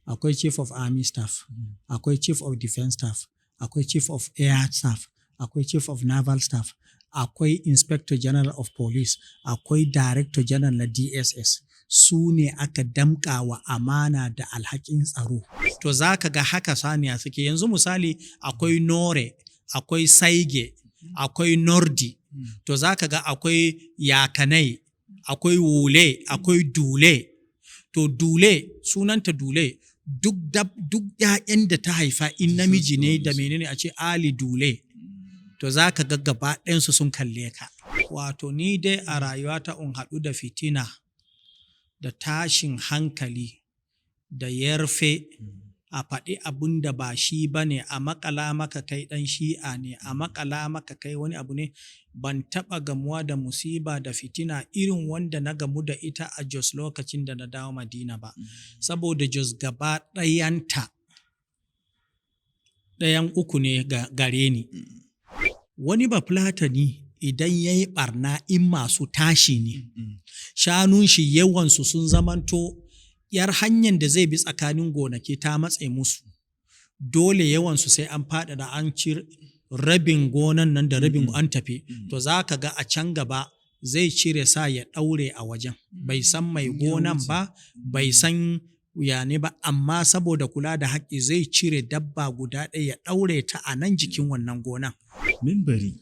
Akwai Chief of Army Staff, akwai Chief of Defense Staff, akwai Chief of Air Staff, akwai Chief of Naval Staff, akwai Inspector General of Police, akwai Director General na DSS. Su ne aka damƙa wa amana da alhakin tsaro. To za ka ga haka saniya suke. Yanzu misali akwai Nore, akwai Saige, akwai Nordi. To za ka ga akwai Yakanai, akwai Wule, akwai Dule. To Dule, sunanta Dule, duk duk ‘ya'yan da ta haifa in namiji ne da menene a ce Ali Dule. To za ka ga gaba ɗayansu sun kalle ka. Wato ni dai a rayuwata in haɗu da fitina da tashin hankali da yarfe, a faɗi abun da ba shi ba ne, a maƙala maka kai ɗan Shi'a ne, a maƙala maka kai wani abu ne. Ban taɓa gamuwa da musiba da fitina irin wanda na gamu da ita a Jos lokacin da na dawo Madina ba. Saboda Jos gaba ɗayanta ɗayan uku ne gare ni. Wani Bafulatani idan ya yi ɓarna, in masu tashi ne, shanun shi yawansu sun zamanto ‘yar hanyar da zai bi tsakanin gonaki ta matse musu. Dole yawansu sai an faɗaɗa, an ci rabin gonan nan da rabin an tafi. To za ka ga a can gaba zai cire sa ya ɗaure a wajen. Bai san mai gonan ba, bai san ya ne ba, amma saboda kula da haƙƙi zai cire dabba guda ɗaya ya ɗaure ta a nan jikin wannan gonan. Mimbari,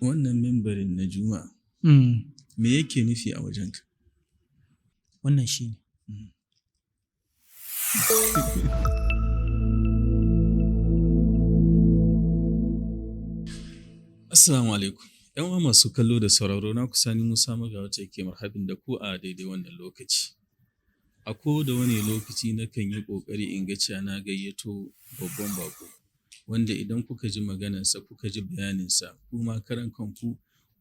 wannan mimbarin na Juma'a, me yake nufi a wajenka? Wannan shi ne. Assalamu alaikum. ‘Yan uwa masu kallo da sauraro, na kusa ni Musa Magawata yake marhabin da ku a daidai wannan lokaci. A ko da wani lokaci nakan yi ƙoƙari in ga cewa na gayyato babban baƙo wanda idan kuka ji maganarsa, kuka ji bayaninsa, kuma karan kanku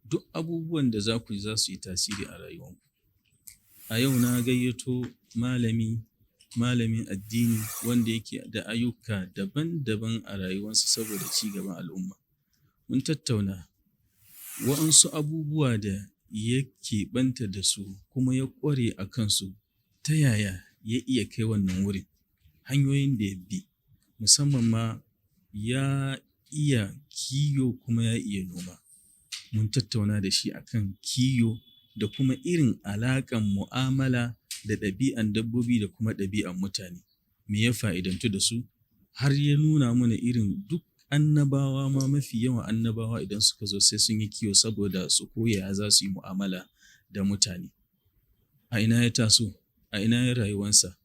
duk abubuwan da za ku yi za su yi tasiri a rayuwanku. A yau na gayyato malami, malamin addini wanda yake da ayyuka daban-daban a rayuwarsa saboda ci gaban al'umma. Mun tattauna wa'ansu abubuwa da ya keɓanta da su kuma ya ƙware a kansu, ta yaya ya iya kai wannan wurin, hanyoyin da ya bi, musamman ma ya iya kiyo kuma ya iya noma. Mun tattauna da shi akan kiyo da kuma irin alaƙan mu'amala da ɗabi'an dabbobi da kuma ɗabi'an mutane, me ya fa'idantu da su, har ya nuna mana irin duk annabawa ma, mafi yawan annabawa idan suka zo sai sun yi kiwo saboda su koya za su yi mu'amala da mutane. A ina ya taso, a ina ya rayuwansa,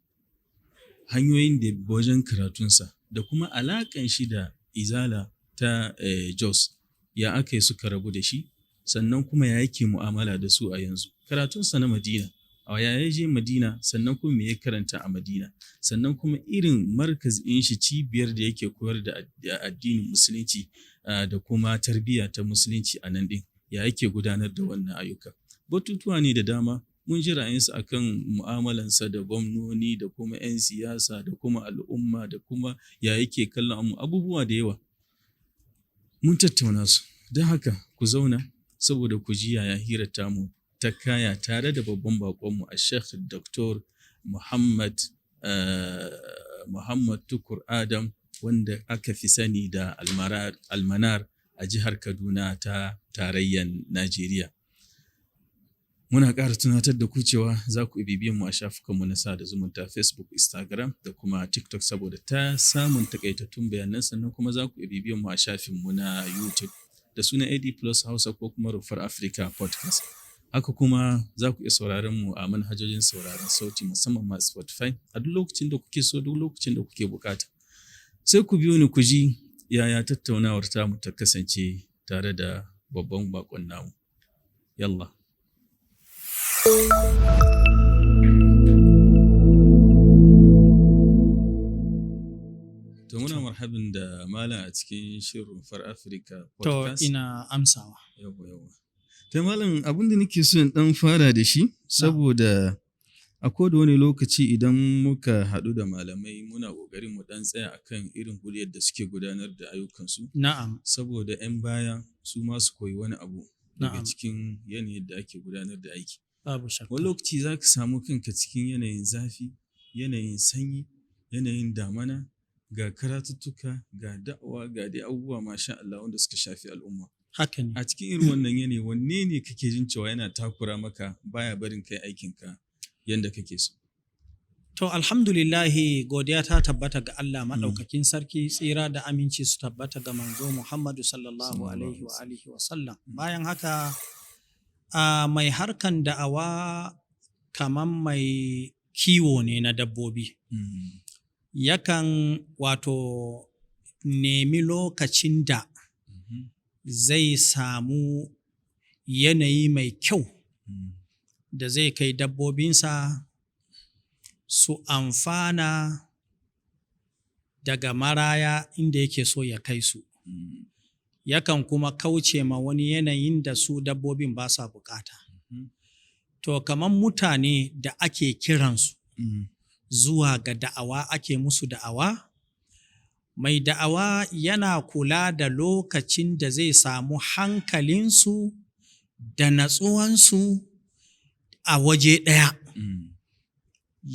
hanyoyin da wajen karatunsa da kuma alaƙan shi da Izala ta Jos, ya aka yi suka rabu da shi, sannan kuma ya yake mu'amala da su a yanzu. Karatunsa na Madina, a ya ya je Madina, sannan kuma me ya karanta a Madina, sannan kuma irin markazin shi, cibiyar da yake koyar da addinin Musulunci da kuma tarbiyya ta Musulunci a nan ɗin, ya yake gudanar da wannan ayyuka. Batutuwa ne da dama. Mun ji ra'ayinsa akan mu'amalansa da gwamnoni da kuma 'yan siyasa da kuma al'umma da kuma ya yake kallon abubuwa da yawa. Mun tattauna su, don haka ku zauna saboda ku ji yaya hirar tamu ta kaya tare da babban baƙonmu, a Sheikh Dr. Muhammad Tukur Adam, wanda aka fi sani da Almanar a jihar Kaduna ta tarayyar Najeriya. Muna ƙara tunatar da ku cewa za ku bibiyan mu a shafukanmu na sada zumunta, Facebook, Instagram da kuma TikTok, saboda ta samun takaitattun bayanan. Sannan kuma za ku bibiyan mu a shafinmu na YouTube da sunan AD Plus Hausa ko kuma Rufar Africa Podcast. Haka kuma za ku iya sauraron mu a manhajojin sauraron sauti, musamman ma Spotify, a duk lokacin da kuke so, duk lokacin da kuke bukata. Sai ku biyo ni ku ji yaya tattaunawar tamu ta kasance tare da babban bakon namu. Yalla. To muna marhabin da malam a cikin shirin Rumfar Africa Podcast. To ina amsawa. Yawwa yawwa. Ta malam, abin da nake so in dan fara da shi, saboda a koda wani lokaci idan muka haɗu da malamai muna ƙoƙarin mu ɗan tsaya akan irin yadda suke gudanar da ayyukansu. Saboda 'yan baya su ma su koyi wani abu daga cikin yanayin da ake gudanar da aiki. Babu shakka. Wani lokaci za ka samu kanka cikin yanayin zafi, yanayin sanyi, yanayin damana, ga karatuttuka, ga da'awa, ga dai abubuwa masha Allah wanda suka shafi al'umma. Haka ne. A cikin irin wannan yanayi, wanne ne kake jin cewa yana takura maka baya barin kai aikinka yanda kake so? To alhamdulillahi, godiya ta tabbata ga Allah maɗaukakin sarki, tsira da aminci su tabbata ga manzo Muhammadu sallallahu Sallallahu alaihi wa alaihi alihi wa sallam. Bayan haka, a mai harkan da'awa kaman mai kiwo ne na dabbobi. Yakan wato nemi lokacin da zai samu yanayi mai kyau da zai kai dabbobinsa su amfana daga maraya inda yake so ya kai su. Yakan kuma kauce ma wani yanayin da su dabbobin ba sa bukata. To kaman mutane da ake kiransu zuwa ga da'awa, ake musu da'awa, mai da'awa yana kula da lokacin da zai samu hankalinsu da natsuwansu a waje ɗaya,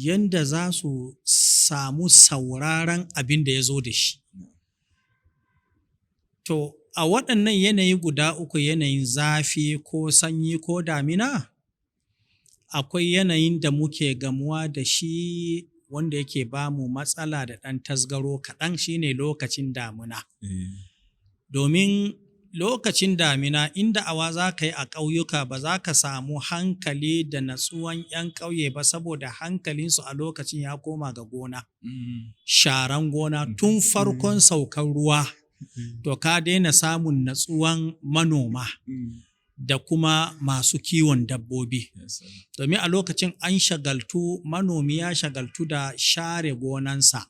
yanda za su samu sauraron abin da ya zo da shi. To, a waɗannan yanayi guda uku, yanayin zafi ko sanyi ko damina, akwai yanayin da muke gamuwa da shi wanda yake ba mu matsala da ɗan tasgaro kaɗan, shine lokacin damina. Domin lokacin damina, inda awa za ka yi a ƙauyuka, ba za ka samu hankali da natsuwan 'yan ƙauye ba, saboda hankalinsu a lokacin ya koma ga gona. Sharan gona tun farkon saukar ruwa, to ka daina samun natsuwan manoma da kuma masu kiwon dabbobi. Yes, sir. Domin a lokacin an shagaltu, manomi ya shagaltu da share gonansa,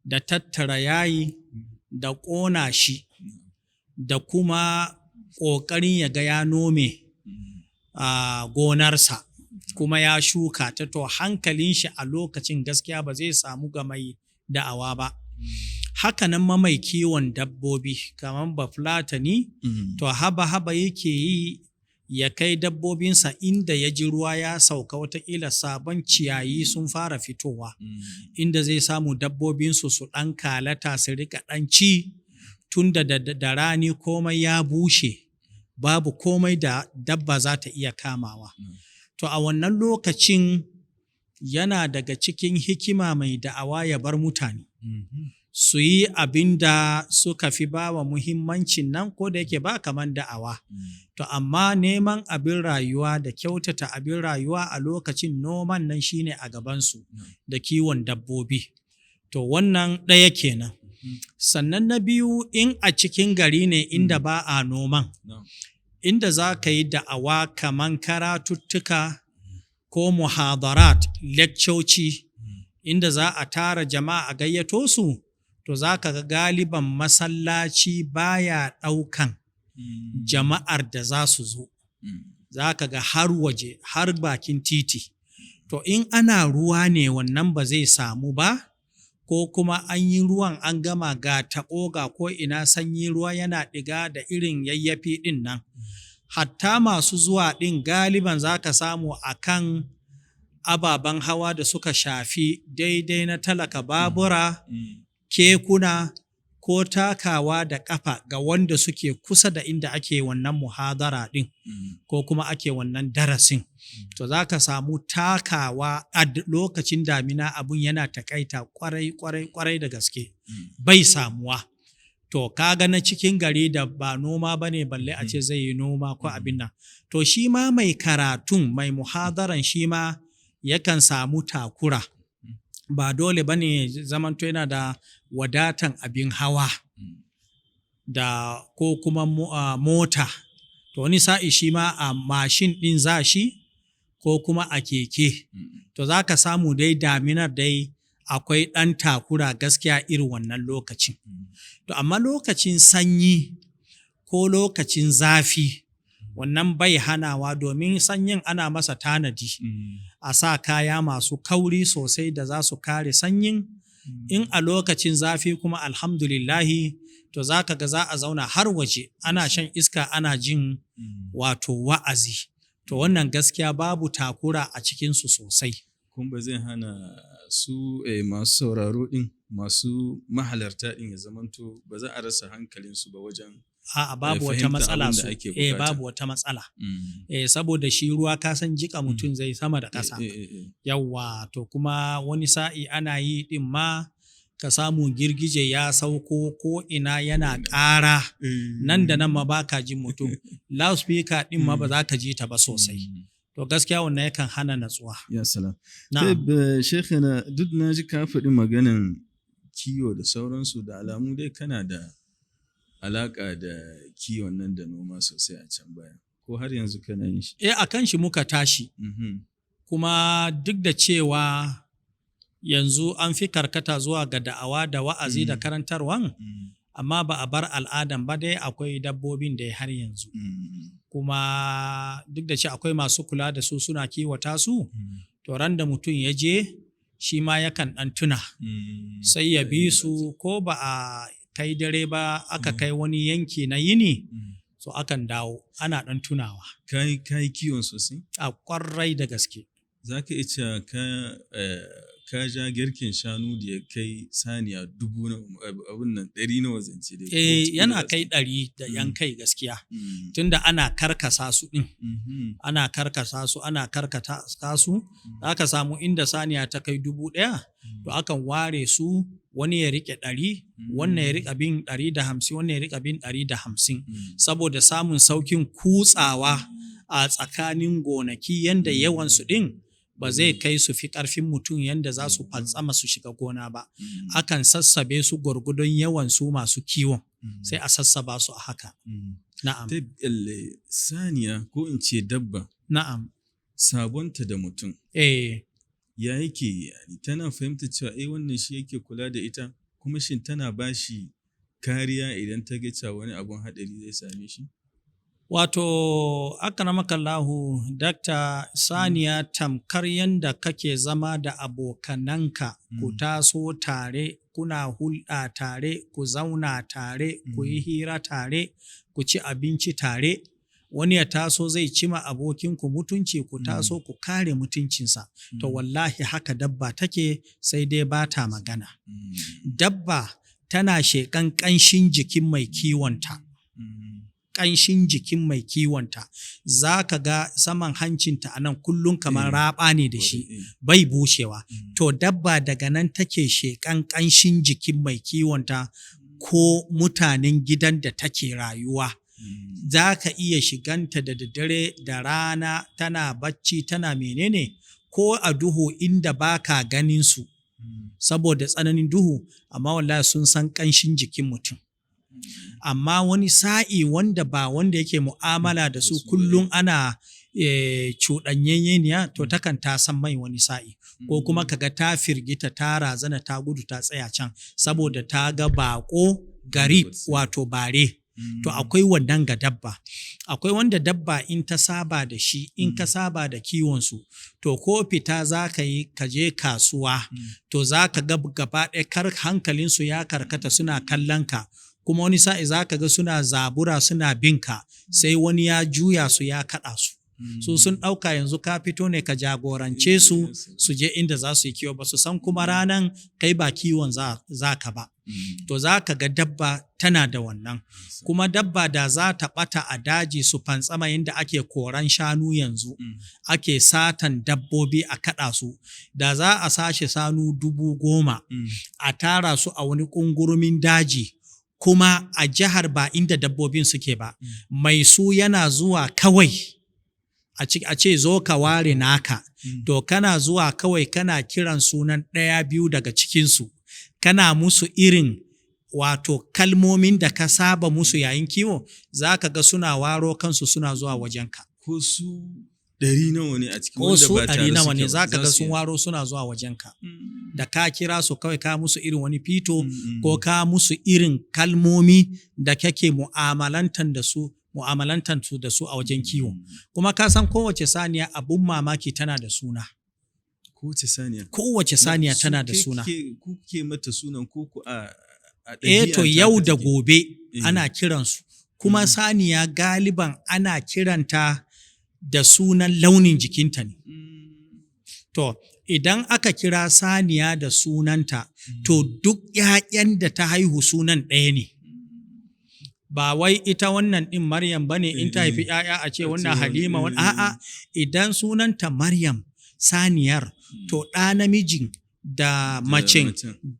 da tattara yayi, da ƙona shi, da kuma ƙoƙarin ya ga ya nome a gonarsa kuma ya shuka ta. To hankalin shi a lokacin gaskiya ba zai samu ga mai da'awa ba. Hakanan ma mai kiwon dabbobi kamar Bafulatani, to haba-haba yake yi ya kai dabbobinsa inda ya ji ruwa ya sauka, wataƙila sabon ciyayi sun fara fitowa, inda zai samu dabbobinsu su ɗan kalata, su riƙa ɗan ci, tunda da rani komai ya bushe, babu komai da dabba za ta iya kamawa. To a wannan lokacin yana daga cikin hikima mai da'awa ya bar mutane su yi abin da suka fi ba wa muhimmancin nan, ko da yake ba kaman da'awa. To amma neman abin rayuwa da kyautata abin rayuwa a lokacin noman nan shine a gabansu da kiwon dabbobi. To wannan ɗaya kenan. Sannan na biyu, in a cikin gari ne inda ba a noman, inda za ka yi da'awa kaman karatuttuka ko muhadarat, lekcoci, inda za a tara jama'a a gayyato su, to za ka ga galiban masallaci baya ɗaukan jama'ar da za su zo. Za ka ga har waje, har bakin titi. To in ana ruwa ne wannan ba zai samu ba, ko kuma an yi ruwan an gama, ga taɓo, ga ko ina sanyi, ruwa yana ɗiga da irin yayyafi ɗin nan. Hatta masu zuwa ɗin galiban za ka samu a kan ababen hawa da suka shafi daidai na talaka, babura, kekuna, ko takawa da ƙafa ga wanda suke kusa da inda ake wannan muhadara ɗin ko kuma ake wannan darasin. To za ka samu takawa a lokacin damina, abun yana taƙaita ƙwarai ƙwarai ƙwarai da gaske, bai samuwa. To ka ga na cikin gari da ba noma ba ne balle a ce zai yi noma ko abin nan. To shi ma mai karatun, mai muhadaran, shi ma yakan samu takura. Ba dole ba ne zamanto yana da wadatan abin hawa da ko kuma mota. To wani sa'i shi ma a mashin ɗin za shi ko kuma a keke. To za ka samu dai daminar dai akwai ɗan takura gaskiya irin wannan lokacin. To amma lokacin sanyi ko lokacin zafi, wannan bai hanawa, domin sanyin ana masa tanadi. A sa kaya masu kauri sosai da za su kare sanyin. In a lokacin zafi kuma, alhamdulillahi, to za ka ga za a zauna har waje ana shan iska, ana jin wato wa'azi. To wannan gaskiya babu takura a cikinsu sosai. Kun ba zai hana su masu sauraro ɗin, masu mahalarta ɗin, ya zamanto ba za a rasa hankalinsu ba wajen A'a, babu wata fahimtar matsala abin da su ake eh bukata. Babu wata matsala. Saboda shi ruwa, ka san jika mutum zai sama da ƙasa. Yawwa, to kuma wani sa'i ana yi ɗin ma ka samu girgije ya sauko, ko ina yana ƙara, nan da nan ma ba ka jin mutum, loudspeaker ɗin ma ba za ka ji ta ba sosai. To gaskiya wannan yakan hana natsuwa. Ya salam. Na'am. Shekana, duk na ji ka faɗi maganan kiwo da sauransu, da alamu dai kana da alaƙa da kiwon nan da noma sosai a can baya. Ko har yanzu kana yin shi? Eh, akan shi muka tashi. Kuma duk da cewa yanzu an fi karkata zuwa ga da'awa da wa'azi da karantarwan, amma ba a bar al'adan ba dai, akwai dabbobin da har yanzu. Kuma duk da cewa akwai masu kula da su suna kiwata su, to ran da mutum ya je shi ma yakan ɗan tuna, sai ya bi su, ko ba a kai dare ba aka kai wani yanki na yini, so akan dawo ana ɗan tunawa. Ka yi kiwon sosai? A ƙwarai da gaske. Za ka iya cewa ka ja garken shanu da ya kai saniya dubu na abin nan, ɗari nawa zance dai? Eh, yana kai 100 da yan kai gaskiya. Tunda ana karkasa su ɗin. Ana karkasa su, ana karkata su, za ka samu inda saniya ta kai 1000, to akan ware su, wani ya riƙe 100, wannan ya riƙa bin 150, wannan ya riƙa bin 150. Saboda samun saukin kutsawa a tsakanin gonaki, yanda yawansu ɗin ba zai kai su fi ƙarfin mutum yanda za su fantsama su shiga gona ba. Akan sassabe su gwargwadon yawan su masu kiwon, sai a sassaba su a haka. Na'am. Saniya, ko in ce dabba, sabonta da mutum, ya yake? Yani tana fahimta cewa eh, wannan shi yake kula da ita? Kuma shin tana ba shi kariya idan ta ga cewa wani abun haɗari zai same shi? Wato, akramakallahu dakta, saniya tamkar yanda kake zama da abokananka, ku taso tare, kuna hulɗa tare, ku zauna tare, ku yi hira tare, ku ci abinci tare. Wani ya taso zai cima abokinku mutunci, ku taso ku kare mutuncinsa. To wallahi haka dabba take, sai dai ba ta magana. Dabba tana sheƙan ƙanshin jikin mai kiwonta. Ƙanshin jikin mai kiwonta. Za ka ga saman hancinta a nan kullum kamar raɓa ne da shi, bai bushewa. To dabba daga nan take sheƙan ƙanshin jikin mai kiwonta ko mutanen gidan da take rayuwa. Za ka iya shiganta da daddare, da rana, tana bacci, tana menene, ko a duhu inda ba ka ganin su saboda tsananin duhu, amma wallahi sun san ƙanshin jikin mutum. Amma wani sa'i wanda ba wanda yake mu'amala da su kullum ana cuɗanyayeniya, to takan ta san mai wani sa'i. Ko kuma kaga ta firgita, ta razana, ta gudu ta tsaya can saboda ta ga baƙo, garib, wato bare. To akwai wannan ga dabba. Akwai wanda dabba in ta saba da shi, in ka saba da kiwonsu, to ko fita za ka yi ka je kasuwa, to za ka ga gaba ɗaya kar hankalinsu ya karkata suna kallon ka. Kuma wani sa'i za ka ga suna zabura suna bin ka, sai wani ya juya su ya kaɗa su. Su sun ɗauka yanzu ka fito ne ka jagorance su su je inda za su yi kiwo, ba su san kuma ranan kai ba kiwon za ka ba. To za ka ga dabba tana da wannan. Kuma dabba da za ta ɓata a daji su fantsama, yadda ake koran shanu yanzu, ake satan dabbobi a kaɗa su, da za a sashe shanu 10,000 a tara su a wani ƙungurumin daji, kuma a jihar ba inda dabbobin suke ba, mai su yana zuwa kawai a ce zo ka ware naka, to kana zuwa kawai kana kiran sunan ɗaya biyu daga cikinsu, kana musu irin wato kalmomin da ka saba musu yayin kiwo, za ka ga suna waro kansu suna zuwa wajenka. Ko su ɗari nawa ne a cikin Ko wanda su ba ɗari tare nawa suke ne ba, za ka ga su sun iya. waro suna zuwa wajenka. Da ka kira su kawai, ka musu irin wani fito, ko ka musu irin kalmomi da kake mu'amalantan da su mu'amalantan su da su a wajen kiwo. Kuma ka san kowace saniya, abun mamaki, tana da suna. Kowace saniya. Kowace saniya Su tana da ke- suna. Ku ke mata sunan ko ku a Eh, to ɗabi'anta yau haka da take? gobe ana kiransu. Kuma saniya galiban ana kiranta da sunan launin jikinta ne. To, Idan aka kira saniya da sunanta, to duk ‘ya'yan da ta haihu sunan ɗaya ne. Ba wai ita wannan ɗin Maryam ba ne in ta haifi ‘ya'ya a ce wannan Halima, wani a'a, idan sunanta Maryam saniyar, to ɗa namijin da macen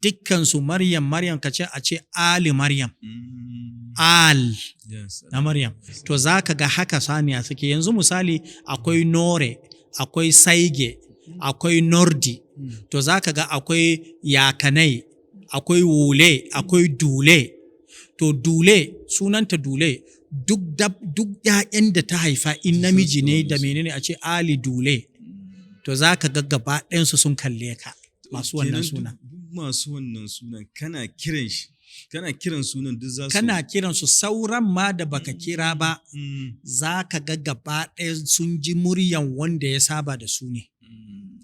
dukkansu Maryam Maryam, ka ce a ce Ali Maryam. Al na Maryam. To za ka ga haka saniya suke. Yanzu misali akwai Nore, akwai Saige, akwai Nordi. To za ka ga akwai Yakanai, akwai Wule, akwai Dule. To Dule, sunanta Dule, duk duk ‘ya'yan da ta haifa in namiji ne da menene a ce Ali Dule. To za ka ga gaba ɗayansu sun kalle ka masu wannan suna. Masu wannan sunan kana kiran shi, kana kiran sunan duk za su Kana kiran su, sauran ma da baka kira ba, za ka ga gaba ɗaya sun ji muryan wanda ya saba da su ne.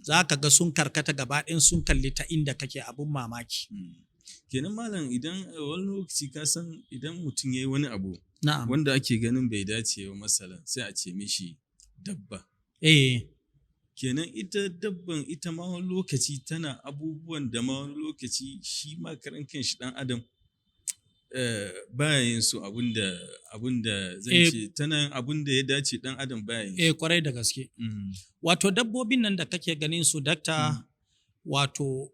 Za ka ga sun karkata gaba ɗayan sun kalli ta inda kake, abun mamaki. Kenan malam, idan wani lokaci ka san idan mutum ya yi wani abu wanda ake ganin bai dace ba, masalan sai a ce mishi dabba. Kenan ita dabban ita ma wani lokaci tana abubuwan da ma wani lokaci shi ma karan kanshi ɗan adam baya yin su, abunda zan ce tana yin abunda ya dace ɗan adam baya yin su. Eh, kwarai da gaske. Wato dabbobin nan da kake ganin su, dakta, wato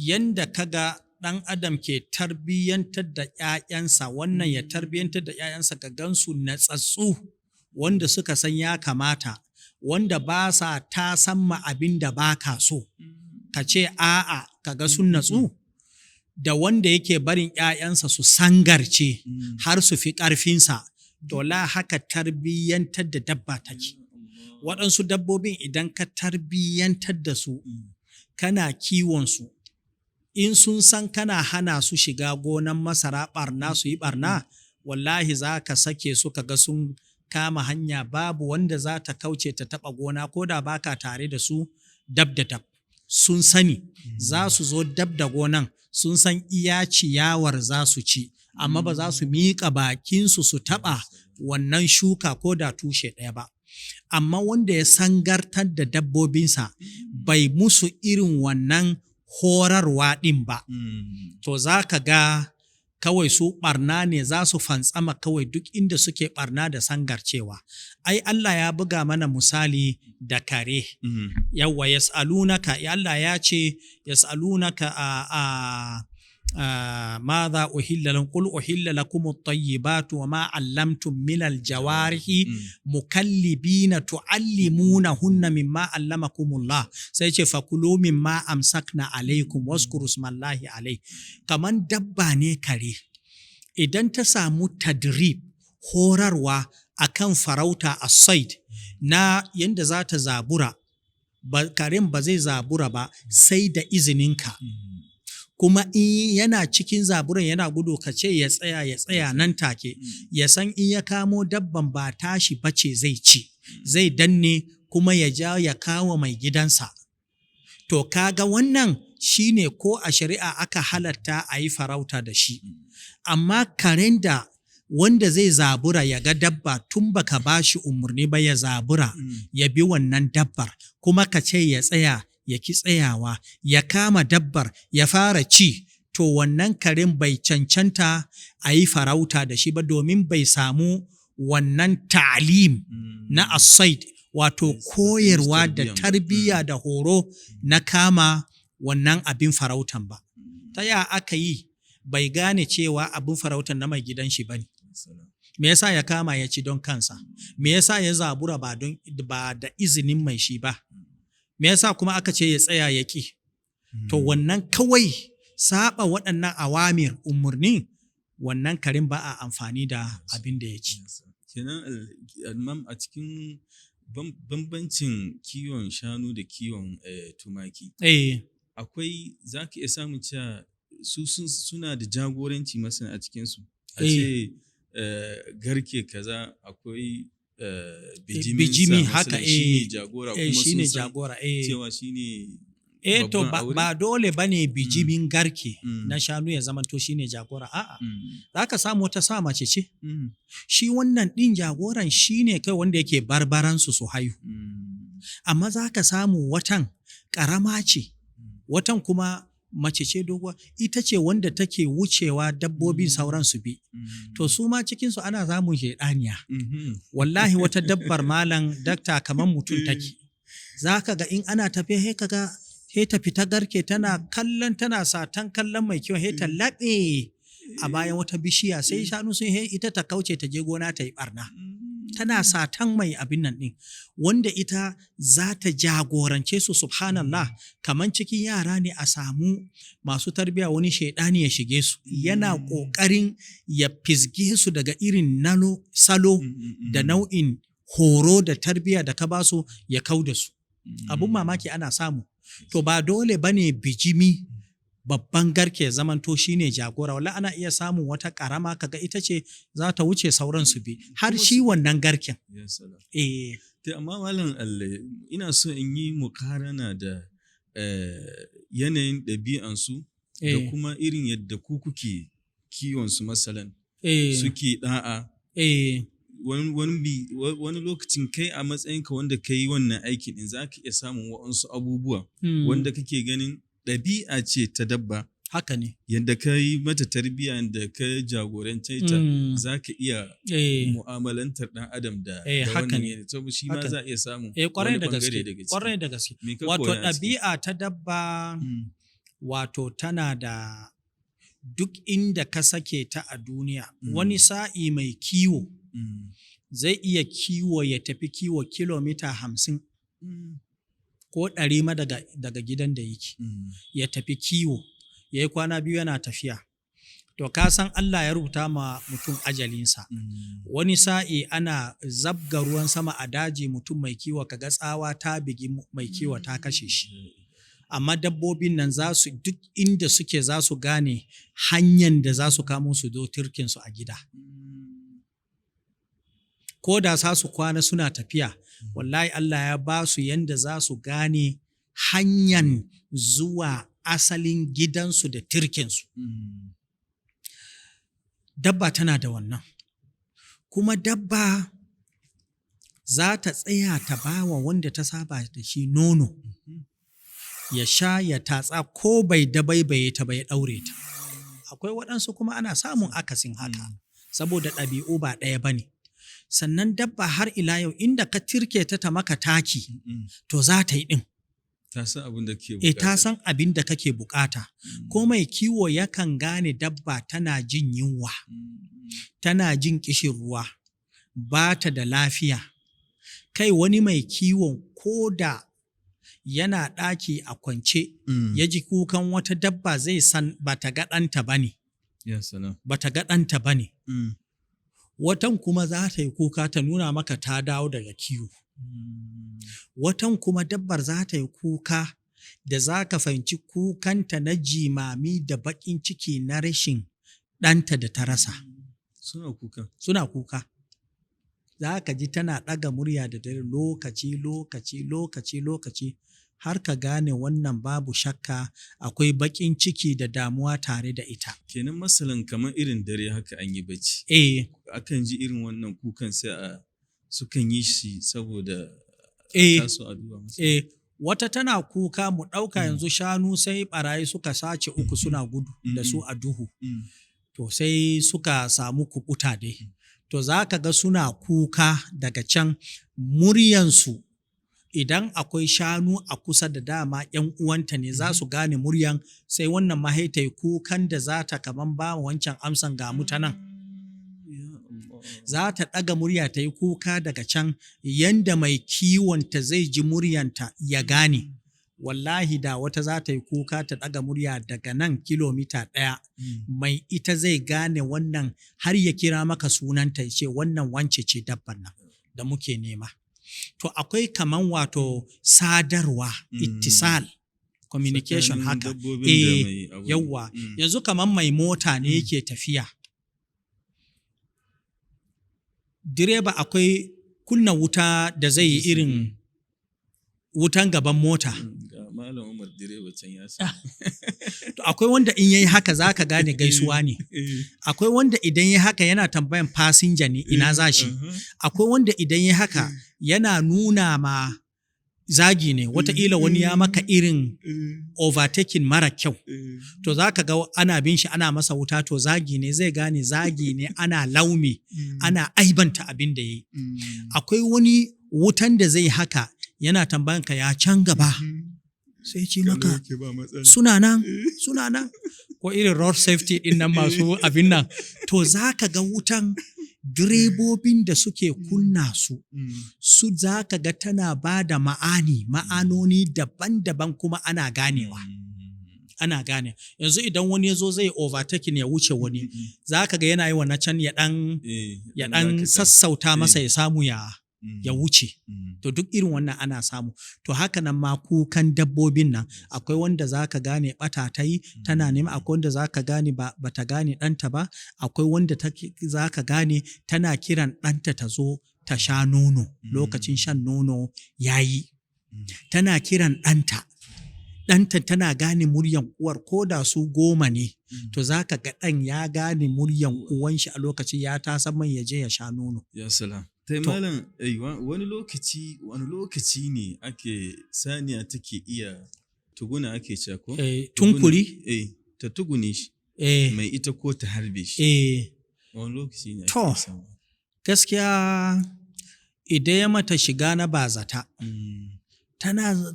yanda kaga ɗan adam ke tarbiyyantar da ‘ya'yansa, wannan ya tarbiyyantar da ‘ya'yansa ka gansu natsatsu, wanda suka san ya kamata, wanda ba sa ta san ma abin da ba ka so, ka ce a'a ka ga sun natsu, da wanda yake barin ‘ya'yansa su sangarce har su fi ƙarfinsa, to la haka tarbiyyantar da dabba take. Waɗansu dabbobin idan ka tarbiyyantar da su, kana kiwonsu, in sun san kana hana su shiga gonan masara ɓarna su yi ɓarna, wallahi za ka sake su ka ga sun kama hanya, babu wanda za ta kauce ta taɓa gona ko da baka tare da su dab da dab. Sun sani za su zo dab da gonan, sun san iya ciyawar za su ci, amma ba za su miƙa bakinsu su taɓa wannan shuka ko da tushe ɗaya ba. Amma wanda ya sangartar da dabbobinsa bai musu irin wannan horarwa ɗin ba, to za ka ga kawai su ɓarna ne za su fantsama kawai duk inda suke ɓarna da sangarcewa. Ai Allah ya buga mana misali da kare. Yawwa, yas'alunaka, Allah ya ce yas'alunaka a madha uhilla lahum qul uhilla lakum at-tayyibatu wa ma 'allamtum min al-jawarihi mukallibina tu'allimunahunna mimma 'allamakumullah, sai ce fakulu mimma amsakna alaikum waskuru smallahi alai. Kaman dabba ne kare, idan ta samu tadrib, horarwa akan farauta, as-said, na yanda za ta zabura ba, karen ba zai zabura ba sai da izininka. Kuma in yana cikin zaburan yana gudu ka ce ya tsaya, ya tsaya nan take. Ya san in ya kamo dabban ba tashi bace zai ci, zai danne kuma ya ja ya kawo mai gidansa. To kaga wannan shine ko a shari'a aka halatta a yi farauta da shi. Amma karen da wanda zai zabura ya ga dabba tun baka bashi umarni ba ya zabura ya bi wannan dabbar, kuma ka ce ya tsaya ya ki tsayawa, ya kama dabbar ya fara ci, to wannan karen bai cancanta a yi farauta da shi ba, domin bai samu wannan ta'alim na asaid, wato koyarwa da tarbiyya da horo na kama wannan abin farautan ba. Ta ya aka yi bai gane cewa abin farautan na mai gidan shi ba ne? Me yasa ya kama ya ci don kansa? Me yasa ya zabura ba don ba da izinin mai shi ba? Me yasa kuma aka ce ya tsaya ya ƙi? To wannan kawai saba waɗannan awamir, umarni, wannan karin ba a amfani da abin da ya ci. Kenan a cikin bambancin kiwon shanu da kiwon tumaki, akwai za ka iya samun cewa su suna da jagoranci masana a cikinsu. A ce garke kaza akwai bijimi haka, shine jagora, kuma shine jagora, cewa shine Eh, to ba dole bane bijimin garke na shanu ya zamanto shine jagora, a'a. Zaka samu wata sa mace ce. Shi wannan din jagoran shine kai wanda yake barbaran su su haihu. Amma zaka samu watan Ƙarama ce, watan kuma mace ce doguwa, ita ce wanda take wucewa dabbobin sauran su bi. To su ma cikinsu ana samun shaidaniya. Wallahi wata dabbar, malam dakta, kamar mutum take. Za ka ga in ana tafiya, he ka ga he ta fita garke tana kallon, tana satan kallon mai kiwon, he ta laɓe a bayan wata bishiya, sai shanu sun he ita ta kauce ta je gona ta yi barna. Tana satan mai abin nan ɗin, wanda ita za ta jagorance su. Subhanallah, kaman cikin yara ne a samu masu tarbiya, wani shaidani ya shige su, yana ƙoƙarin ya fisge su daga irin nalo salo da nau'in horo da tarbiya da ka basu, ya kau da su. Abun mamaki ana samu. To ba dole bane bijimi babban garke zamanto shine jagora. Wala ana iya samun wata karama, kaga ita ce za ta wuce sauran su bi har shi wannan garken. Ya salam. Eh. To amma malam Allah, ina so in yi mukarana da yanayin ɗabi'ansu da kuma irin yadda ku kuke kiwon su, masalan suke da'a. Wani lokacin kai a matsayinka wanda ka yi wannan aikin din, za ka iya samun waɗansu abubuwa wanda kake ganin ɗabi'a ce ta dabba. Haka ne. Yadda ka yi mata tarbiyya da ka jagorance ta, za ka iya mu'amalantar ɗan adam da da haka wannan ne. yanayi. To shi ma Haka za a iya samun Kwarai wani da bangare gaske. daga ciki. Kwarai da gaske. Me ka Wato koya a ciki? ɗabi'a ta dabba, wato tana da duk inda ka sake ta a duniya, wani sa'i mai kiwo zai iya kiwo, ya tafi kiwo kilomita 50 ko 100 ma daga gidan da yake. Ya tafi kiwo, ya yi kwana 2 yana tafiya. To ka san Allah ya rubuta ma mutum ajalinsa. Wani sa'i ana zabga ruwan sama a daji, mutum mai kiwo, kaga tsawa ta bigi mai kiwo ta kashe shi. Amma dabbobin nan za su, duk inda suke, za su gane hanyar da za su kamo su zo turkinsu a gida. Ko da za su kwana suna tafiya, wallahi Allah ya ba su yanda za su gane hanyan zuwa asalin gidansu da turkinsu. Dabba tana da wannan. Kuma dabba za ta tsaya ta ba wa wanda ta saba da shi nono, ya sha, ya tatsa, ko bai dabaibaye ta ba ya ɗaure ta. Akwai waɗansu kuma ana samun akasin haka, saboda ɗabi'u ba ɗaya ba ne. Sannan dabba har ila yau, inda ka tirke ta ta maka taki, to za ta yi ɗin. Ta san abin da ke E, ta bukata. san abin da kake bukata. Ko mai kiwo yakan gane dabba tana jin yunwa, tana jin ƙishin ruwa, ba ta da lafiya. Kai, wani mai kiwon ko da yana ɗaki a kwance, ya ji kukan wata dabba, zai san ba ta ga ɗanta ba ne. Ya salam. Ba ta ga ɗanta ba ne. Watan kuma za ta yi kuka ta nuna maka ta dawo daga kiwo. Watan kuma dabbar za ta yi kuka da za ka fahimci kukanta na jimami da baƙin ciki na rashin ɗanta da ta rasa. Suna kuka. Suna kuka. Za ka ji tana ɗaga murya da dare, lokaci, lokaci, lokaci, lokaci, har ka gane wannan babu shakka akwai baƙin ciki da damuwa tare da ita. Kenan masalan kamar irin dare haka an yi bacci. Eh. Akan ji irin wannan kukan, sai a sukan yi shi saboda a taso a duba masa. Eh, wata tana kuka, mu ɗauka yanzu shanu sai ɓarayi suka sace uku, suna gudu da su a duhu. To sai suka samu kuɓuta dai. To za ka ga suna kuka daga can, muryansu idan akwai shanu a kusa da dama ‘yan uwanta ne, za su gane muryan, sai wannan ma ta yi kukan da za ta kaman ba wancan amsan ga mu ta nan. Ya Allah. Za ta ɗaga murya ta yi kuka daga can yanda mai kiwonta zai ji muryanta ya gane. Wallahi da wata za ta yi kuka ta ɗaga murya daga nan kilomita 1, mai ita zai gane wannan har ya kira maka sunanta, ya ce wannan wance ce dabbar nan da muke nema. To akwai kaman wato sadarwa, ittisal, communication Tsakanin haka. dabbobin da mai abu. Yawwa. Yanzu kaman mai mota ne yake tafiya. Direba akwai kunna wuta da zai yi irin wutan gaban mota. Ga Malam Umar direba can ya sa. To akwai wanda in yayi haka za ka gane gaisuwa ne. Akwai wanda idan yayi haka yana tambayan fasinja ne ina za shi. Akwai wanda idan yayi haka yana nuna ma Zagi ne, wataƙila wani ya maka irin overtaking mara kyau. To za ka ga ana bin shi ana masa wuta, to zagi ne, zai gane zagi ne, ana laumi, ana aibanta abin da ya yi. Akwai wani wutan da zai haka yana tambayan ka ya can gaba. Sai ce Kallo maka yake ba matsala. Suna nan, suna nan. Ko irin road safety din nan masu abin nan. To za ka ga wutan direbobin da suke kunna su, su za ka ga tana ba da ma'ani, ma'anoni daban-daban, kuma ana ganewa. Ana gane. Yanzu idan wani ya zo zai overtaking ya wuce wani, za ka ga yana yi wa na can ya ɗan ya ɗan sassauta masa ya samu ya wuce. To duk irin wannan ana samu. To haka nan ma kukan dabbobin nan, akwai wanda za ka gane ɓata ta yi tana nema, akwai wanda za ka gane ba ta gane ɗanta ba, akwai wanda za ka gane tana kiran ɗanta ta zo ta sha nono, lokacin shan nono ya yi. Tana kiran ɗanta. Ɗanta tana gane muryan uwar, ko da su 10 ne. To za ka ga ɗan ya gane muryan uwan shi a lokacin ya tasan mai ya je ya sha nono. Ya salam. Tai To. malam, wani lokaci ne ake saniya take iya tuguna ake cewa ko? Eh, Tuguna. tunkuri? Eh, ta tugune shi mai ita ko ta harbe shi. Wani lokaci ne ake To. samu? Gaskiya idan ya mata shiga na bazata,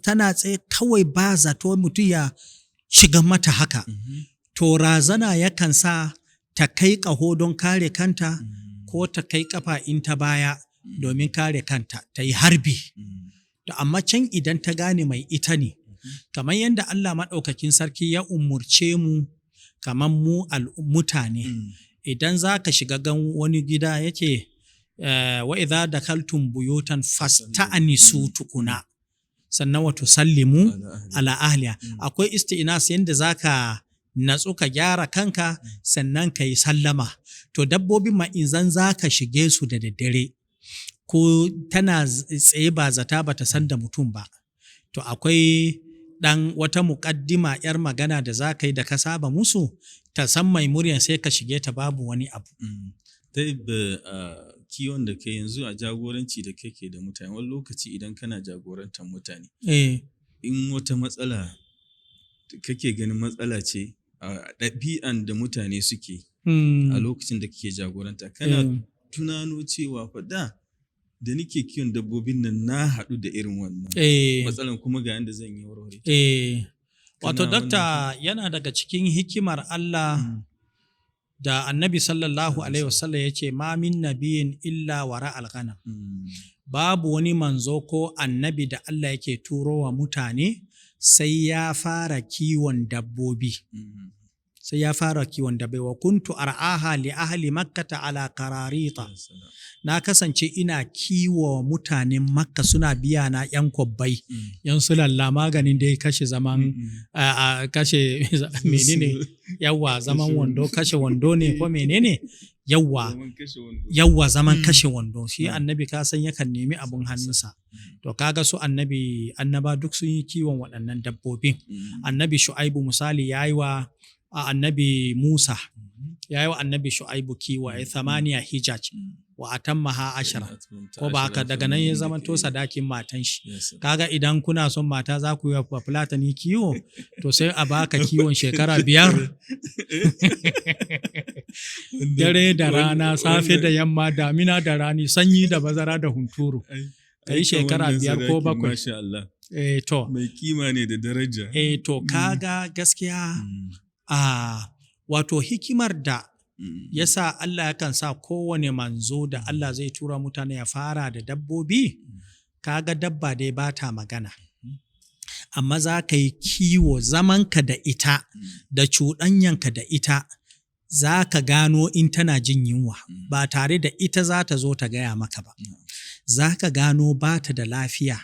tana tsaye kawai ba zato mutum ya shiga mata haka. To razana yakan sa ta kai ƙaho don kare kanta, ko ta kai ƙafa in ta baya domin kare kanta, ta yi harbi. To amma can idan ta gane mai ita ne, kamar yadda Allah Maɗaukakin Sarki ya umurce mu, kamar mu mutane, idan za ka shiga gan wani gida yake wa idza dakaltum buyutan fasta'nisu tukuna, sannan wa tusallimu Ala ahli. ala ahliha. Akwai isti'nas, yanda zaka natsu ka gyara kanka sannan ka yi sallama. To dabbobin ma idan zaka shige su da daddare, ko tana tsaye ba zata ba ta san da mutum ba, to akwai dan wata muƙaddima, yar magana da za ka yi da ka saba musu, ta san mai muryan, sai ka shige ta babu wani abu. Ta kiwon da kai yanzu, a jagoranci da kake da mutane, wani lokaci idan kana jagorantar mutane, in wata matsala kake ganin matsala ce a ɗabi'an da mutane suke a lokacin da kake jagoranta, kana tunano cewa fa da da nake kiwon dabbobin nan na haɗu da irin wannan matsalan, kuma ga yanda zan yi warware ta. Eh. Wato Kana dakta, yana daga cikin hikimar Allah da Annabi sallallahu alaihi wasallam ya ce ma min nabiyin illa wara alghanam. Babu wani manzo ko annabi da Allah yake turo wa mutane sai ya fara kiwon dabbobi. Sai ya fara kiwon dabbobi. Wa kuntu ar'aha li ahli makkata ala qararita. Ya salam. Na kasance ina kiwo mutanen Makka, suna biya na yan kwabbai, yan sulalla, maganin da ya kashe zaman a kashe menene, yawa, zaman Kashe wando, kashe wando ne ko menene, yawa. Zaman kashe wando. Yawa, zaman kashe wando shi. Annabi ka san yakan nemi abun hannunsa. To kaga su annabi, annaba duk sun yi kiwon waɗannan dabbobin. Annabi Shu'aibu misali yayi wa a Annabi Musa yayi wa Annabi Shu'aibu kiwo ya thamaniya hijaj wa atammaha ashara, ko ba haka? Daga nan ya zama to sadakin matan shi. Kaga idan kuna son mata za ku yi wa Fulatani kiwo, to sai a baka kiwon shekara 5, dare da rana, safe da yamma, damina da rani, sanyi da bazara da hunturu, ka yi shekara 5 ko 7. Masha Allah. Eh, to. Mai kima ne da daraja. Eh, to kaga gaskiya a wato hikimar da yasa Allah yakan sa kowane manzo da Allah zai tura mutane ya fara da dabbobi, kaga dabba dai ba ta magana, amma za ka yi kiwo, zamanka da ita da cuɗanyanka da ita, za ka gano in tana jin yunwa ba tare da ita za ta zo ta gaya maka ba. Za ka gano ba ta da lafiya.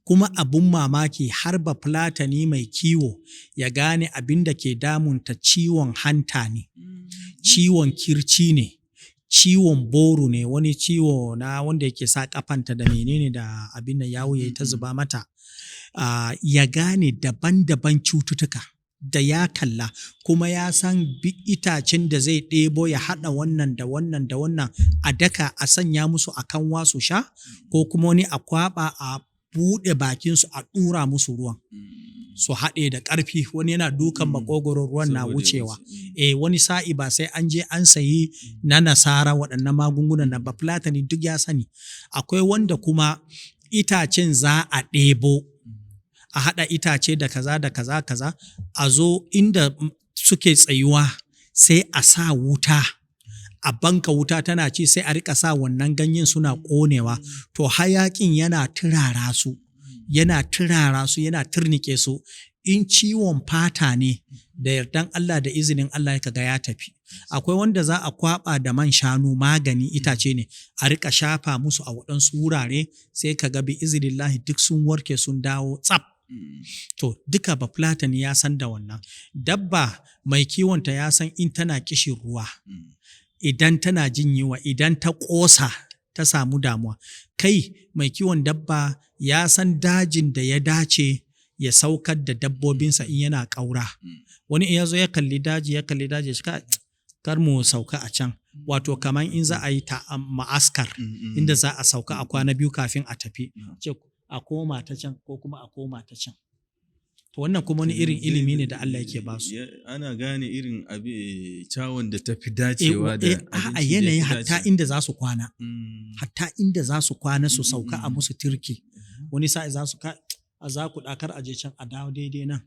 Kuma abun mamaki, har ba Fulatani mai kiwo ya gane abin da ke damunta ciwon hanta ne, ciwon kirci ne, ciwon boru ne, wani ciwo na wanda yake sa kafanta da menene da abin da yawo ya ta zuba mata. Ya gane daban-daban cututtuka da ya kalla, kuma ya san itacen da zai ɗebo ya haɗa wannan da wannan da wannan a daka a sanya musu a kanwa su sha, ko kuma wani a kwaɓa a buɗe bakinsu a ɗura musu ruwan su haɗe da ƙarfi, wani yana dukan makogoron ruwan na Saboda ya wucewa. wuce. Eh, wani sa'i ba sai an je an sayi na nasara waɗannan magungunan nan ba, Fulatani duk ya sani. Akwai wanda kuma itacen za a ɗebo, a haɗa itace da kaza da kaza kaza, a zo inda suke tsayuwa sai a sa wuta, a banka wuta tana ci, sai a riƙa sa wannan ganyen suna ƙonewa. To hayaƙin yana turara su, yana turara su, yana turnike su. In ciwon fata ne, da yardan Allah da izinin Allah ya kaga ya tafi. Akwai wanda za a kwaɓa da man shanu, magani itace ne, a riƙa shafa musu a waɗansu wurare, sai ka ga bi izinillahi duk sun warke sun dawo tsaf. To duka Bafulatani ya san da wannan. Dabba mai kiwonta ya san in tana kishin ruwa, idan tana jin yunwa, idan ta ƙosa ta samu damuwa. Kai mai kiwon dabba ya san dajin da ya dace ya saukar da dabbobinsa in yana ƙaura. Wani in ya zo ya kalli daji, ya kalli daji, shi kar mu sauka a can. Wato kamar in za a yi ta ma'askar, inda za a sauka a kwana biyu kafin a tafi. Ce a koma ta can ko kuma a koma ta can. To wannan kuma wani irin ilimi ne da Allah yake ba su. Ana gane irin abi cawon da tafi dacewa da A abincin da yanayi yafi hatta dacewa. inda za su kwana. Hatta inda za su kwana su sauka a musu turki. Wani sa'i za su ka a za ku ɗakar aje can a dawo daidai nan.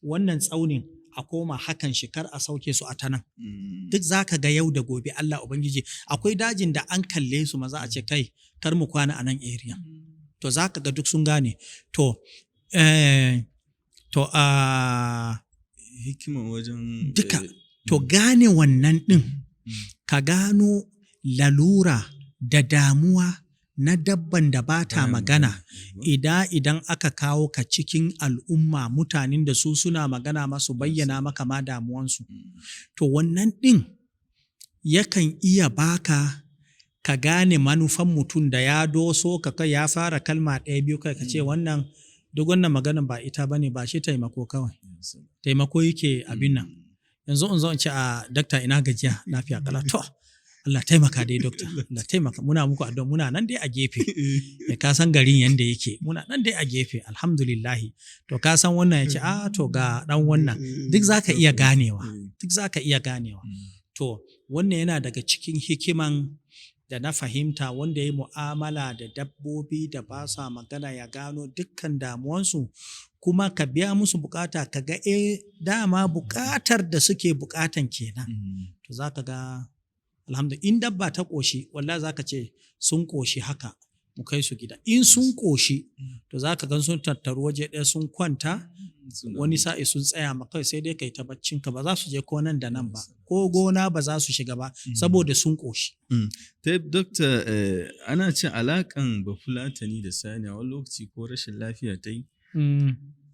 Wannan tsaunin a koma hakan shi kar a sauke su a ta nan. Duk za ka ga yau da gobe Allah Ubangiji. Akwai dajin da an kalle su maza a ce kai kar mu kwana a nan area. To za ka ga duk sun gane. To, to a Hikiman wajen duka. To gane wannan ɗin, ka gano lalura da damuwa na dabban da ba ta Baya magana. Idan aka kawo ka cikin al'umma mutanen da su suna magana masu bayyana maka ma damuwansu. To wannan ɗin yakan iya baka ka gane manufan mutum da ya doso ka kai ya fara kalma ɗaya biyu kai ka ce wannan duk wannan maganan ba ita bane, ba shi taimako kawai. Taimako yake abin nan. Yanzu in zo in ce a dakta ina gajiya lafiya kala, to Allah taimaka dai dokta, Allah taimaka, muna muku addu'a, muna nan dai a gefe. Ka san garin yanda yake, muna nan dai a gefe alhamdulillahi. To ka san wannan ya ce a to ga dan wannan, duk zaka iya ganewa, duk zaka iya ganewa. To wannan yana daga cikin hikiman da na fahimta, wanda ya yi mu'amala da dabbobi da ba sa magana ya gano dukkan damuwansu, kuma ka biya musu bukata, ka ga dama bukatar da suke bukatan kenan. To za ka ga alhamdulillah in dabba ta ƙoshi, wallahi za ka ce sun ƙoshi haka mu kai su gida. In sun ƙoshi to za ka gan sun tattaru waje ɗaya sun kwanta, wani sa'i sun tsaya ma kai sai dai kai ta baccinka, ba za su je ko nan da nan ba, ko gona ba za su shiga ba saboda sun ƙoshi. Ta dokta, ana cin alakan Bafulatani da saniya wani lokaci ko rashin lafiya ta yi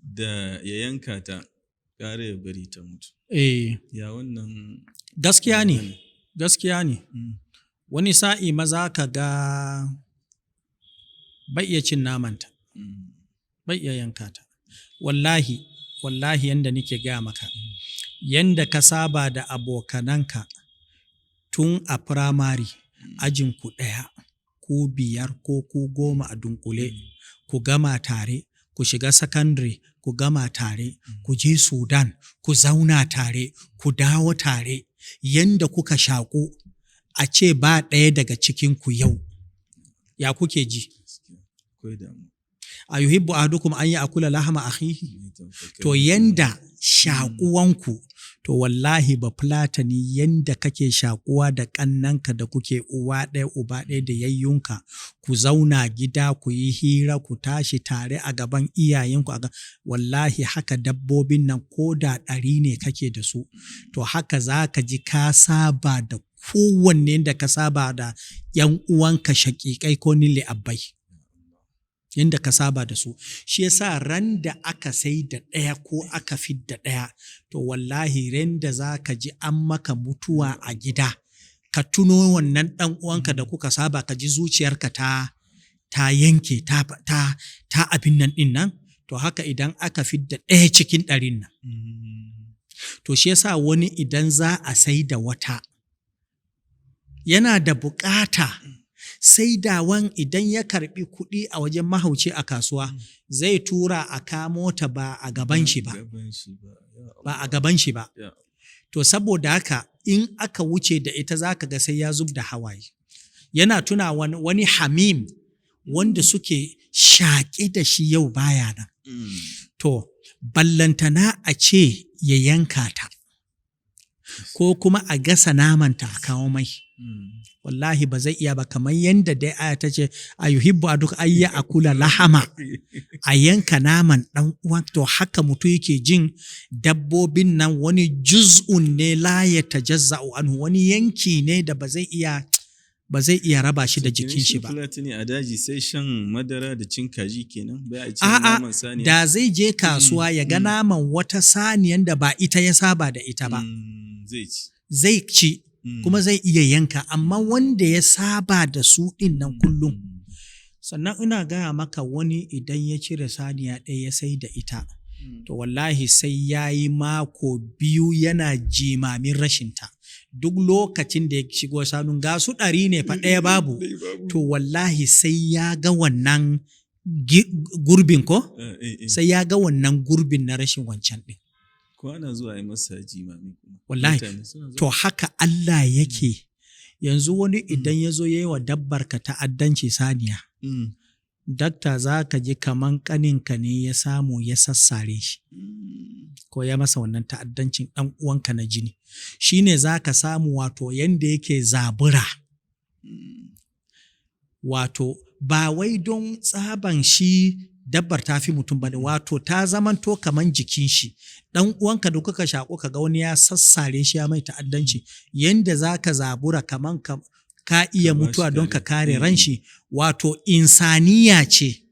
da ya yanka ta ƙara ya bari ta mutu. Ya wannan Gaskiya ne, gaskiya ne. Wani sa'i maza ka ga bai iya cin namanta, bai iya yanka ta. Wallahi, wallahi yanda nike gaya maka, yanda ka saba da abokananka tun a firamare, ajin ku ɗaya, ku 5 ko ku 10 a dunkule, ku gama tare, ku shiga sakandare, ku gama tare, ku je Sudan, ku zauna tare, ku dawo tare, yanda kuka shaƙu, a ce ba ɗaya daga cikin ku yau, ya kuke ji? A yuhibbu ahadukum an ya'kula lahma akhihi? To yanda shaƙuwanku, to wallahi Bafulatani yanda kake shaƙuwa da ƙannanka da kuke uwa ɗaya uba ɗaya da yayyunka, ku zauna gida ku yi hira ku tashi tare a gaban iyayenku, wallahi haka dabbobin nan ko da 100 ne kake da su, to haka za ka ji ka saba da kowanne da ka saba da ‘yan uwanka shaƙiƙai ko nile abbai. Yanda ka saba da su. Shi yasa ran da aka sai da ɗaya ko aka fidda ɗaya, to wallahi ran da za ka ji an maka mutuwa a gida, ka tuno wannan ɗan uwanka da kuka saba, ka ji zuciyarka ta yanke, ta abin nan ɗin nan, to haka idan aka fidda ɗaya cikin 100 nan. To shi yasa wani idan za a sai da wata, yana da buƙata Saidawan idan ya karbi kuɗi a wajen mahauci a kasuwa, zai tura a kamo ta ba a gaban shi ba. Gaban shi ba. Ya Ba a gaban shi ba. Ya. To saboda haka in aka wuce da ita, zaka ga sai ya zub da hawaye. Yana tuna wani hamim wanda suke shaƙe da shi yau baya nan. To, ballantana a ce ya yanka ta, ko kuma a gasa namanta a kawo mai. Wallahi ba zai iya ba, kamar yadda dai aya ta ce a yuhibbu a duk ayya a kula lahama, a yanka naman ɗan uwan. To haka mutum yake jin dabbobin nan, wani juz'un ne la ya tajazza'u anhu, wani yanki ne da ba zai iya raba shi da jikin shi ba. Fulatani a daji sai shan madara da cin kaji kenan, bai a cin A'a, naman saniya. da zai je kasuwa ya ga naman wata saniyan da ba ita ya saba da ita ba, Zai ci. Zai ci kuma zai iya yanka, amma wanda ya saba da su ɗin nan kullum. Sannan ina gaya maka, wani idan ya cire saniya ɗaya ya sai da ita, to wallahi sai ya yi mako 2 yana jimamin rashinta. Duk lokacin da ya shigo shanun, ga su 100 ne fa, ɗaya babu. To wallahi sai ya ga wannan gurbin ko? Eh. Sai ya ga wannan gurbin na rashin wancan ɗin. Ko ana zuwa a yi masa jimami kuma. Wallahi. Mutane suna zuwa. To haka Allah yake. Yanzu wani idan ya zo ya yi wa dabbar ka ta'addanci, saniya, dakta, za ka ji kaman ƙaninka ne ya samu ya sassare shi ko ya masa wannan ta'addancin, ɗan uwanka na jini. Shi ne za ka samu, wato yanda yake zabura. Wato ba wai don tsaban shi dabbar ta fi mutum ba ne, wato ta zamanto kaman jikin shi. Ɗan uwanka da kuka shaƙu, ka ga wani ya sassare shi, ya mai ta'addanci, yanda za ka zabura kaman ka iya Ka ba shi mutuwa don ka kariya. kare ran shi, wato insaniya ce.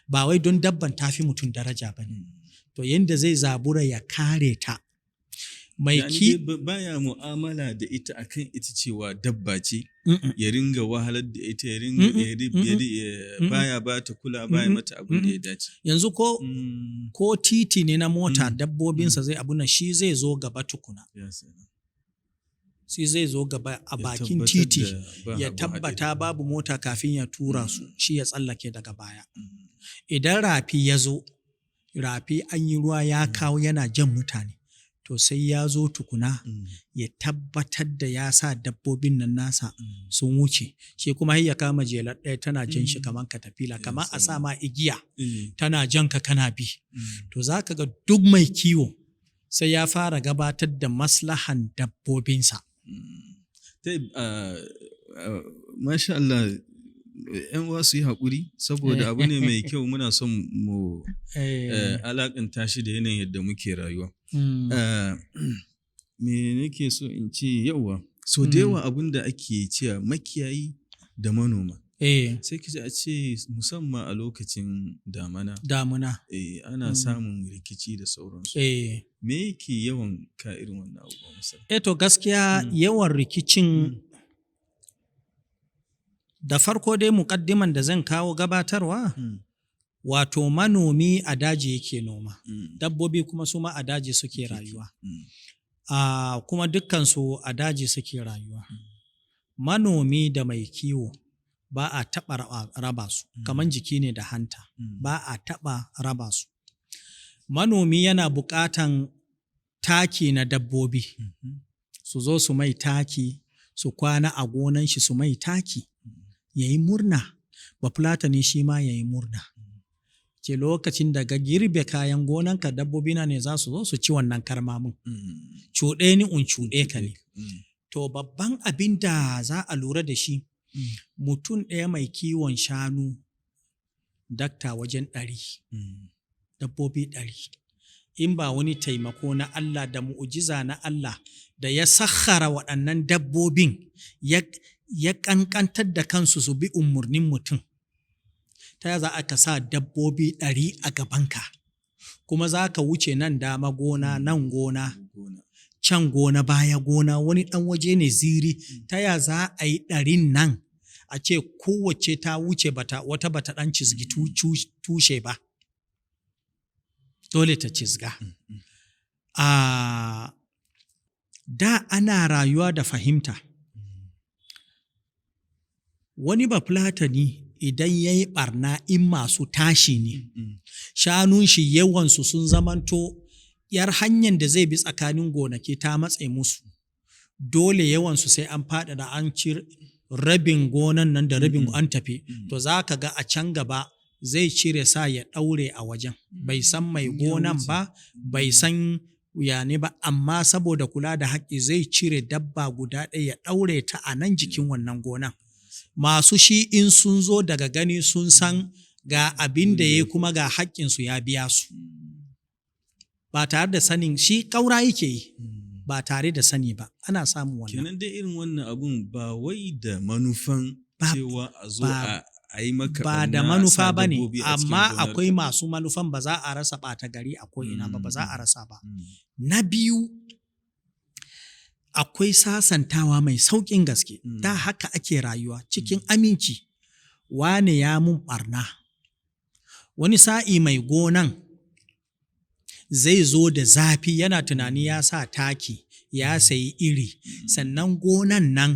Ba wai don dabban ta fi mutum daraja ba ne. To yanda zai zabura ya kare ta. Mai Yani ki dai baya mu'amala da ita akan ita cewa dabba ce, Mm-mm. ya ringa wahalar da ita, ya ringa ya baya ba ta kula, baya mata abin da ya dace. Yanzu ko ko titi ne na mota, dabbobinsa zai abuna, shi zai zo gaba tukuna. Ya salam. Shi zai zo gaba a Ya bakin tabbatar titi. da ba Ya abu tabbata haɗari. babu mota kafin ya tura su, shi ya tsallake daga baya. Idan rafi ya zo, rafi an yi ruwa ya kawo yana jan mutane, to sai ya zo tukuna ya tabbatar da ya sa dabbobin nan nasa sun wuce. Shi kuma har ya kama jelar ɗaya tana jan shi kamar katafila, kamar a sa ma igiya tana jan ka kana bi. To za ka ga duk mai kiwo sai ya fara gabatar da maslahan dabbobinsa. Masha Allah, ‘yan uwa su yi haƙuri saboda abu ne mai kyau, muna son mu alaƙanta shi da yanayin yadda muke rayuwa. Me nake so in ce yauwa? So da yawa abin da ake cewa makiyayi da manoma. Sai ki ji a ce musamman a lokacin damana. Damuna. Ana samun rikici da sauransu. Me yake yawan ka irin wannan abubuwa misali? Eh, to gaskiya yawan rikicin, da farko dai muƙaddiman da zan kawo gabatarwa, wato manomi a daji yake noma, dabbobi kuma su ma a daji suke rayuwa. Kuma dukkansu a daji suke rayuwa. Manomi da mai kiwo ba a taɓa raba su, kaman jiki ne da hanta, ba a taɓa raba su. Manomi yana buƙatan taki na dabbobi, su zo su mai taki, su kwana a gonan shi su mai taki, ya yi murna, Bafulatani shi ma ya yi murna. Ce lokacin da ka girbe kayan gonanka, dabbobina ne za su zo su ci wannan karmamin. Cuɗe ni in cuɗe ka ne. To babban abin da za a lura da shi, mutum ɗaya mai kiwon shanu, dakta, wajen 100, dabbobi 100. In ba wani taimako na Allah da mu'ujiza na Allah da ya sakhara waɗannan dabbobin ya ƙanƙantar da kansu su bi umarnin mutum. Ta za a ka sa dabbobi 100 a gabanka, kuma za ka wuce nan dama gona, nan gona, can gona, baya gona, wani ɗan waje ne ziri, ta ya za a yi 100n nan a ce kowacce ta wuce bata wata bata ɗan cizgi tushe ba? Dole ta cizga. Da ana rayuwa da fahimta. Wani Bafulatani idan ya yi ɓarna, in masu tashi ne, shanun shi yawansu sun zamanto yar hanyar da zai bi tsakanin gonaki ta matse musu, dole yawansu sai an faɗaɗa, an ci rabin gonan nan da rabin an tafi. To, za ka ga a can gaba zai cire sa ya ɗaure a wajen, bai san mai Ya gonan wuce. ba, bai san ya ne ba, amma saboda kula da haƙƙi zai cire dabba guda ɗaya ya ɗaure ta a nan jikin wannan gonan. Masu shi in sun zo, daga gani sun san ga abin da ya yi, kuma ga haƙƙinsu ya biya su, ba tare da sanin shi ƙaura yake yi, ba tare da sani ba. Ana samun wannan. Kenan dai irin wannan abun ba wai da manufan cewa a zo a yi maka ba da ɓarna a manufa sa ba ne, dabbobi a cikin amma gonarka. Akwai masu manufan, ba za a rasa ɓata gari a ko'ina ba, ba za a rasa ba. Na biyu, akwai sasantawa mai sauƙin gaske. Da haka ake rayuwa cikin aminci. Wane ya mun ɓarna, wani sa'i mai gonan zai zo da zafi, yana tunani ya sa taki, ya sayi iri, sannan gonan nan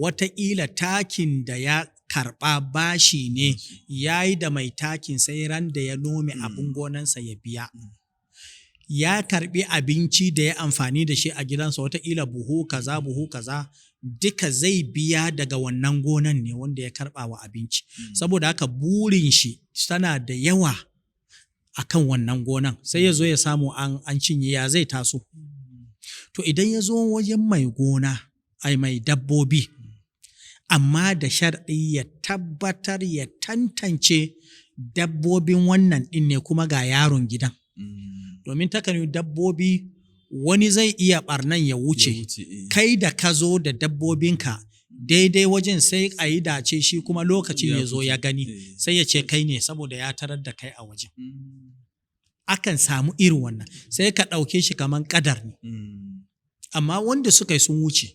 wataƙila takin da ya karɓa bashi ne ya yi da mai takin, sai ran da ya nome abin gonansa ya biya. Ya karɓi abinci da ya amfani da shi a gidansa, wataƙila buhu kaza, buhu kaza, duka zai biya daga wannan gonan ne wanda ya karɓa wa abinci. Saboda haka burin shi tana da yawa akan wannan gonan, sai ya zo ya samu an cinye, ya zai taso? To, idan ya zo wajen mai gona, ai mai dabbobi, amma da sharɗi ya tabbatar ya tantance dabbobin wannan ɗin ne, kuma ga yaron gidan. Domin takan yi dabbobi wani zai iya ɓarnan ya wuce. Ya wuce, eh. Kai da ka zo da dabbobinka daidai wajen, sai a yi dace shi kuma lokacin ya zo ya gani, sai ya ce kai ne, saboda ya tarar da kai a wajen. Akan samu irin wannan, sai ka ɗauke shi kaman ƙadar ne. Amma wanda suka yi sun wuce,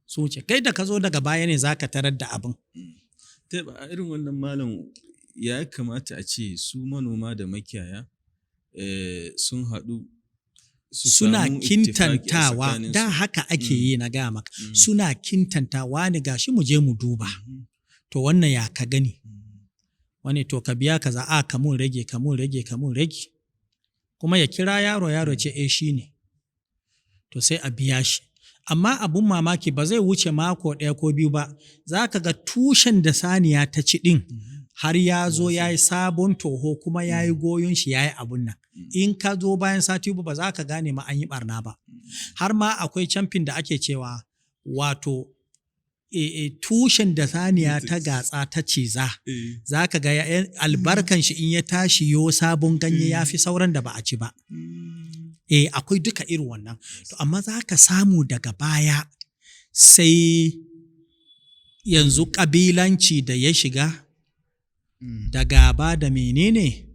sun wuce. Kai da ka zo daga baya ne za ka tarar da abin. Ta a irin wannan, malam, ya kamata a ce su manoma da makiyaya sun haɗu su Suna samu ittifaki a kintantawa. tsakaninsu. Da haka ake yi, na gaya maka. Suna kintantawa ne, gashi mu je mu duba. To, wannan ya ka gani? Wani to ka biya kaza, a ka mun rage, ka mun rage, ka mun rage. Kuma ya kira yaro, yaro ce eh shi ne. To, sai a biya shi. Amma abun mamaki, ba zai wuce mako ɗaya ko biyu ba, za ka ga tushen da saniya ta ci ɗin har ya zo ya yi sabon toho, kuma ya yi goyon shi, ya yi abun nan. In ka zo bayan sati 2, ba za ka gane ma an yi ɓarna ba. Har ma akwai camfin da ake cewa, wato tushen da saniya ta gatsa, ta ciza, za ka ga albarkan shi in ya tashi yo sabon ganye ya fi sauran da ba a ci ba. Eh, akwai duka irin wannan. To, amma za ka samu daga baya sai yanzu ƙabilanci da ya shiga da gaba da menene,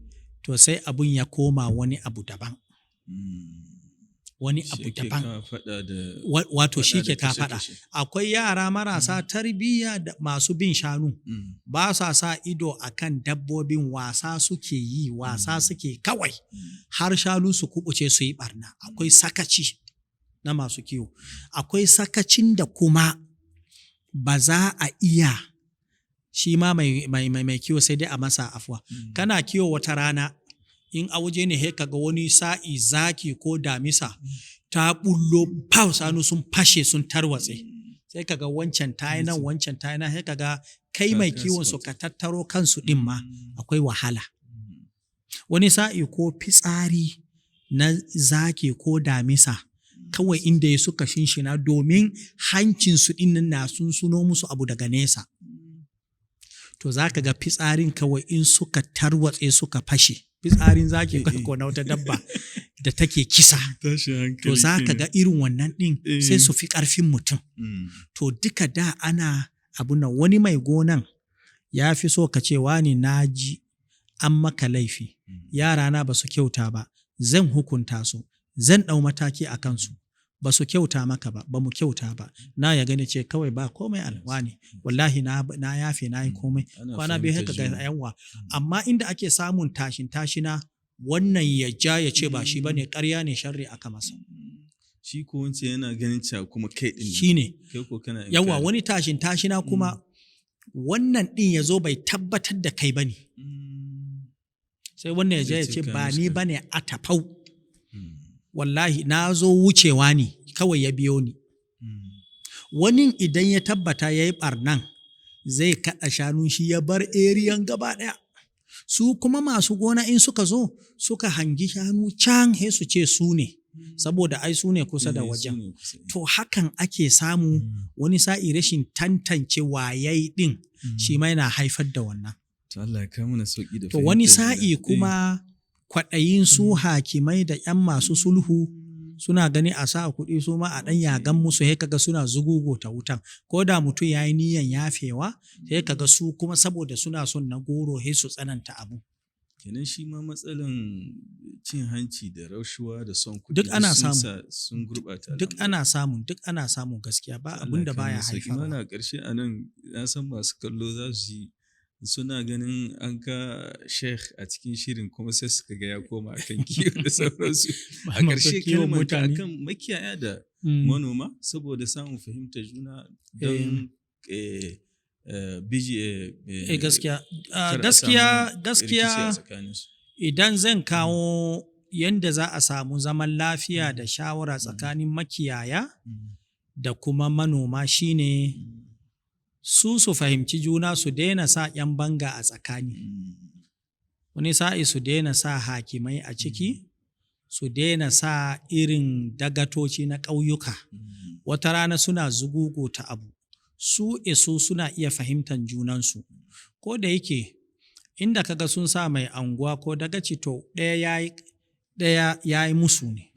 to sai abun ya koma wani abu daban. Wani Shi abu ake daban. kawo faɗa da Wato shi faɗa da ke ka faɗa. kashe-kashe. Akwai yara marasa tarbiyya da masu bin shanu. Ba sa sa ido a kan dabbobin, wasa suke yi, wasa suke kawai. Har shanu su kubuce su yi barna. Akwai sakaci na masu kiwo. Akwai sakacin da kuma ba za a iya shi ma mai kiwo, sai dai a masa afuwa. Kana kiwo wata rana, in a waje ne, ka ga wani sa'i zaki ko damisa ta bullo, pau, shanu sun fashe, sun tarwatse. Sai ka ga wancan ta yi nan, wancan ta yi nan, sai ka ga kai Ka mai kasa kiwon su ka tattaro kansu ɗin ma akwai wahala. Wani sa'i ko fitsari na zaki ko damisa kawai inda ya suka shinshina, domin hancinsu ɗin nan na sunsuno musu abu daga nesa. To, za ka ga fitsarin kawai in suka tarwatse suka fashe. Fitsarin zaki ko na wata dabba da take kisa. Tashin hankali To, za ka ga irin wannan ɗin sai su fi ƙarfin mutum. To, duka da ana abu nan, wani mai gonan ya fi so ka ce, wani, na ji an maka laifi, yarana ba su kyauta ba, zan hukunta su, zan ɗau mataki a kansu, ba su kyauta maka ba, ba mu kyauta ba. Na ya gani ce kawai ba komai, alwani, wallahi na yafe, na yi komai. Ana Kwana 2 haka fahimtar ga juna. yawa. Amma inda ake samun tashin tashina, wannan ya ja ya ce ba shi bane, ƙarya ne, sharri aka masa. Shi ko wancan yana ganin cewa kuma kai ɗin ne. Shine. Kai ko kana Yawa inkari. wani tashin tashina kuma. Wannan ɗin ya zo bai tabbatar da kai ba ne. Sai wannan ya je ya Zai ce ce ba ka ni mishi ba ne a tafau. Wallahi na zo wucewa ne kawai ya biyo ni. Wani idan ya tabbata ya yi ɓarnan zai kaɗa shanun shi ya bar eriyan gaba ɗaya. Su kuma masu gona in suka zo suka hangi shanu can he su ce su ne, saboda ai su ne kusa da Eh, su wajen. ne kusa. To hakan ake samu wani sa'i rashin tantance wayai ɗin shi ma yana haifar da wannan. To Allah ya kawo mana sauki da To wani fahimtar juna. sa'i kuma kwaɗayin su hakimai da ‘yan masu sulhu suna gani a sa kuɗi su ma a ɗan yagan musu, sai kaga suna zugugo ta wutan. Ko da mutum ya yi niyan yafewa, sai kaga su kuma saboda suna son na goro sai su tsananta abu. Kenan shi ma matsalan cin hanci da rashuwa da son kuɗi Duk ana sun samu. Sun gurɓata Duk al'amura. ana samu, duk ana samu gaskiya, ba Allah abun ya da kawo baya mana sauki. haifarwa. Mana a ƙarshe a nan na san masu kallo za su yi suna ganin an ka Sheikh a cikin shirin kuma sai suka ga ya koma akan kiwo da sauransu. A Masu ƙarshe kiwon kalmar ka mutane. akan makiyaya da manoma saboda samun fahimtar juna don biji Eh, gaskiya. Ah, kar a gaskiya samu rikici a gaskiya tsakaninsu. Idan zan kawo yanda za a samu zaman lafiya da shawara tsakanin makiyaya da kuma manoma shine su su fahimci juna, su daina sa 'yan banga a tsakani. Wani sa'i su daina sa hakimai a ciki, su daina sa irin dagatoci na ƙauyuka. Wata rana suna zuguguta abu. Su isu suna iya fahimtar junansu. Ko da yake inda kaga sun sa mai anguwa ko dagaci, to ɗaya ya yi musu ne.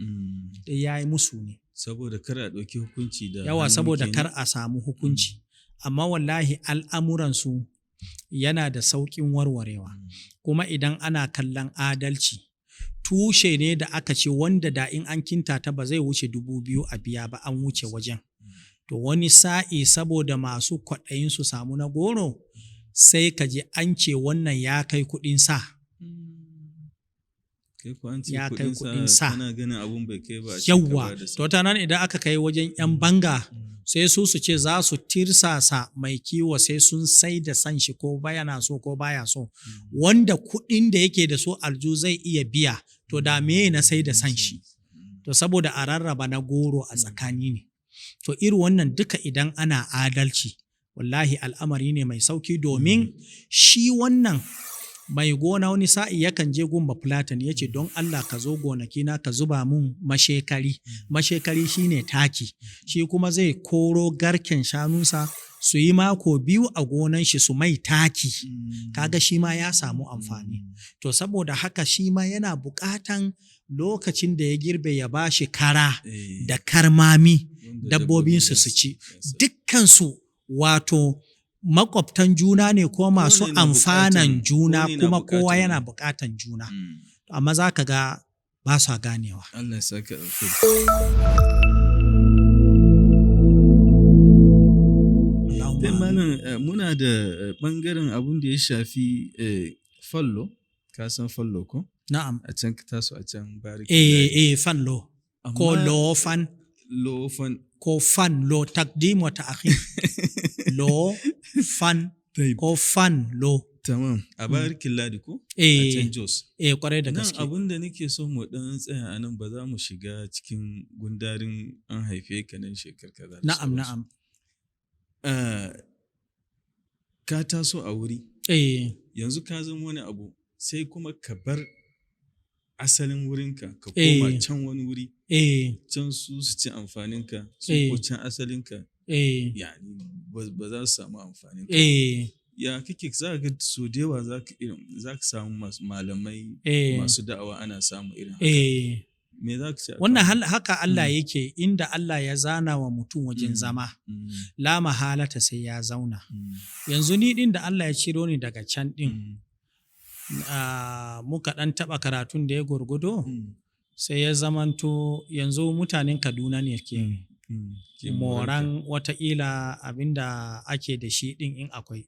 Ɗaya ya yi musu ne. Saboda kar a ɗauki hukunci da Yawa hannu saboda kenan. kar a samu hukunci. Amma wallahi al'amuransu yana da sauƙin warwarewa. Kuma idan ana kallon adalci, tushe ne da aka ce wanda da in an kintata ba zai wuce 2,000 a biya ba, an wuce wajen. To wani sa'i saboda masu kwaɗayin su samu na goro, sai ka ji an ce wannan ya kai kuɗin sa. Kai ko an ce Ya kai kuɗin kuɗin sa. Kana ganin abun bai kai ba a ce ka Yawwa, bada sa. to ta nan idan aka kai wajen 'yan banga, sai su su ce za su tirsasa mai kiwo sai sun sai da san shi ko baya na so ko baya so. Wanda kuɗin da yake da su alju zai iya biya, to da meye na sai da san shi. To saboda a rarraba na goro a tsakani ne. To irin wannan duka idan ana adalci, wallahi al'amari ne mai sauki, domin shi wannan mai gona wani sa'i yakan je gun Bafulatani ya ce don Allah ka zo gonakina ka zuba mun mashekari. Mashekari shine taki. Shi kuma zai koro garken shanunsa su yi mako 2 a gonan shi su mai taki. Kaga shi ma ya samu amfani. To saboda haka shi ma yana buƙatan lokacin da ya girbe ya bashi kara da karmami Wanda dabbobinsu su ci. Dukkansu wato makwabtan juna ne ko masu Kowane na amfanan juna, kowane na kuma kowa buƙatan yana wani. buƙatan juna. Amma za ka ga ba sa ganewa. Allah ya saka alkhairi. Allahumma Dai amin. malam, muna da ɓangaren abun da ya shafi fallo, ka san fallo ko? Na'am. A can ka taso a can bariki. Eh eh fallo. Ko Amma lofan Lofan. ko fan lo, takdim wa ta'khir. Lo fan ko fan lo. Tamam. A barikin Ladi ko? A Eh can Jos. eh kwarai da Nan gaske. abun da nake so mu ɗan tsaya a nan, ba za mu shiga cikin gundarin an haife ka nan shekar kaza da Na'am sauransu. na'am. Ka taso a wuri, yanzu ka zama wani abu, sai kuma ka bar asalin wurinka ka koma can wani wuri, can su su ci amfaninka, su ko can asalinka, yani ba za su samu amfaninka. Ya kake za ka ga so da yawa za ka irin za ka samu masu malamai masu da'awa ana samu irin haka. Me za ka ce akan Wannan haka Allah yake, inda Allah ya zana wa mutum wajen zama, la mahalata sai ya zauna. Yanzu ni ɗin da Allah ya ciro ni daga can ɗin, muka ɗan taɓa karatun da ya gurgudo, sai ya zamanto yanzu mutanen Kaduna ne ke Ke moran wataƙila abin da ake da shi ɗin in akwai.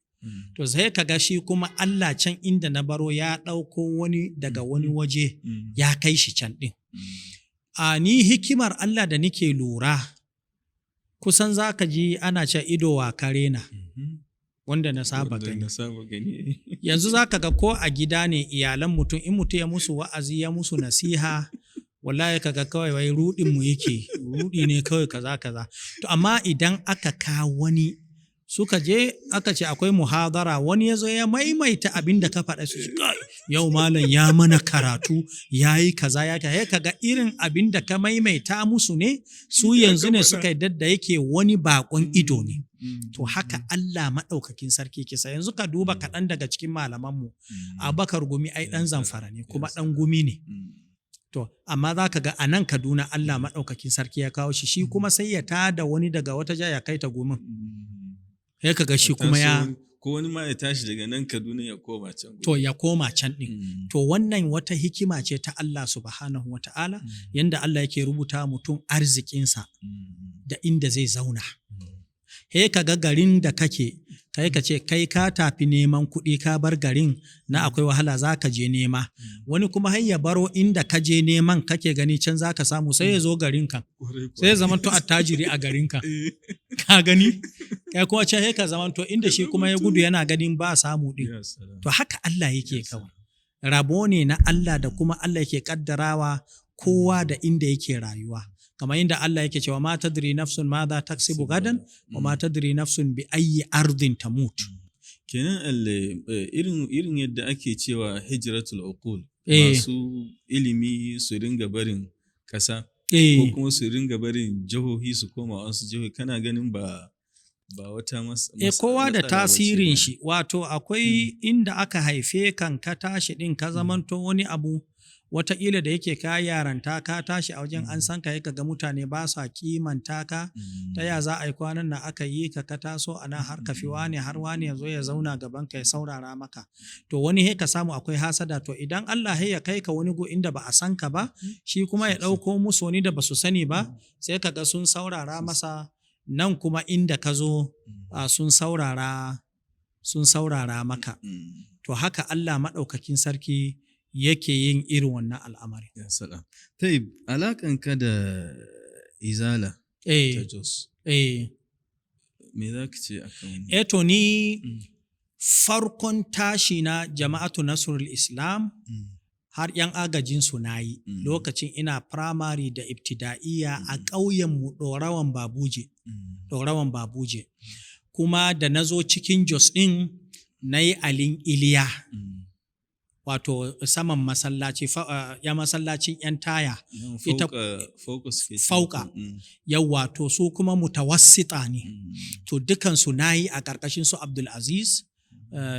To sai ka ga shi kuma Allah can inda na baro ya ɗauko wani daga wani waje ya kai shi can ɗin. A ni hikimar Allah da nike lura, kusan za ka ji ana ce ido wa kare na. Wanda na saba Wanda gani. na saba gani. Yanzu za ka ga ko a gida ne iyalan mutum, in mutum ya musu wa'azi, ya musu nasiha, wallahi kaga kawai wai ruɗin mu yake, ruɗi ne kawai, kaza kaza. To amma idan aka kawo wani, suka je aka ce akwai muhadara, wani ya zo ya maimaita abin da ka faɗa, su ce, "Kai, yau malam ya mana karatu, ya yi kaza, ya ka." Kaga irin abin da ka maimaita musu ne su yanzu ne suka yadda da yake wani bakon ido ne. To haka Allah maɗaukakin sarki kisa. Yanzu ka duba kaɗan daga cikin malamanmu, Abubakar Gumi ai ɗan Zamfara ne kuma ɗan Gumi ne. To amma za ka ga a nan Kaduna Allah maɗaukakin sarki ya kawo shi, shi kuma sai ya tada wani daga wata jiha ya kai ta Gumin. Sai ka ga shi kuma ya Ko wani ma ya tashi daga nan Kaduna ya koma can. To, ya koma can ɗin. To wannan wata hikima ce ta Allah subhanahu wa ta'ala, yanda Allah yake rubuta mutum arzikinsa da inda zai zauna. He ka ga garin da kake, kai ka ce kai ka tafi neman kuɗi, ka bar garin na akwai wahala, za ka je nema. Wani kuma har ya baro inda ka je neman, kake gani can za ka samu, sai ya zo garin kan. Sai ya zamanto attajiri a garin kan. Ka gani? Kai kuma can sai ka zamanto inda shi kuma ya gudu yana ganin ba samu ɗin. To haka Allah yake kawai. Rabo ne na Allah da kuma Allah yake kaddarawa kowa da inda yake rayuwa. Kamar inda Allah yake cewa ma tadri nafsun ma za taksibu gadan wa ma tadri nafsun bi ayyi ardin tamut. Kenan irin yadda ake cewa hijratul uqul, masu ilimi su ringa barin ƙasa ko kuma su ringa barin jihohi su koma wasu jihohi, kana ganin ba wata Kowa da matsala bace tasirin ba? shi. Wato akwai inda aka haife kan ka tashi ɗin, ka zamanto wani abu, wataƙila da yake ka yaranta, ka tashi a wajen an san ka, ka ga mutane ba sa kimanta ka. Ta ya za a yi kwanan nan aka yi ka, ka taso a nan har ka fi wane, har wane ya zo ya zauna gaban ka ya saurara maka? To wani he ka samu akwai hasada. To idan Allah he ya kai ka wani gu inda ba a san ka ba, shi kuma ya ɗauko musu wani da ba su sani ba, sai ka ga sun saurara masa. Nan kuma inda ka zo sun saurara maka. To haka Allah maɗaukakin sarki yake yin irin wannan al'amari. Ya salam. Taib, alaƙanka da Izala ta Jos, me za ka ce akan wannan? Eh, to ni farkon tashi na Jama'atu Nasrul Islam, har 'yan agajin su na yi lokacin ina firamare da ibtida'iyya a ƙauyenmu Ɗorawan Babuje. Ɗorawan Babuje. Kuma da na zo cikin Jos ɗin, na yi alin Iliya. Wato saman masallaci, ya masallacin 'yan taya. Nan fauka suke ce Fauka. muku. Yawa, to su kuma mutawassita ne. To dukansu na yi a ƙarƙashin su Abdulaziz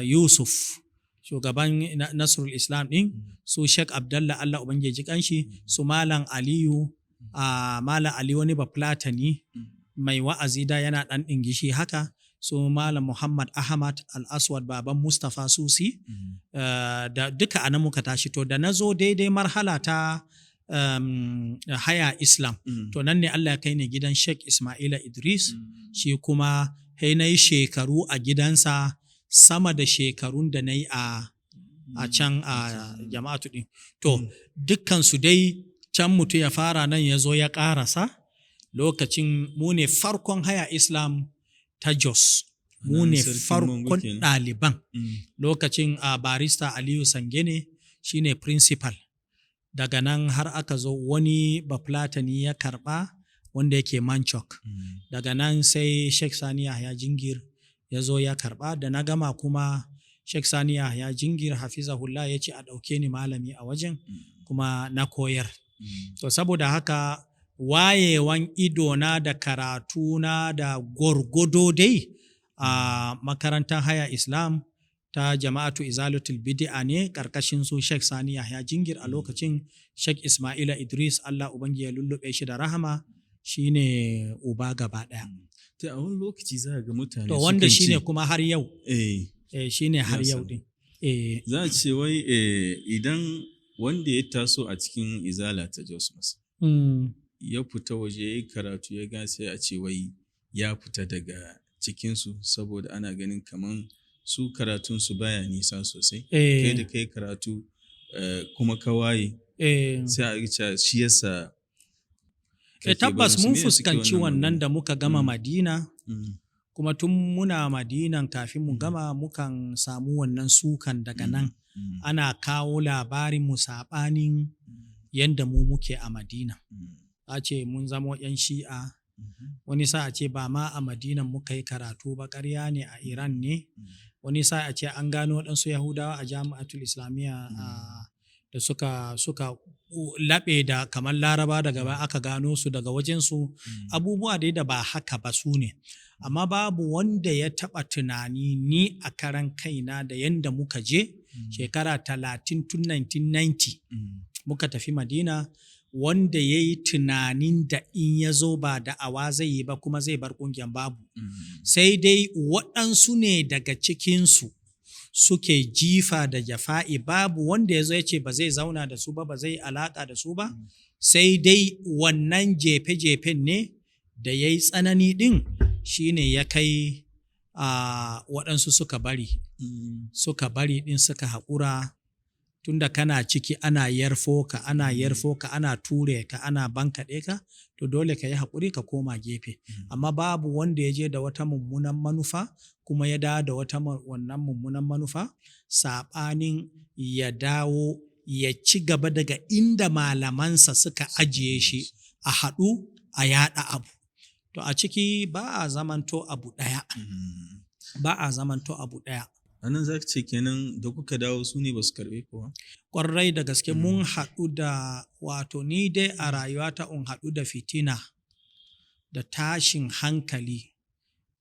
Yusuf, shugaban Nasrul Islam ɗin, su Sheikh Abdallah, Allah Ubangiji ji kanshi, su Malam Aliyu, a Malam Ali wani Bafulatani mai wa'azi da yana ɗan ɗingishi haka, su Malam Muhammad Ahmad Al-Aswad, baban Mustapha Susi, da duka anan muka tashi. To da na zo daidai marhala ta haya Islam, to nan ne Allah ya kai ni gidan Sheikh Ismaila Idris. Shi kuma sai na yi shekaru a gidansa sama da shekarun da na yi a can a Jama'atu ɗin. To dukkansu dai can mutu ya fara, nan ya zo ya ƙarasa. Lokacin mu ne farkon haya Islam ta Jos. Mu Nan ne Sarkin Mangu farkon kenan. ɗaliban. Lokacin a barista Aliyu Sangene shine principal. Daga nan har aka zo wani Bafulatani ya karɓa wanda yake Manchok. Daga nan sai Sheikh Sani Yahya Jingir ya zo ya karɓa. Da na gama kuma, Sheikh Sani Yahya Jingir hafizahullah ya ce a ɗauke ni malami a wajen, kuma na koyar. To saboda haka wayewan idona da karatuna da gwargwado dai a makarantar haya Islam ta Jama'atu Izalatul Bid'a ne, karkashin su Sheikh Sani Yahya Jingir. A lokacin Sheikh Ismaila Idris, Allah Ubangiji ya lullube shi da rahama, shine uba gaba ɗaya. Ta a wani lokaci za ga mutane To wanda sukan shine ce, kuma har yau, shine har Ya yau salam. din. Za a ce wai idan wanda ya taso a cikin Izala ta Jos masa ya fita waje ya yi karatu ya ga, sai a ce wai ya fita daga cikinsu, saboda ana ganin kaman su karatunsu baya nisa sosai. Kai da kai karatu kuma ka waye, sai a ce shi yasa kake Tabbas barin su. mun Me yasa suke fuskanci wannan magana? da muka gama Madina. Kuma tun muna Madinan kafin mu gama mukan samu wannan sukan daga nan. Ana kawo labarin mu saɓanin yanda mu muke a Madina. A ce mun zamo 'yan Shi'a, wani sa a ce ba ma a Madinan muka yi karatu ba, ƙarya ne, a Iran ne. Wani sa a ce an gano waɗansu Yahudawa a Jami'atul Islamiyya da suka laɓe da kamar Laraba, daga baya aka gano su daga wajensu. Abubuwa dai da ba haka ba su ne. Amma babu wanda ya taɓa tunani ni a karan kaina da yanda muka je shekara 30 tun 1990 muka tafi Madina, wanda ya yi tunanin da in ya zo ba da'awa zai yi ba kuma zai bar ƙungiyar, babu. Sai dai waɗansu ne daga cikinsu suke jifa da jafa'i, babu wanda ya zo ya ce ba zai zauna da su ba, ba zai alaƙa da su ba. Sai dai wannan jefe-jefen ne da ya yi tsanani ɗin shi ne ya kai waɗansu suka bari. Suka bari ɗin, suka haƙura, tunda kana ciki ana yarfo ka, ana yarfo ka, ana ture ka, ana bankaɗe ka, to dole ka yi haƙuri ka koma gefe. Amma babu wanda ya je da wata mummunan manufa kuma ya dawo da wata wannan mummunan manufa, saɓanin ya dawo ya ci gaba daga inda malamansa suka ajiye shi, a haɗu a yaɗa abu. To a ciki ba a zamanto abu ɗaya. Ba a zamanto abu ɗaya. A nan za ka ce kenan da kuka dawo su ne ba su karɓe ku ba? Ƙwarai da gaske mun haɗu da, wato ni dai a rayuwata in haɗu da fitina da tashin hankali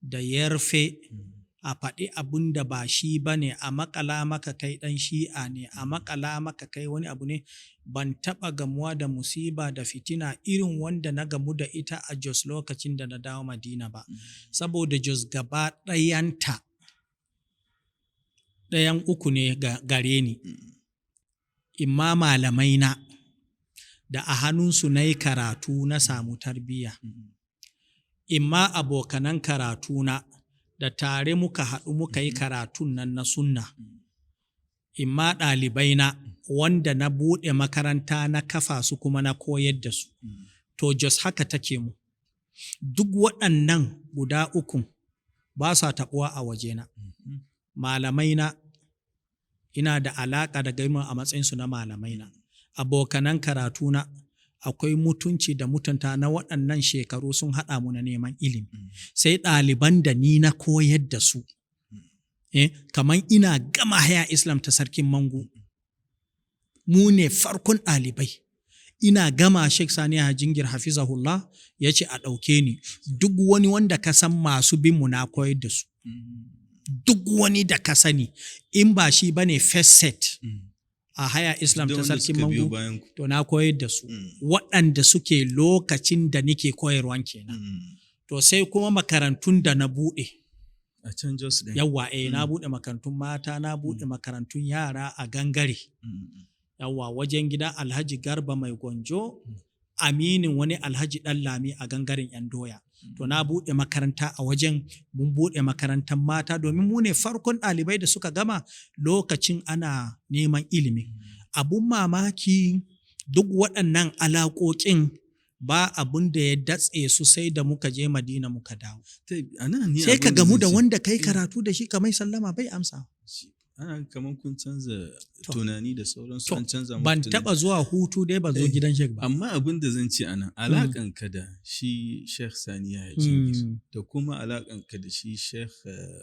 da yarfe, a faɗi abun da ba shi ba ne, a maƙala maka kai ɗan Shi'a ne, a maƙala maka kai wani abu ne. Ban taɓa gamuwa da musiba da fitina irin wanda na gamu da ita a Jos lokacin da na dawo Madina ba. Saboda Jos gaba ɗayanta ɗayan uku ne gare ni. Imma malamaina da a hannunsu na yi karatu na samu tarbiyya. Imma abokanan karatuna da tare muka haɗu muka yi karatun nan na sunna. Imma ɗalibaina wanda na buɗe makaranta na kafa su kuma na koyar da su. To Jos haka take mu. Duk waɗannan guda ukun ba sa taɓuwa a wajena. Malamaina ina da alaƙa da girma a matsayinsu na malamaina. Abokanan karatuna akwai mutunci da mutunta na waɗannan shekaru sun haɗa mu na neman ilimi. Sai ɗaliban da ni na koyar da su. Kamar ina gama Haya Islam ta Sarkin Mangu. Mu ne farkon ɗalibai. Ina gama, Sheikh Sani Jingir hafizahullah ya ce a ɗauke ni. Duk wani wanda ka san masu bin mu na koyar da su. Duk wani da ka sani in ba shi bane first set a Haya Islam Da ta wanda Sarkin suka biyo Mangu, bayan ku. to na koyar da su. Waɗanda suke lokacin da nike koyarwan kenan. To sai kuma makarantun da na buɗe. A can Jos ɗin. Yawwa, na buɗe makarantun mata, na buɗe makarantun yara a Gangare. Yawwa, wajen gidan Alhaji Garba Mai Gwanjo, aminin wani Alhaji Ɗanlami a Gangaren 'Yan Doya. To na buɗe makaranta a wajen, mun buɗe makarantar mata domin mu ne farkon ɗalibai da suka gama lokacin ana neman ilimi. Abun mamaki, duk waɗannan alaƙoƙin ba abun da ya datse su sai da muka je Madina muka dawo. A nan ni Sai ka abun da gamu zan da ce- wanda kai karatu da shi, ka mai sallama bai amsa. Ana kamar kun canza To. tunani da sauransu, To, an canza muku ban tunani. taɓa zuwa hutu dai ban zo gidan Sheikh ba. Amma abin da zan ce anan, alaƙanka da shi Sheikh Sani Yahya Jingir da kuma alaƙanka da shi Sheikh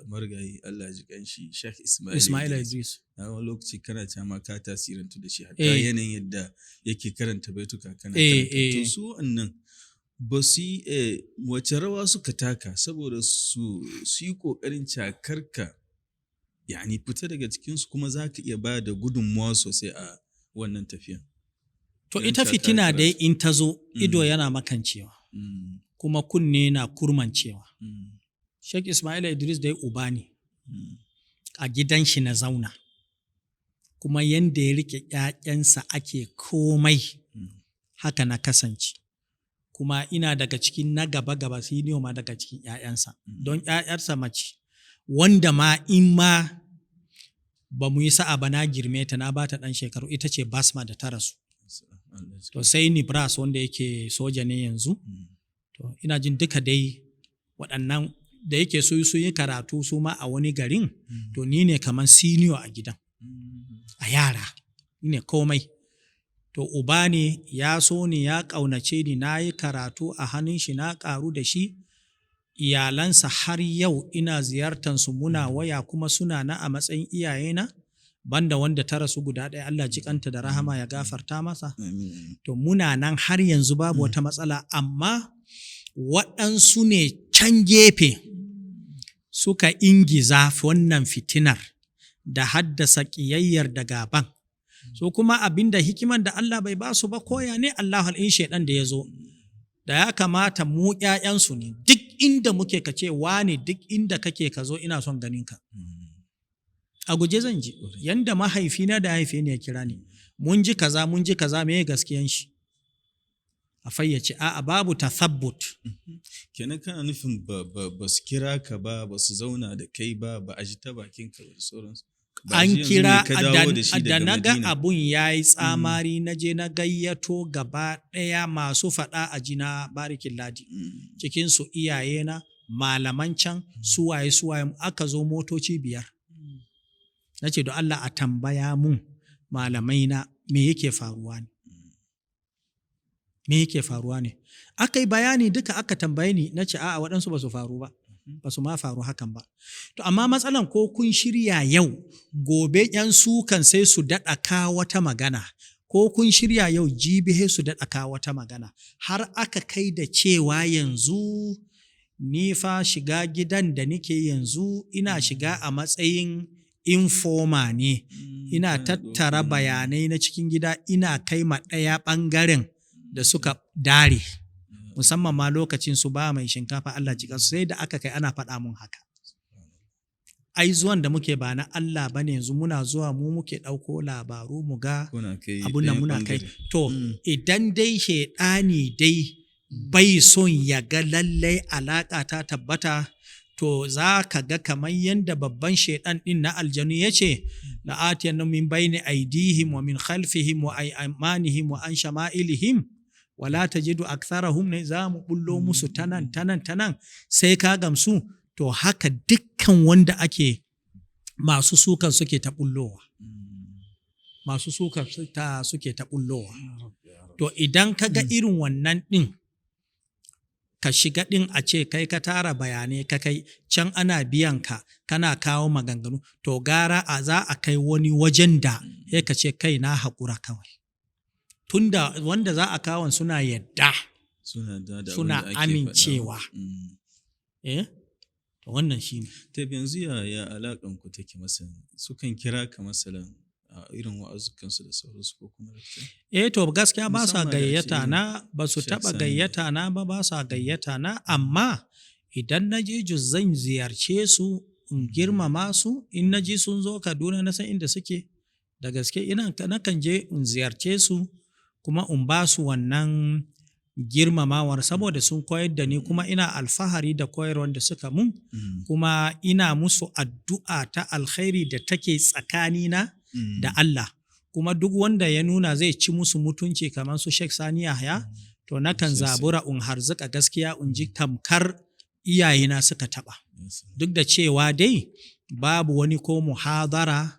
Marigayi, Allah ji kanshi, Sheikh Ismail Ismail Idris. Idris. Na wani lokaci kana cewa ma ka tasirantu da shi, hatta yanayin yadda yake karanta baituka kana karanta. To su wannan ba su yi wace rawa suka taka saboda su yi ƙoƙarin cakarka, yani fita daga cikinsu, kuma za ka iya ba da gudunmuwa sosai a wannan tafiyan? To Idan ita ta fitina karatu. dai in ta zo, ido yana makancewa kuma kunne na kurmancewa. Sheikh Ismail Idris dai uba ne. A gidan shi na zauna. Kuma yanda ya rike ‘ya'yansa ake komai, haka na kasance. Kuma ina daga cikin na gaba-gaba, senior ma daga cikin ‘ya'yansa. Don ‘ya'yarsa mace, wanda ma in ma ba mu yi sa'a ba na girme ta, na ba ta ɗan shekaru, ita ce Basma da ta rasu. Allah ji To sai Nibras wanda yake soja ne yanzu. To ina jin duka dai waɗannan Da yake su yi karatu su ma a wani garin, to ni ne kamar senior a gidan, a yara, ni ne komai. To uba ne ya so ni, ya ƙaunace ni, na yi karatu a hannun shi, na ƙaru da shi. Iyalansa har yau ina ziyartansu, muna waya, kuma suna na a matsayin iyayena, banda wanda ta rasu guda ɗaya, Allah jikanta da rahama ya gafarta masa. Amin. To muna nan har yanzu, babu wata matsala, amma waɗansu ne can gefe suka ingiza wannan fitinar da haddasa ƙiyayyar da gaban. So kuma abinda hikiman da Allah bai ba su ba koya ne, Allah in shaidan da ya zo da ya kamata mu ƴaƴansu ne, duk inda muke ka ce wane, duk inda kake ka zo, ina son ganin ka, a guje zan ji. Yanda mahaifina da haife ni ya kira ni, mun ji kaza, mun ji kaza, meye gaskiyan shi, a fayyace. A'a, babu tathabbut. Kenan kana nufin ba su kira ka ba, ba su zauna da kai ba, ba a ji ta bakin ka ba da sauransu. Ba a An ji yanzu kira me ka dawo da shi da daga na ga Madina. Abun ya yi tsamari, na je na gayyato gaba ɗaya masu faɗa a jina Barikin Ladi, cikinsu iyayena, malaman can, suwaye suwaye, aka zo motoci 5. Na ce, don Allah a tambaya mun malamai na, me yake faruwa ne, me yake faruwa ne? Aka yi bayani duka, aka tambaye ni, na ce a'a, waɗansu ba su faru ba, ba su ma faru hakan ba. To amma matsalan, ko kun shirya yau, gobe yan sukan sai su daɗa ka wata magana, ko kun shirya yau, jibi sai su daɗa ka wata magana, har aka kai da cewa yanzu ni fa shiga gidan da nike yanzu, ina shiga a matsayin informer ne, ina Kana tattara ɗaukan- bayanai na cikin gida, ina kai ma ɗaya ɓangaren da suka dare, musamman ma lokacin su ba mai shinkafa, Allah jika, sai da aka kai ana faɗa mun haka, ai zuwan da muke ba na Allah bane, yanzu muna zuwa mu muke ɗauko labaru mu ga Kuna kai abun nan ɗayan muna kai. ɓangare. To idan dai shaidani dai bai son ya ga lallai alaƙa ta tabbata, to za ka ga kamar yadda babban shaidan ɗin na aljanu ya ce, la'atiyan min baini aidihim wa min khalfihim wa aymanihim wa an shama'ilihim wala tajidu aktharahum, ne za mu bullo musu tanan tanan tanan sai ka gamsu. To haka dukkan wanda ake masu sukan suke ta bullowa, masu sukan suke ta bullowa. To idan ka ga irin wannan ɗin, ka shiga ɗin, a ce kai ka tara bayanai ka kai can, ana biyan ka, kana kawo maganganu, to gara a za a kai wani wajen da sai ka ce kai na haƙura kawai. Tunda wanda za a kawon suna yadda, Suna da abin suna da ake faɗa. amincewa. Eh? To wannan shi ne. Ta yanzu ya alaƙan ku take masalan? Sukan kira ka masalan a irin wa'azukansu da sauransu, ko kuma lecture? Eh, to gaskiya ba sa Musamman da ce gayyata irin na, ba su Sheikh taɓa Sani. gayyata na ba, ba sa gayyata na, amma idan na je Jos zan ziyarce su in girmama su. In na ji sun zo Kaduna, na san inda suke, da gaske ina nakan je in ziyarce su kuma in ba su wannan girmamawar, saboda sun koyar da ni, kuma ina alfahari da koyarwar da suka mun, kuma ina musu addu'a ta alkhairi da take tsakanina da Allah. Kuma duk wanda ya nuna zai ci musu mutunci kamar su Sheikh Sani Yahya, to nakan Sosai. zabura in harzuka gaskiya, in ji tamkar iyayena suka taɓa. Duk da cewa dai babu wani ko muhadara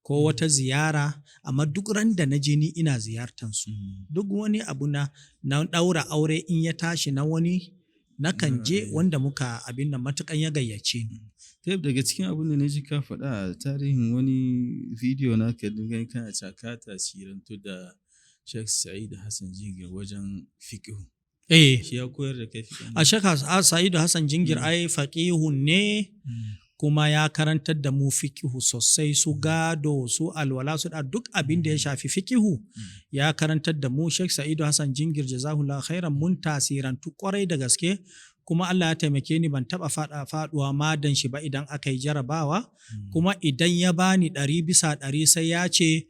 ko wata ziyara, amma duk ran da na je ni ina ziyartan su. Duk wani abu na ɗaura aure in ya tashi na wani, nakan je, wanda muka abin nan, matukan ya gayyace ni. Ta daga cikin abin da na ji ka faɗa a tarihin wani bidiyo na ka dinga kana cewa ka tasirantu da Sheikh Sa'id Hassan Jingir wajen fiqh. Eh, Shi ya koyar da kai fiqh? A Sheikh Sa'idu Hassan Jingir ai faqihun ne, kuma ya karantar da mu fikihu sosai, su gado, su alwala, su da duk abin da ya shafi fikihu ya karantar da mu. Sheikh Sa'idu Hassan Jingir, jazahullah khairan, mun tasirantu kwarai da gaske, kuma Allah ya taimake ni ban taba faduwa madan shi ba idan aka yi jarabawa. Kuma idan ya bani 100% sai ya ce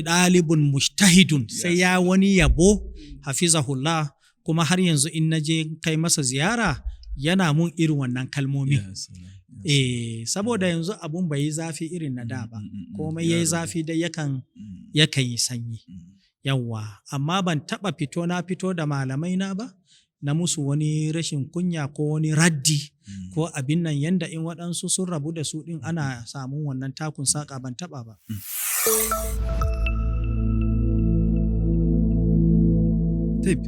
ɗalibun mujtahidun, sai ya wani yabo, hafizahullah. Kuma har yanzu in naje kai masa ziyara yana mun irin wannan kalmomin. Ya salam, ya salam. Eh, saboda yanzu abun bai yi zafi irin na da ba. Komai yayi Ya zafi dai yakan yakan yi sanyi. Yawwa, amma ban taɓa fito na fito da malamai na ba. na musu wani rashin kunya ko wani raddi ko abin nan, yanda in waɗansu sun rabu da su ɗin ana samun wannan takun saƙa, ban taɓa ba. Taib,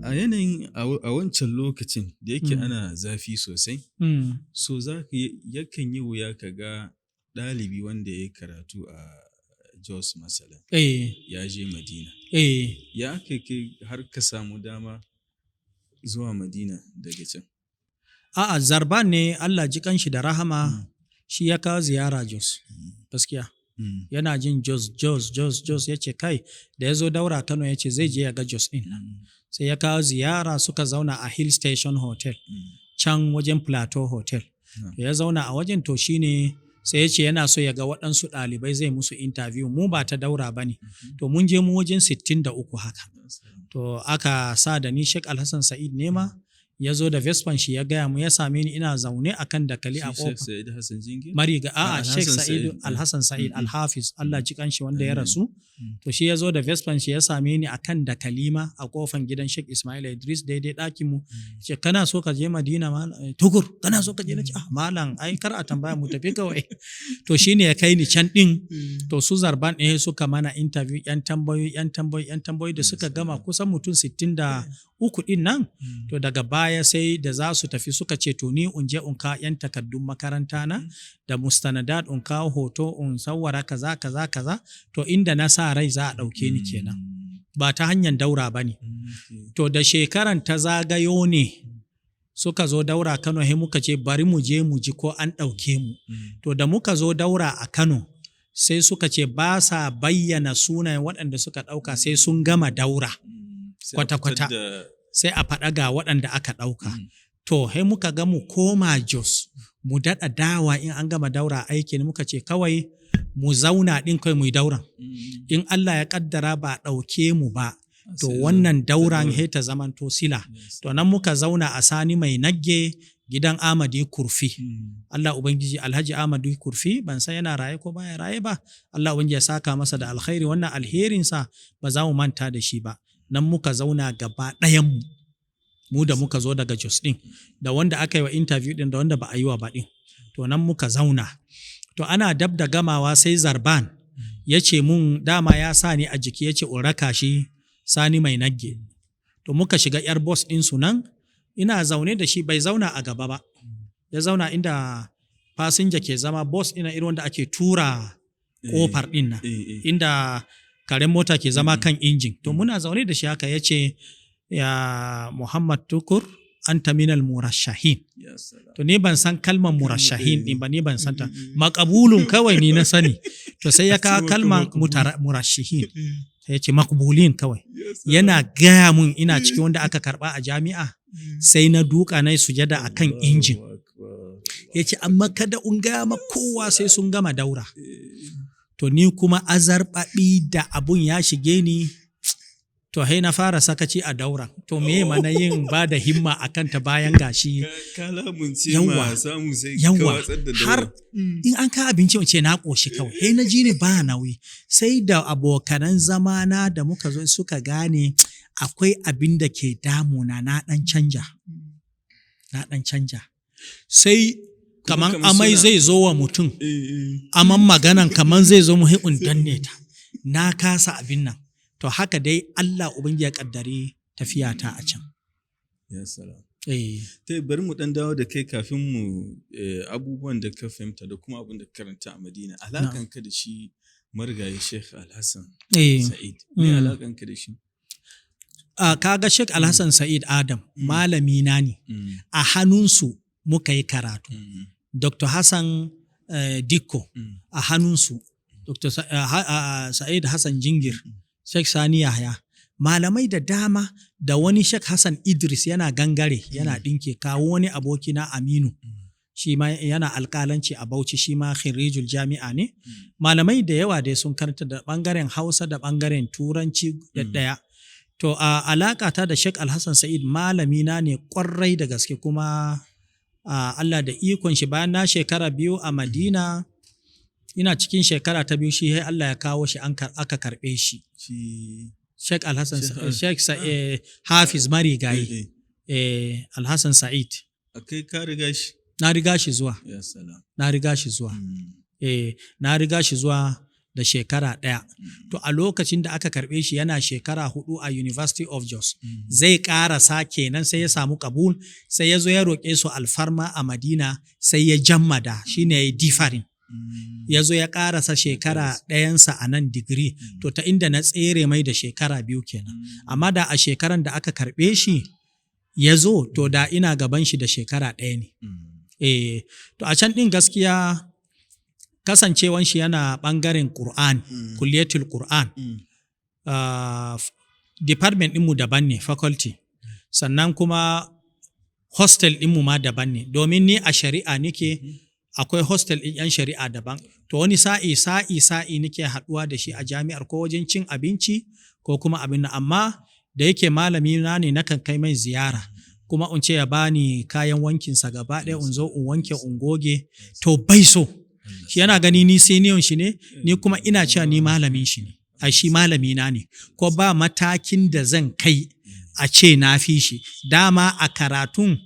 a yanayin a wancan lokacin da yake ana zafi sosai, so za ka yakan yi wuya ka ga ɗalibi wanda ya yi karatu a Jos masalan, ya je Madina. Ya aka kai har ka samu dama zuwa Madina daga can? A'a, Zarban ne, Allah ji kanshi da rahama, shi ya kawo ziyara Jos. Gaskiya. Yana jin Jos, Jos, Jos, Jos, ya ce kai, da ya zo daura Kano ya ce zai je ya ga Jos ɗin nan. Sai ya kawo ziyara, suka zauna a Hill Station Hotel, can wajen Plateau Hotel. Ya zauna a wajen, to shine sai ya ce yana so ya ga waɗansu ɗalibai zai musu interview, mu ba ta daura ba ne. To mun je mu wajen 63 haka. To aka sa da ni, Sheikh Alhassan Sa'id Nema ya zo da Vespan shi, ya gaya mu, ya same ni ina zaune akan dakali a Shi Sheikh kofa. Sa'id Hassan Jingir? Mariga, a'a, Sheikh Alhassan Sa'id Sa'id. Alhassan Sa'id Alhafiz, Allah ji kanshi, wanda ya Amin. rasu. To shi ya zo da Vespan shi, ya same ni akan dakali ma a kofan gidan Sheikh Ismail Idris, daidai ɗakin mu. Ce kana so ka je Madina, malam Tukur, kana so ka je? Nace, ah malam, ai kar a tambaya, mu tafi kawai. To shine ya kai ni can din. To su Zarban ɗaya suka mana interview, yan tambayoyi, yan tambayoyi, yan tambayoyi, da suka gama kusan mutum 63 din nan. To daga baya sai da za su tafi suka ce to ni in je in ka yan takardun makaranta na da mustanadat, in kawo hoto, in sawwara kaza kaza kaza. To inda na sa rai za a ɗauke ni kenan, ba ta hanyar daura ba ne. To da shekaran ta zagayo ne suka zo daura Kano, sai muka ce bari mu je mu ji ko an ɗauke mu. To da muka zo daura a Kano, sai suka ce ba sa bayyana sunayen waɗanda suka ɗauka sai sun gama daura. Sai a fitar Kwata-kwata. Sai a faɗa ga waɗanda aka ɗauka. To, sai muka ga mu koma Jos, mu daɗa dawa in an gama daura aiki ne, muka ce kawai mu zauna ɗin kai mu yi dauran. In Allah ya ƙaddara ba a ɗauke mu ba, to Sai wannan dauran daura. sai ta zamanto sila. To nan muka zauna a Sani Mai Nagge, gidan Amadi Kurfi. Allah Ubangiji, Alhaji Amadu Kurfi, ban san yana raye ko baya raye ba, Allah Ubangiji ya saka masa da alkhairi, wannan alherinsa ba za mu manta da shi ba. Nan muka zauna gaba ɗayan mu, mu da muka zo daga Jos ɗin, da wanda aka yi wa interview ɗin da wanda ba a yi wa ba ɗin. To nan muka zauna. To ana dab da gamawa sai Zarban ya ce mun, dama ya sa ni a jiki, ya ce in raka shi Sani Mai Nagge. To muka shiga yar bus ɗin su nan, ina zaune da shi, bai zauna a gaba ba, ya zauna inda fasinja ke zama, bus ɗina irin wanda ake tura kofar ɗin nan, inda karen mota ke zama kan injin. To muna zaune da shi haka, ya ce, ya Muhammad Tukur, anta minal murashahin. Ya salam. To ni ban san kalmar murashahin din ba, ni ban san ta. Maqbulun kawai ni na sani. To sai ya kawo Maka kalmar maqbul. murashihin. Sai ya ce maqbulin kawai. Ya salam. Yana gaya mun ina cikin wanda aka karba a jami'a, sai na duka na yi sujada akan injin. Allahu Akbar. Ya ce amma kada in gaya ma kowa sai sun gama daura. To ni kuma azarbaɓi da abun ya shige ni, to hai na fara sakaci a daura. To me mana yin ba da himma a kanta bayan gashi. Ka lamunce Yawwa. ma samu sai ka Yawwa. watsar da daura. Har in an ka abinci in ce na ƙoshi kawai. He na ji ni ba nauyi. Sai da abokanan zamana da muka zo suka gane akwai abin da ke damuna, na ɗan canja. Na ɗan canja. Sai kaman kamar amai zai zo wa mutum. Aman maganan kaman zai zo mu in danne ta. Na kasa abin nan. To haka dai Allah Ubangiji ya kaddare tafiyata a can. Ya salam. Eh. Ta bari mu dan dawo da kai kafin mu abubuwan da ka fahimta da kuma abin da ka karanta a Madina. Alakan ka da shi marigayi Sheikh Alhassan Sa'id. Me alakan ka da shi? Kaga Sheikh Alhassan Sa'id Adam malami na ne. A hannunsu muka yi karatu. Dr. Hassan Dikko a hannunsu. Dr. Sa'id Hassan Jingir, Sheikh Sani Yahya. Malamai da dama, da wani Sheikh Hassan Idris yana gangare yana ɗinke, kawo wani abokina Aminu. Shi ma yana alƙalanci a Bauchi, shi ma khirijul jami'a ne. Malamai da yawa dai sun karanta da ɓangaren Hausa da ɓangaren Turanci da ɗaya. To a alaƙa ta da Sheikh Alhassan Sa'id, malami na ne ƙwarai da gaske, kuma Allah da ikon shi bayan na shekara 2 a Madina, ina cikin shekara ta 2 shi sai Allah ya kawo shi aka karɓe shi. Shi Sheikh Alhassan Sheikh Sheikh Hafiz Marigayi. Alhassan Sa'id. A kai ka riga shi. Na riga shi zuwa. Ya salam. Na riga shi zuwa. Na riga shi zuwa da shekara 1. To a lokacin da aka karɓe shi yana shekara 4 a University of Jos. Zai ƙarasa kenan sai ya samu kabul, sai ya zo ya roƙe su alfarma a Madina, sai ya jammada, shine ya yi differing. Ya zo ya ƙarasa shekara 1nsa a nan digiri. To ta inda na tsere mai da shekara 2 kenan. Amma da a shekaran da aka karɓe shi ya zo, to da ina gaban shi da shekara 1 ne. To a can ɗin gaskiya kasancewan shi yana ɓangaren Qur'an, Kulliyatul Qur'an. Department ɗinmu daban ne, faculty. Sannan kuma hostel ɗinmu ma daban ne. Domin ni a shari'a nike, akwai hostel ɗin 'yan shari'a daban. To wani sa'i, sa'i, sa'i nike haɗuwa da shi a jami'ar ko wajen cin abinci ko kuma abin nan. Amma da yake malami na ne, nakan kai mai ziyara. Kuma in ce ya bani kayan wankinsa gaba ɗaya in zo in wanke in goge, to bai so. Shi yana gani ni senior shi ne, ni kuma ina cewa ni malamin shi ne. Ai shi malami na ne. Ko ba matakin da zan kai a ce na fi shi. Dama a karatun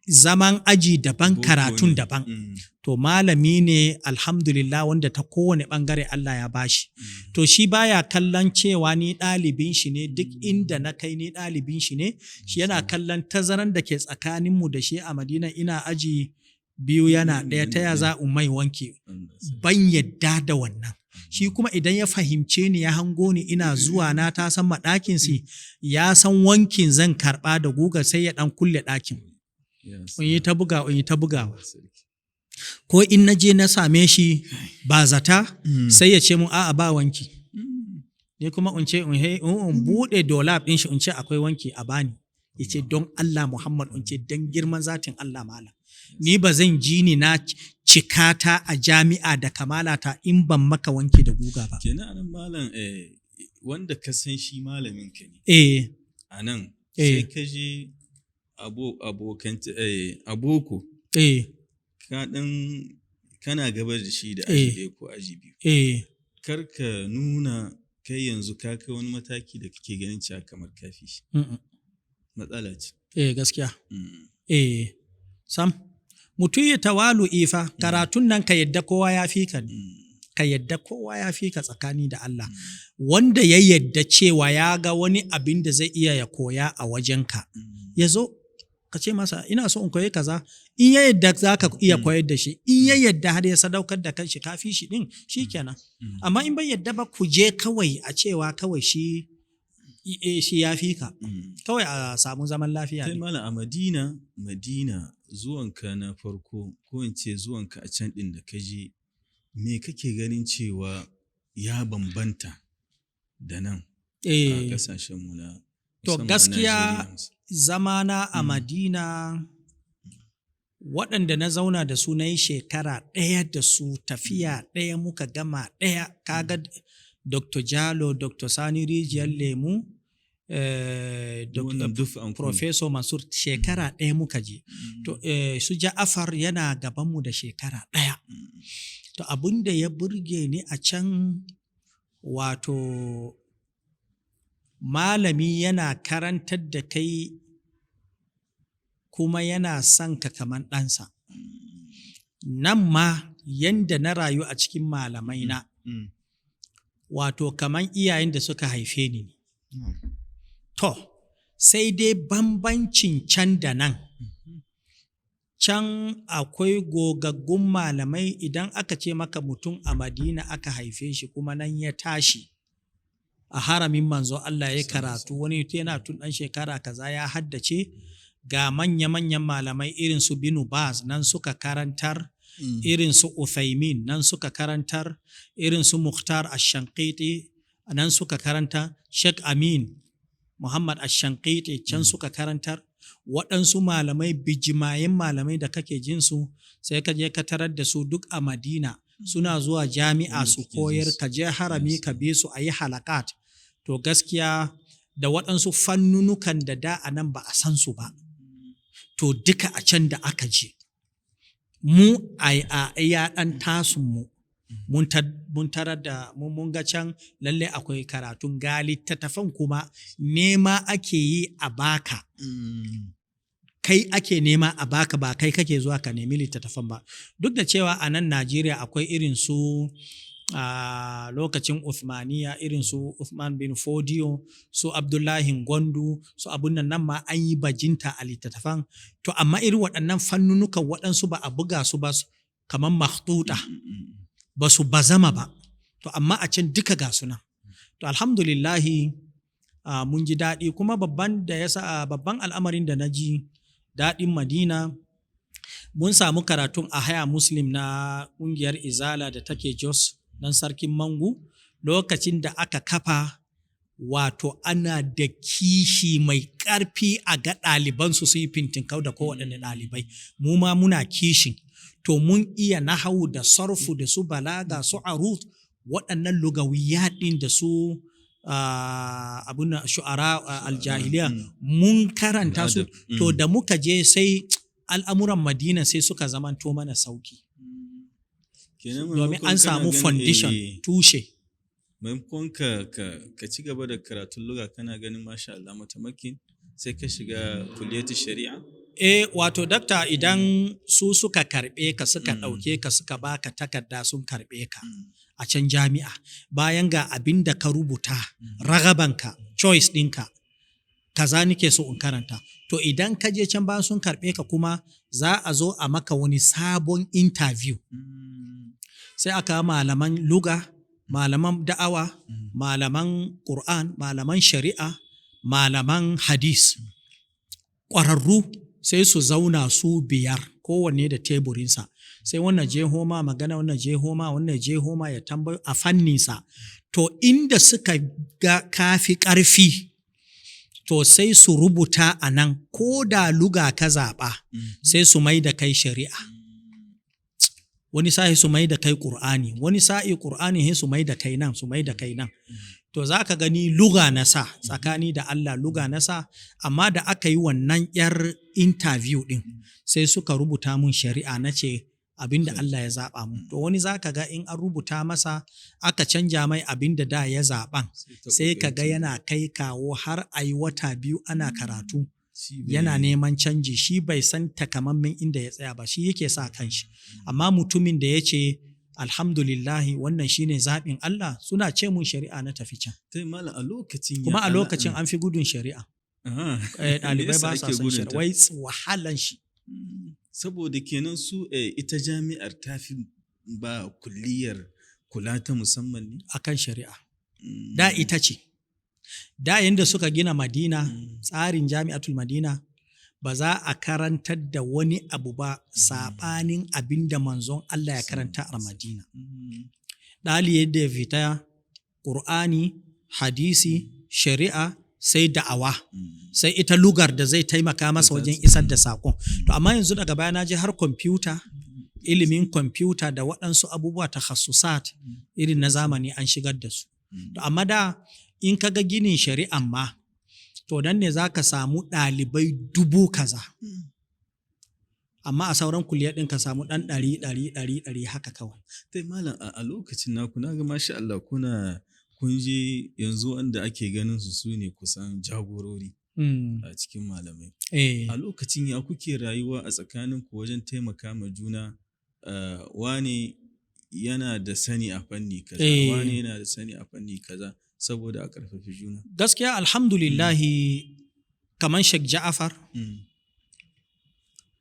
zaman aji daban, karatun daban. To malami ne alhamdulillah wanda ta kowane ɓangare Allah ya bashi. To shi baya kallon cewa ni ɗalibin shi ne, duk inda na kai ni ɗalibin shi ne. Shi yana kallon tazaran da ke tsakaninmu da shi a Madina, ina aji 2 yana 1, ta ya za in mai wanki. Ban yadda da wannan. Shi kuma idan ya fahimce ni, ya hango ni ina zuwa na ta san ma ɗakin si, ya san wankin zan karɓa da guga, sai ya ɗan kulle ɗakin. In yi ta buga, in yi ta bugawa. Ko in na je na same shi ba zata, sai ya ce mun a'a ba wanki. Ni kuma in ce in buɗe dolab ɗin shi in ce akwai wanki a bani. Ya ce don Allah Muhammad, in ce don girman zatin Allah malam. Ni ba zan ji ni na cikata a jami'a da kamalata in ban maka wanki da guga ba. Kenan anan malam, wanda ka san shi malamin ka ne. A nan sai ka je aboko. Ka ɗan kana gaba da shi da aji 1 ko aji 2. Kar ka nuna kai yanzu ka kai wani mataki da kake ganin cewa kamar ka fi shi. Matsala ce. Gaskiya. Sam. Mutum ya tawalu ifa, karatun nan ka yadda kowa ya fi ka ne. Ka yadda kowa ya fi ka tsakani da Allah. Wanda ya yadda cewa ya ga wani abin da zai iya ya koya a wajenka. Ya zo ka ce masa ina so in koyi kaza, in ya yadda za ka iya koyar da shi, in ya yadda har ya sadaukar da kanshi ka fi shi ɗin, shi kenan. Amma in bai yadda ba, ku je kawai a cewa kawai shi ya fi ka. Kawai a samu zaman lafiya. Kai malam a Madina zuwanka na farko, ko in ce zuwanka a can ɗin da ka je, me kake ganin cewa ya bambanta da nan a ƙasashenmu na To gaskiya zamana a Madina, waɗanda na zauna da su na yi shekara 1 da su, tafiya 1 muka gama 1, kaga Dr. Jalo, Dr. Sani Rijiyar Lemu, Professor Mansur, shekara 1 muka je. To su Ja'afar yana gabanmu da shekara 1. To abin da ya burge ni a can, wato malami yana karantar da kai kuma yana son ka kaman ɗansa. Nan ma yanda na rayu a cikin malamai na, wato kaman iyayen da suka haife ni ne. To, sai dai bambancin can da nan. Can akwai gogaggun malamai, idan aka ce maka mutum a Madina aka haife shi kuma nan ya tashi. A haramin manzo Allah ya karatu, wani yana tun ɗan shekara kaza ya haddace, ga manya-manyan malamai irin su Binu Baz nan suka karantar, irin su Uthaymin nan suka karantar, irin su Mukhtar Ash-Shanqiti nan suka karanta, Sheikh Amin Muhammad Ash-Shanqiti can suka karantar. Waɗansu malamai bijimayen malamai da kake jin su, sai ka je ka tarar da su duk a Madina suna zuwa jami'a su koyar, ka je harami ka bi su a yi halakat. To gaskiya da waɗansu fannunukan da da a nan ba a san su ba, to duka a can da aka je mu a iya ɗan tasunmu mun tarar da mun ga can lalle akwai karatun, ga littattafan kuma nema ake yi a baka. Kai ake nema a baka, ba kai kake zuwa ka nemi littattafan ba. Duk da cewa a nan Najeriya akwai irin su a lokacin Uthmaniya, irin su Uthman bin Fodio, su Abdullahi Gwandu, su abun nan, nan ma an yi bajinta a littattafan. To amma irin waɗannan fannunukan, waɗansu ba a buga su ba, kamar makhtuta, ba su bazama ba. To amma a can duka ga su nan. To alhamdulillahi, mun ji daɗi. Kuma babban da ya sa, babban al'amarin da na ji daɗin Madina, mun samu karatun a Haya Muslim na ƙungiyar Izala da take Jos dan Sarkin Mangu. Lokacin da aka kafa, wato ana da kishi mai ƙarfi a ga ɗalibansu su yi fintinkau da kowaɗanne ɗalibai. Mu ma muna kishin. To mun iya nahawu da sarfu da su balaga, su arut, waɗannan lugawiyat ɗin da su abun shu'ara aljahiliya, mun karanta su. To da muka je, sai al'amuran Madina sai suka zamanto mana sauki, domin an samu foundation, tushe. Maimakon ka ci gaba da karatun luga, kana ganin masha Allah mutamakin, sai ka shiga kulliyatu shari'a. Eh, wato dakta, idan su suka karɓe ka, suka ɗauke ka, suka baka takarda, sun karɓe ka a can jami'a, bayan ga abin da ka rubuta, ragabanka, choice ɗinka, kaza nike so in karanta. To idan ka je can, bayan sun karɓe ka, kuma za a zo a maka wani sabon interview. Sai aka malaman luga, malaman da'awa, malaman Qur'an, malaman shari'a, malaman hadis, ƙwararru, sai su zauna su biyar, kowanne da teburinsa. Sai wannan jeho ma magana, wannan jeho ma, wannan jeho ma, ya tambayo a fanninsa. To inda suka ga kafi ƙarfi, to sai su rubuta a nan, ko da luga ka zaɓa, sai su mai da kai shari'a. Wani sa'i su mai da kai ƙur'ani, wani sa'i ƙur'ani sai su mai da kai nan, su mai da kai nan. To za ka gani luga na sa, tsakani da Allah luga na sa, amma da aka yi wannan yar interview ɗin, sai suka rubuta mun shari'a. Na ce abin da Allah ya zaɓa mu. To wani za ka ga in an rubuta masa, aka canja mai abin da da ya zaɓan, sai ka ga yana kai kawo har a yi wata 2 ana karatu, yana neman canji. Shi bai san takamammen inda ya tsaya ba, shi yake sa kanshi. Amma mutumin da ya ce alhamdulillahi, wannan shine zaɓin Allah, suna ce mun shari'a, na tafi can. A lokacin Kuma a lokacin an fi gudun shari'a. Ɗalibai ba sa son shari'a, wai wahalan shi. Saboda kenan su ita jami'ar ta fi ba kulliyar kula ta musamman ne akan shari'a. Da ita ce da yanda suka gina Madina, tsarin Jami'atul Madina, ba za a karantar da wani abu ba saɓanin abin da manzon Allah ya karanta a Madina. Ɗali yadda ya fita, Ƙur'ani, hadisi, shari'a, sai da'awa, sai ita lugar da zai taimaka masa wajen isar da saƙon. To amma yanzu daga baya na ji har kwamfuta, ilimin kwamfuta da waɗansu abubuwa takhassusat irin na zamani an shigar da su. To amma da in ka ga ginin shari'an ma, to nan ne za ka samu ɗalibai dubu kaza. Amma a sauran kuliyar ɗin ka samu ɗan ɗari ɗari ɗari ɗari haka kawai. Tai malam, a lokacin naku na ga masha Allah kuna kun je, yanzu wanda ake ganin su su ne kusan jagorori a cikin malamai. A lokacin ya kuke rayuwa a tsakaninku wajen taimaka ma juna, wane yana da sani a fanni kaza, wane yana da sani a fanni kaza, saboda a ƙarfafi juna? Gaskiya alhamdulillahi, kamar Sheikh Ja'afar,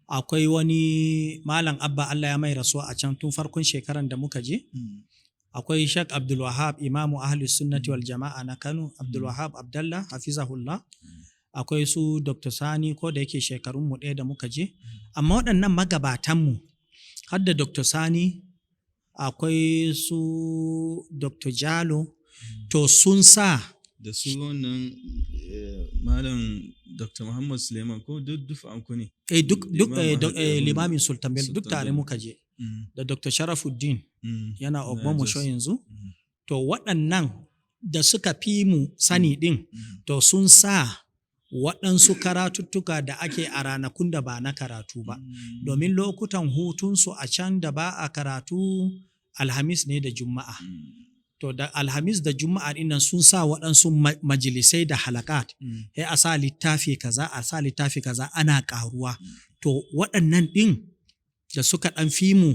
akwai wani Malam Abba, Allah ya mai rasuwa a can tun farkon shekaran da muka je. Akwai Sheikh Abdul Wahab, Imamu Ahli Sunnati wal Jama'a na Kano, Abdul Wahab Abdallah, hafizahullah. Akwai su Dr. Sani, ko da yake shekarun mu ɗaya da muka je. Amma waɗannan magabatan mu, har da Dr. Sani, akwai su Dr. Jalo, to sun sa Da su wannan Malam Dr. Muhammad Suleiman, ko duk dufan ku ne? Eh, duk duk limamin Sultan Bello, duk tare muka je. Da Dr. Sharafuddin, yana Ogbomoso yanzu. To waɗannan da suka fi mu sani ɗin, to sun sa waɗansu karatuttuka da ake a ranakun da ba na karatu ba. Domin lokutan hutunsu a can da ba a karatu, Alhamis ne da Juma'a. To da Alhamis da Juma'a dinnan sun sa waɗansu majalisai da halakat. Sai a sa littafi kaza, a sa littafi kaza, ana ƙaruwa. To waɗannan ɗin da suka ɗan fi mu,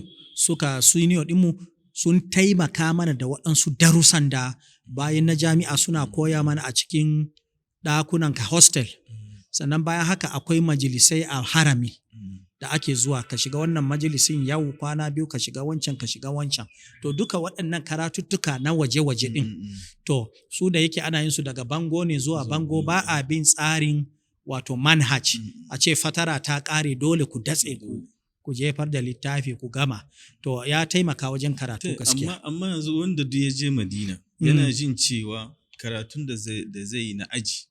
suka senior ɗinmu, sun taimaka mana da waɗansu darussan da bayan na jami'a suna koya mana a cikin ɗakunan ka hostel. Sannan bayan haka akwai majalisai a harami da ake zuwa, ka shiga wannan majalisin yau, kwana biyu ka shiga wancan, ka shiga wancan. To duka waɗannan karatuttuka na waje-waje ɗin, to su da yake ana yin su daga bango ne zuwa bango, ba a bin tsarin wato manhaj a ce fatara ta ƙare dole ku datse ku jefar da littafi ku gama. To ya taimaka wajen karatu gaskiya. Amma yanzu wanda duk ya je Madina yana jin cewa karatun da zai yi na aji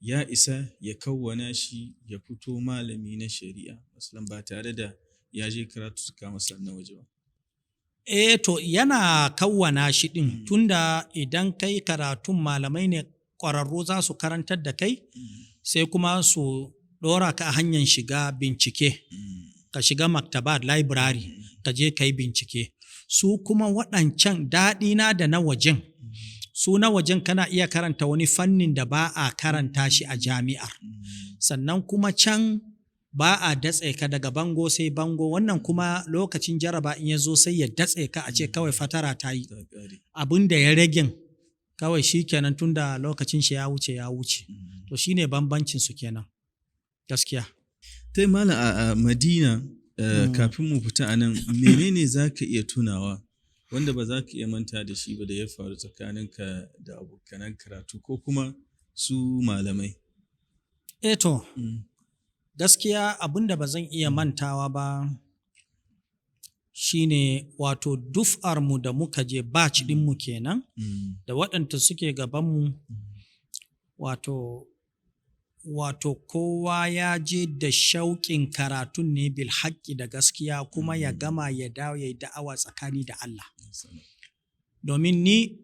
ya isa ya kawwana shi ya fito malami na shari'a masalan ba tare da ya je karatu masalan na waje ba. Eh, to yana kawwana shi ɗin, tunda idan kai karatun malamai ne ƙwararru za su karantar da kai, sai kuma su ɗora ka a hanyar shiga bincike, ka shiga maktabat library, ka je ka yi bincike. Su kuma waɗancan, daɗina da na wajen, su na wajen kana iya karanta wani fannin da ba a karanta shi a jami'ar. Sannan kuma can ba a datse ka daga bango sai bango. Wannan kuma lokacin jaraba in ya zo sai ya datse ka, a ce kawai fatara ta yi, abin da ya ragin kawai shi kenan, tunda lokacin shi ya wuce ya wuce. To shine bambancin su kenan gaskiya. Tai malam, a Madina, kafin mu fita a nan, menene za ka iya tunawa wanda ba za ka iya manta da shi ba da ya faru tsakaninka da abokanan karatu ko kuma su malamai? Eh, to gaskiya abin da ba zan iya mantawa ba shine wato duf'ar mu da muka je, batch ɗinmu kenan, da waɗanda suke gabanmu, wato kowa ya je da shauƙin karatun ne bil haƙƙi da gaskiya, kuma ya gama ya dawo ya yi da'awa tsakani da Allah. Domin ni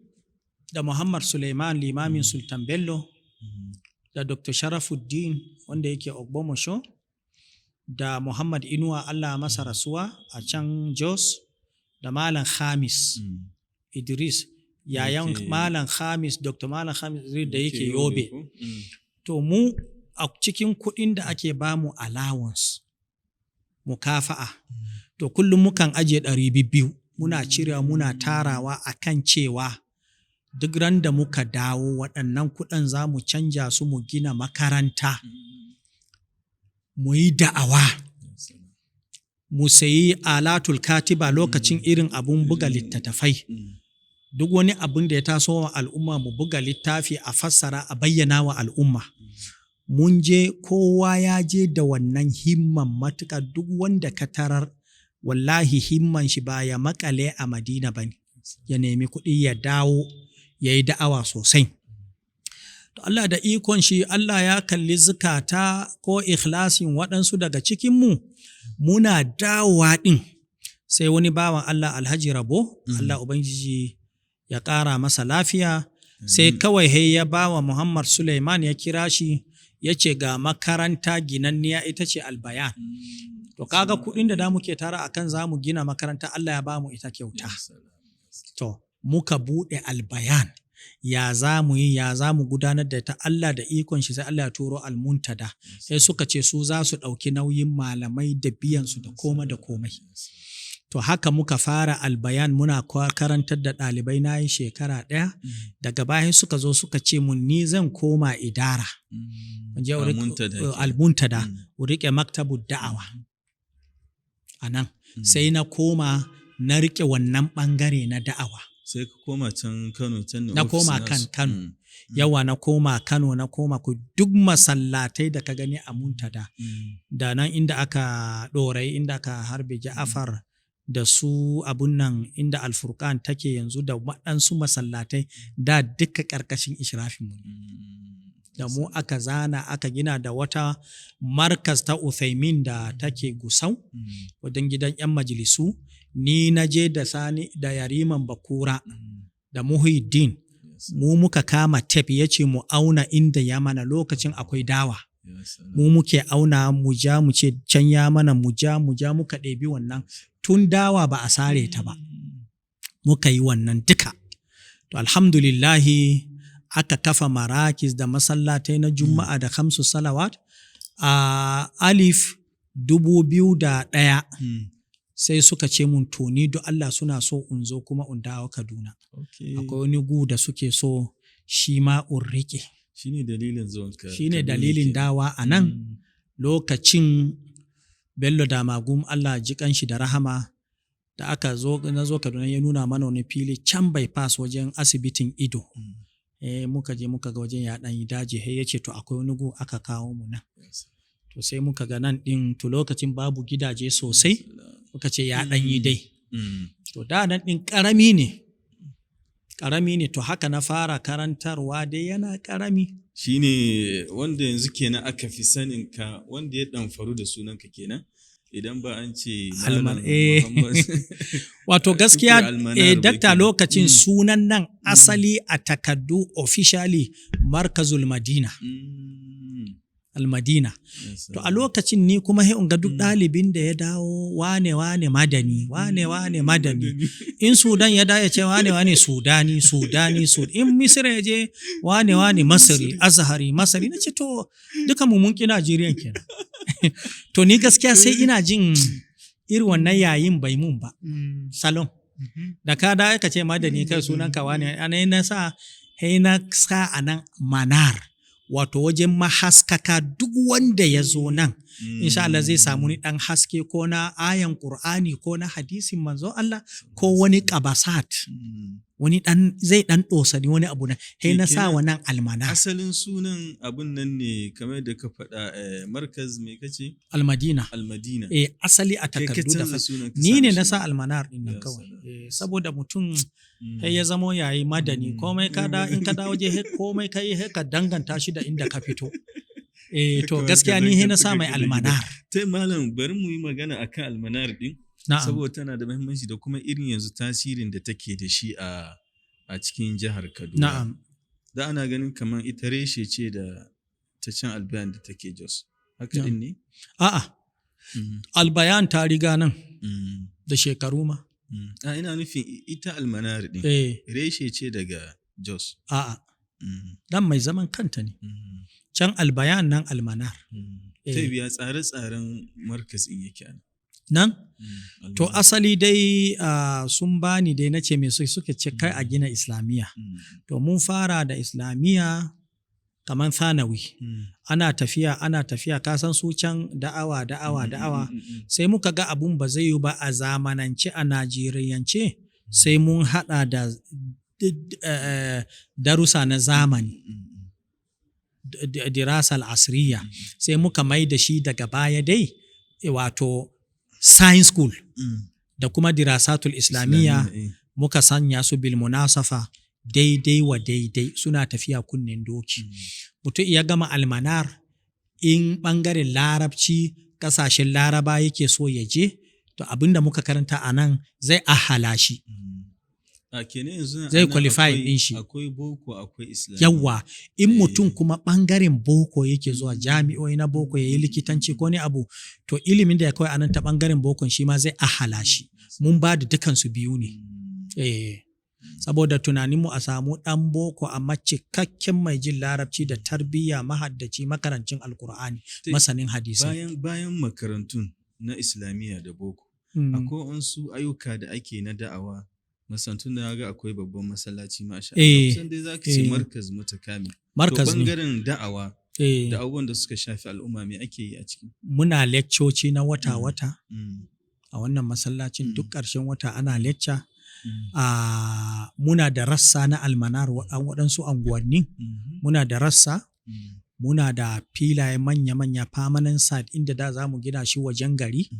da Muhammad Suleiman, limamin Sultan Bello, da Dr. Sharafuddin wanda yake Ogbomoso, da Muhammad Inuwa, Allah masa rasuwa, a can Jos, da Malam Khamis Idris, yayan Malam Khamis, Dr. Malam Khamis Idris da yake Yobe. To mu a cikin kuɗin da ake bamu allowance, mukafa'a, to kullum mukan ajiye 200, muna cirewa muna tarawa a kan cewa duk ran da muka dawo waɗannan kuɗin za mu canja su mu gina makaranta, mu yi da'awa, mu sayi alatul katiba, lokacin irin abun buga littattafai. Duk wani abun da ya taso wa al'umma mu buga littafi a fassara a bayyana wa al'umma. Mun je, kowa ya je da wannan himman matuƙa. Duk wanda ka tarar, wallahi himman shi ba ya makale a Madina ba ne, ya nemi kuɗi ya dawo ya yi da'awa sosai. To Allah da ikon shi, Allah ya kalli zukata ko ikhlasin waɗansu daga cikinmu, muna dawowa ɗin sai wani bawan Allah, Alhaji Rabo, Allah Ubangiji ya ƙara masa lafiya, sai kawai he ya bawa Muhammad Suleiman, ya kira shi ya ce ga makaranta ginanniya, ita ce Albayan. To kaga kuɗin da muke tara akan za mu gina makaranta, Allah ya ba mu ita kyauta. To muka buɗe Albayan. Ya za mu yi, ya za mu gudanar da ta? Allah da ikon shi sai Allah ya turo Almuntada, sai suka ce su za su ɗauki nauyin malamai da biyan su da koma da komai. To haka muka fara Albayan, muna karantar da ɗalibai, na yi shekara 1. Daga bayan suka zo suka ce mun ni zan koma idara, Almuntada, riƙe maktabu da'awa a nan. Sai na koma na riƙe wannan ɓangare na da'awa. Sai ka koma can Kano, can ne? Na koma kan Kano. Yawa, na koma Kano, na koma ku duk masallatai da ka gani a Muntada, da nan inda aka ɗorai, inda aka harbe Ja'afar, da su abun nan inda Alfurkan take yanzu, da waɗansu masallatai da duka ƙarƙashin ishrafin mu da mu aka zana aka gina, da wata markaz ta Uthaymin da take Gusau wajen gidan 'yan majalisu. Ni na je da Sani da Yariman Bakura da Muhyiddin, mu muka kama tef, ya ce mu auna inda ya mana, lokacin akwai dawa, mu muke auna, mu ja mu ce can ya mana, mu ja mu ja, muka ɗebi wannan tun dawa ba a sare ta ba, muka yi wannan duka. To alhamdulillahi aka kafa marakis da masallatai na juma'a da khamsu salawat a 2001. Sai suka ce mun to ni do Allah suna so in zo kuma in dawo Kaduna. Akwai wani gu da suke so shi ma in riƙe. Shine dalilin zuwanka Shine Kaduna dalilin kenan. dawa a nan. Lokacin Bello Damagum, Allah ji kanshi da rahama, da aka zo na zo Kaduna ya nuna mana wani fili can bypass wajen asibitin ido. Muka je muka ga wajen ya ɗan yi daji, sai ya ce to akwai wani gu, aka kawo mu nan. To sai muka ga nan ɗin, to lokacin babu gidaje sosai, muka ce ya ɗan yi dai. To da nan ɗin ƙarami ne. Ƙarami ne, to haka na fara karantarwa dai yana ƙarami. Shine wanda yanzu kenan aka fi sanin ka, wanda ya ɗamfaru da sunanka kenan, idan ba an ce Alman Malam eh. Muhammad Wato gaskiya Tukur Almanar ba dakta, kenan. lokacin sunan nan asali a takaddu officially Markazul Madina. Almadina. To a lokacin ni kuma sai in ga duk ɗalibin da ya dawo, wane wane madani, wane wane madani. In Sudan ya dawo ya ce wane wane Sudani, Sudani, Sud. In Misira ya je, wane wane Masari, Azhari, Masari. Na ce to duka mu mun ƙi Najeriya kenan. To ni gaskiya sai ina jin irin wannan yayin bai mun ba. Salon. Da ka da ka ce madani, kai sunan ka wane, ana na sa, sai na sa a nan Manar. Wato wajen mahaskaka, duk wanda ya zo nan insha Allah zai samu ni ɗan haske, ko na ayan Qur'ani ko na hadisin manzon Allah ko wani qabasat, wani ɗan zai ɗan ɗosani wani abu na, sai na sa Kenan wannan Almanar. Asalin sunan abun nan ne kamar da ka faɗa, markaz me kace? Almadina. Almadina. Eh, asali a Kai ka takardu da canza sunan ka ni sa ne mishi na sa Almanar din nan Ya kawai. salam. Eh, saboda mutum sai ya zamo yayi madani, komai ka da in ka dawo je komai kai sai ka danganta shi da inda ka fito. Eh, to Kawai ka gaskiya ni sai na sa danganta mai ka da gida. Almanar. Tai malam, bari mu yi magana akan Almanar din. Na'am. Saboda tana da muhimmanci da kuma irin yanzu tasirin da take da shi a cikin jihar Kaduna. Na'am. Da ana ganin kamar ita reshe ce da ta can Albayan da take Jos. Haka Na'am. din ne? A'a, Albayan ta riga nan da shekaru ma. A ina nufin ita Almanar din. Eh. Reshe ce daga Jos. A'a. Dan mai zaman kanta ne. Can Albayan, nan Almanar. Eh. Ta biya tsare-tsaren markazin yake ana. Nan? To Almanar. asali dai sun bani dai, na ce me suka ce kai a gina Islamiyya. To mun fara da Islamiyya kamar thanawi. Ana tafiya, ana tafiya, ka san su can da'awa, da'awa, da'awa. Sai muka ga abun ba zai yi ba a zamanance, a Najeriyance, sai mun haɗa da darussa na zamani. Dirasal asriya. Sai muka mai da shi daga baya dai wato science school da kuma dirasatul islamiyya, muka sanya su bil munasafa, daidai wa daidai, suna tafiya kunnen doki. Mutum ya gama Almanar, in ɓangaren larabci, ƙasashen Laraba yake so ya je, to abinda muka karanta a nan zai ahala shi. A kenan yanzu Zai anan qualify ɗin shi. Akwai boko, akwai islamiyya. Yawa, in mutum kuma ɓangaren boko yake zuwa jami'o'i na boko ya yi likitanci ko ne abu, to ilimin da ya kawai anan ta ɓangaren bokon shi ma zai ahala shi. Mun ba da dukansu biyu ne. Eh, saboda tunaninmu a samu ɗan boko amma cikakken mai jin larabci da tarbiyya, mahaddaci, makarancin Alkur'ani, masanin hadisai. Bayan makarantun na islamiyya da boko, akwai wasu ayyuka da ake na da'awa masantun da ga akwai babban masallaci, masha Allah. Kusan dai zaka ce markaz mutakamil. Markaz To ne. bangaren da'awa da abubuwan da suka shafi al'umma, me ake yi a ciki? Muna lekcoci na wata-wata a wannan masallacin, duk ƙarshen wata ana lecture. Muna da rassa na Almanar a waɗansu anguwanni. Muna da rassa, muna da filaye manya-manya, permanent site, inda da za mu gina shi wajen gari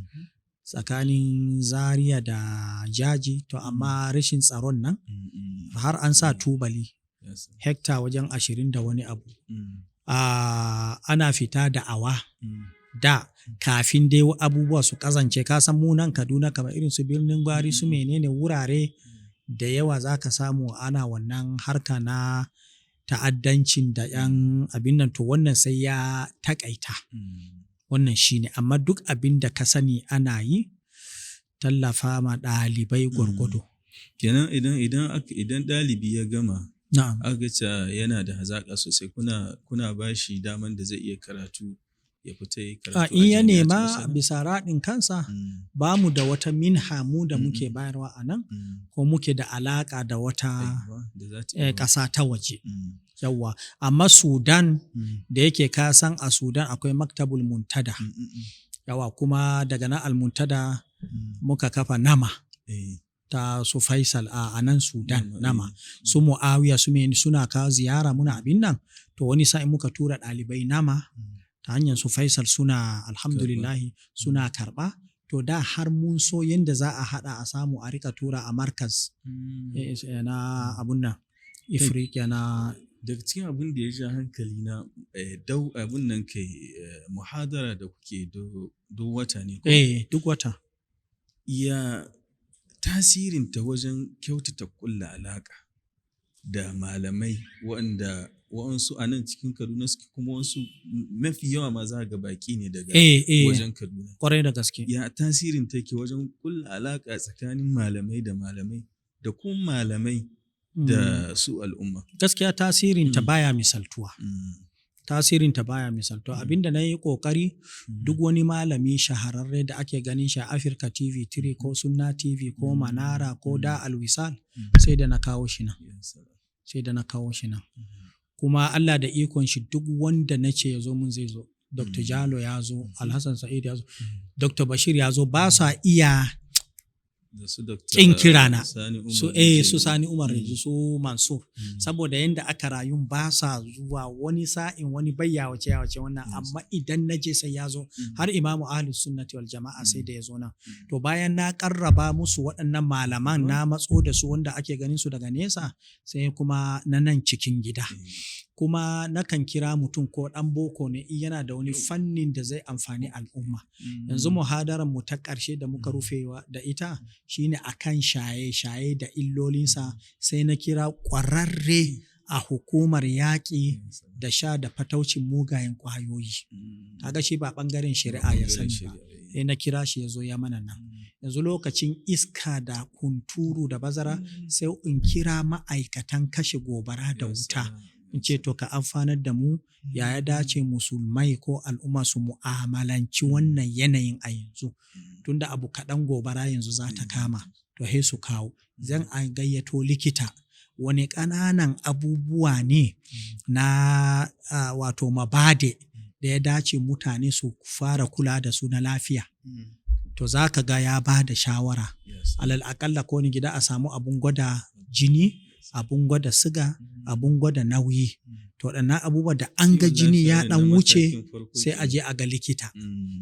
tsakanin Zaria da Jaji, to amma rashin tsaron nan har an sa tubali, hekta wajen 20 da wani abu. Ana fita da awa da kafin dai abubuwa su kazance. Ka san mu nan Kaduna, kamar irin su Birnin Gwari, su menene, wurare da yawa za ka samu ana wannan harka na ta'addancin da 'yan abin nan, to wannan sai ya takaita. Wannan shine, amma duk abin da ka sani ana yi, tallafa ma ɗalibai gwargwado. Kenan idan ɗalibi ya gama, Na'am. aka ga cewa yana da hazaƙa sosai, kuna ba shi daman da zai iya karatu, ya fita ya yi A karatu a in ya jami'a nema misali? Bisa raɗin kansa, ba mu da wata minha mu da muke bayarwa a nan ko muke da alaƙa da wata Aiwa, da za ta iya ƙasa ta waje. Yawwa, amma Sudan da yake ka san a Sudan akwai Maktabul Muntada. Yawa, kuma daga nan Al-Muntada muka kafa Nama ta su Faisal a nan Sudan. Nama, Nama. Su Muawiya su mene suna kawo ziyara, muna abin nan. To wani sa'in muka tura ɗalibai Nama ta hanyar su Faisal, suna alhamdulillahi suna karɓa. To da har mun so yanda za a haɗa a samu a rika tura a markaz na abun nan Ifriqiya na. Daga cikin abin da ya ja hankali na dau abun nan kai, muhadara da kuke duk wata ne ko? Eh, duk wata. Ya tasirinta wajen kyautata ƙulla alaƙa da malamai waɗanda waɗansu a nan cikin Kaduna suke, kuma wasu mafi yawa ma za ga baƙi ne daga Eh eh wajen Kaduna. Kwarai da gaske. Ya tasirin take wajen ƙulla alaƙa tsakanin malamai da malamai da kuma malamai da su al'umma? Gaskiya tasirinta baya misaltuwa. Tasirinta baya misaltuwa. Abinda na yi ƙoƙari, duk wani malami shahararre da ake ganin shi a Africa TV 3 ko Sunna TV ko Manara ko da Alwisal, sai da na kawo shi nan. Ya salam. Sai da na kawo shi nan. Kuma Allah da ikon shi, duk wanda na ce ya zo mun zai zo. Dr. Jalo ya zo, Alhassan Sa'id ya zo, Dr. Bashir ya zo, ba sa iya Da su Dr. ƙin kirana. Sani Umar Su su Rijiyar. Sani Umar Reji, su Mansur. Saboda yanda aka rayu ba sa zuwa, wani sa'in wani bayya wace ya wace wannan, amma idan na je sai ya zo. Har Imamu Ahlus Sunnati wal Jama'a sai da ya zo nan. To bayan na karraba musu waɗannan malaman, na matso da su wanda ake ganin su daga nesa, sai kuma na nan cikin gida. Kuma nakan kira mutum ko ɗan boko ne in yana da wani fannin da zai amfani al'umma. Yanzu muhadaran mu ta ƙarshe da muka rufewa da ita shine akan shaye-shaye da illolinsa, sai na kira ƙwararre a hukumar yaƙi da sha da fataucin mugayen ƙwayoyi. Kaga shi ba ɓangaren shari'a ya sani ba. Sai na kira shi ya zo ya mana nan. Yanzu lokacin iska da kunturu da bazara, sai in kira ma'aikatan kashe gobara da wuta. In ce, to ka amfanar da mu, ya dace musulmai ko al'umma su mu'amalanci wannan yanayin a yanzu, tunda abu kaɗan gobara yanzu za ta kama. To sai su kawo. Zan a gayyato likita, wani ƙananan abubuwa ne na wato mabade da ya dace mutane su fara kula da su na lafiya. To za ka ga ya ba da shawara, alal aƙalla ko wani gida a samu abun gwada jini, abun gwada siga, abun gwada nauyi. To waɗannan abubuwa da an ga Kiwon jini lafiya ya ne na ɗan wuce, matakin farko sai a kenan. je a ga likita.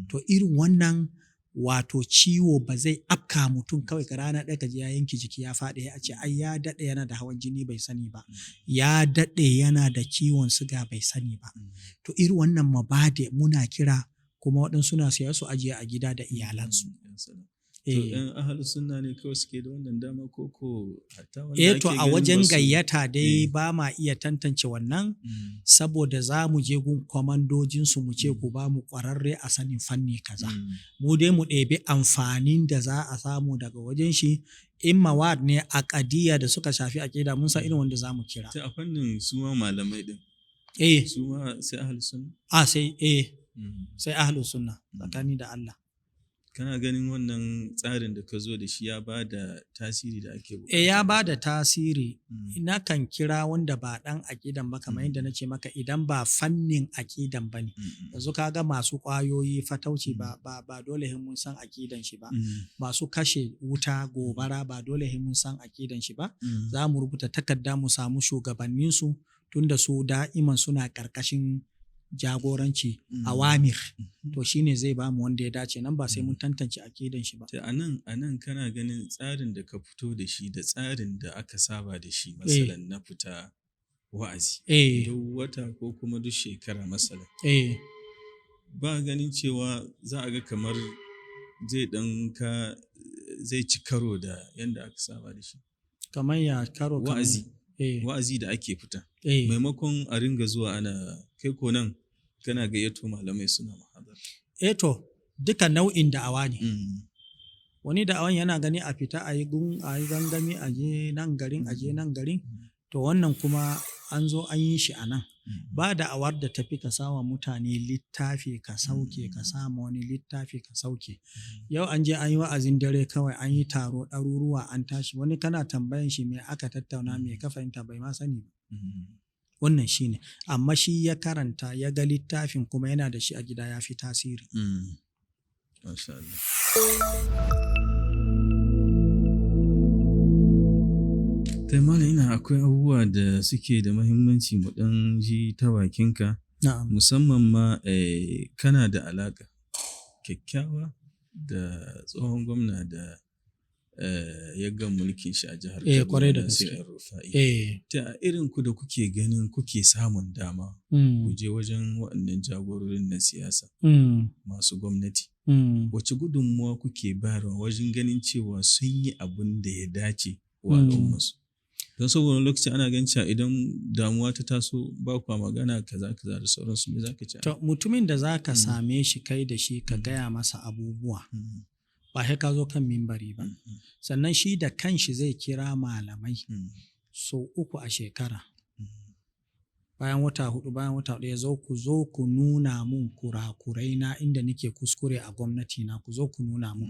To irin wannan wato ciwo ba zai afka mutum kawai ka rana ɗaya ka ji ya yanke jiki ya faɗi, ya ce ai ya daɗe yana da hawan jini bai sani ba, ya daɗe yana da ciwon siga bai sani ba. To irin wannan mabade muna kira, kuma waɗansu na siya su ajiye a gida da iyalansu. Ya salam. To Eh. ‘yan ahalus sunna ne kawai suke da wannan dama ko hatta wanda Eh, to ake a ganin wajen ba su- gayyata dai Eh. ba ma iya tantance wannan, saboda za mu je gun kwamandojinsu mu ce ku ba mu ƙwararre a sanin fanni kaza. Mu dai mu ɗebi amfanin da za a samu daga wajen shi, in mawad ne a ƙadiyya da suka shafi aƙida, mun san irin wanda za mu kira. Ta a fannin su ma malamai din, Eh, su ma sai ahalus sunna? A sai sai ahlus sunna, tsakani da Allah. Kana ganin wannan tsarin da ka zo da shi ya ba da tasiri da ake bukata? Eh, ya ba da tasiri. Nakan kira wanda ba ɗan aƙidan ba, kamar yadda na ce maka, idan ba fannin aƙidan ba ne. Yanzu ka ga masu ƙwayoyi fatauci ba dole sai mun san aƙidan shi ba. Masu kashe wuta gobara ba dole sai mun san aƙidan shi ba. Za mu rubuta takarda mu samu shugabanninsu, tunda su da'iman suna ƙarƙashin jagoranci awamir. To shine zai ba mu wanda ya dace nan, ba sai mun tantance aƙidan shi ba. Ta a nan kana ganin tsarin da ka fito da shi da tsarin da aka saba da shi, masalan na fita wa'azi duk wata ko kuma duk shekara masalan, ba ganin cewa za a ga kamar zai ɗan ka zai ci karo da yanda aka saba da shi? Kamar ya karo kamar? Wa'azi. Wa'azi da ake fita, maimakon a ringa zuwa ana kai ko nan kana gayyato malamai suna muhadara. Eh, to duka nau'in da'awa ne. Wani da'awan yana gani a fita a yi gangami a je nan garin a je nan garin. To wannan kuma an zo an yi shi a nan. Ba da'awar da tafi ka sawa mutane littafi ka sauke, ka sama wani littafi ka sauke. Yau an je an yi wa'azin dare kawai, an yi taro ɗaruruwa an tashi, wani kana tambayan shi me aka tattauna, me ka fahimta, bai ma sani ba. Wannan shi ne. Amma shi ya karanta ya ga littafin kuma yana da shi a gida, ya fi tasiri. Masha Allah. Tai Malam, ina akwai abubuwa da suke da muhimmanci mu ɗan ji ta bakinka. Na'am. Musamman ma kana da alaƙa kyakkyawa da tsohon gwamna da ya gama mulkin shi a jihar Eh, kwarai da Kaduna, Nasir gaske. El-Rufai. Eh. Ta irin ku da kuke ganin kuke samun dama ku je wajen waɗannan jagororin na siyasa masu gwamnati. Wace gudunmuwa kuke bayarwa wajen ganin cewa sun yi abin da ya dace wa al'ummarsu? Don saboda wani lokaci ana ganin cewa idan damuwa ta taso ba kwa magana kaza kaza da sauransu, me za ka ce? To mutumin da za ka same shi kai da shi ka gaya masa abubuwa, ba sai ka zo kan mimbari ba. Sannan shi da kanshi zai kira malamai sau 3 a shekara. Bayan wata 4, bayan wata 4 ya zo, ku zo ku nuna mun kurakurai na inda nake kuskure a gwamnati na, ku zo ku nuna mun.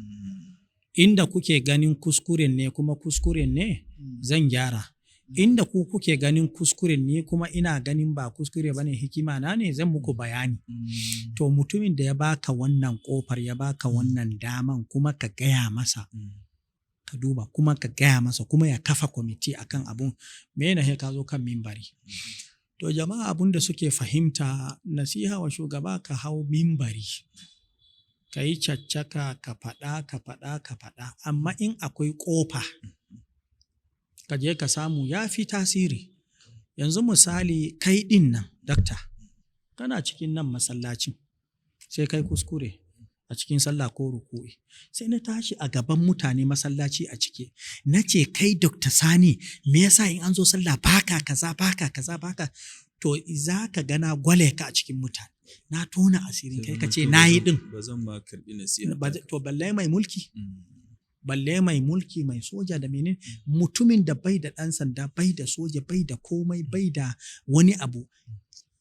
Inda kuke ganin kuskuren ne kuma kuskuren ne zan gyara. Inda ku kuke ganin kuskuren ne kuma ina ganin ba kuskure bane, hikima na ne, zan muku bayani. To mutumin da ya baka wannan kofar, ya baka wannan daman, kuma ka gaya masa, ka duba kuma ka gaya masa, kuma ya kafa kwamiti akan abun, me ne ka zo kan mimbari? To jama'a abun da suke fahimta, nasiha wa shugaba ka hau mimbari, ka yi caccaka, ka faɗa, ka faɗa, ka faɗa. Amma in akwai ƙofa, ka je ka samu, ya fi tasiri. Yanzu misali kai ɗin nan, dakta, kana cikin nan masallacin, sai kai kuskure a cikin sallah ko ruku'i. Sai na tashi a gaban mutane masallaci a cike, na ce kai Dr. Sani, me yasa in an zo sallah baka kaza, baka kaza, baka? To za ka ga na gwale ka a cikin mutane. Na tona asirin kai, ka ce na yi ɗin. Ba zan ma karɓi nasiha. To balle mai mulki. Balle mai mulki, mai soja da menene, mutumin da bai da ɗan sanda, bai da soja, bai da komai, bai da wani abu,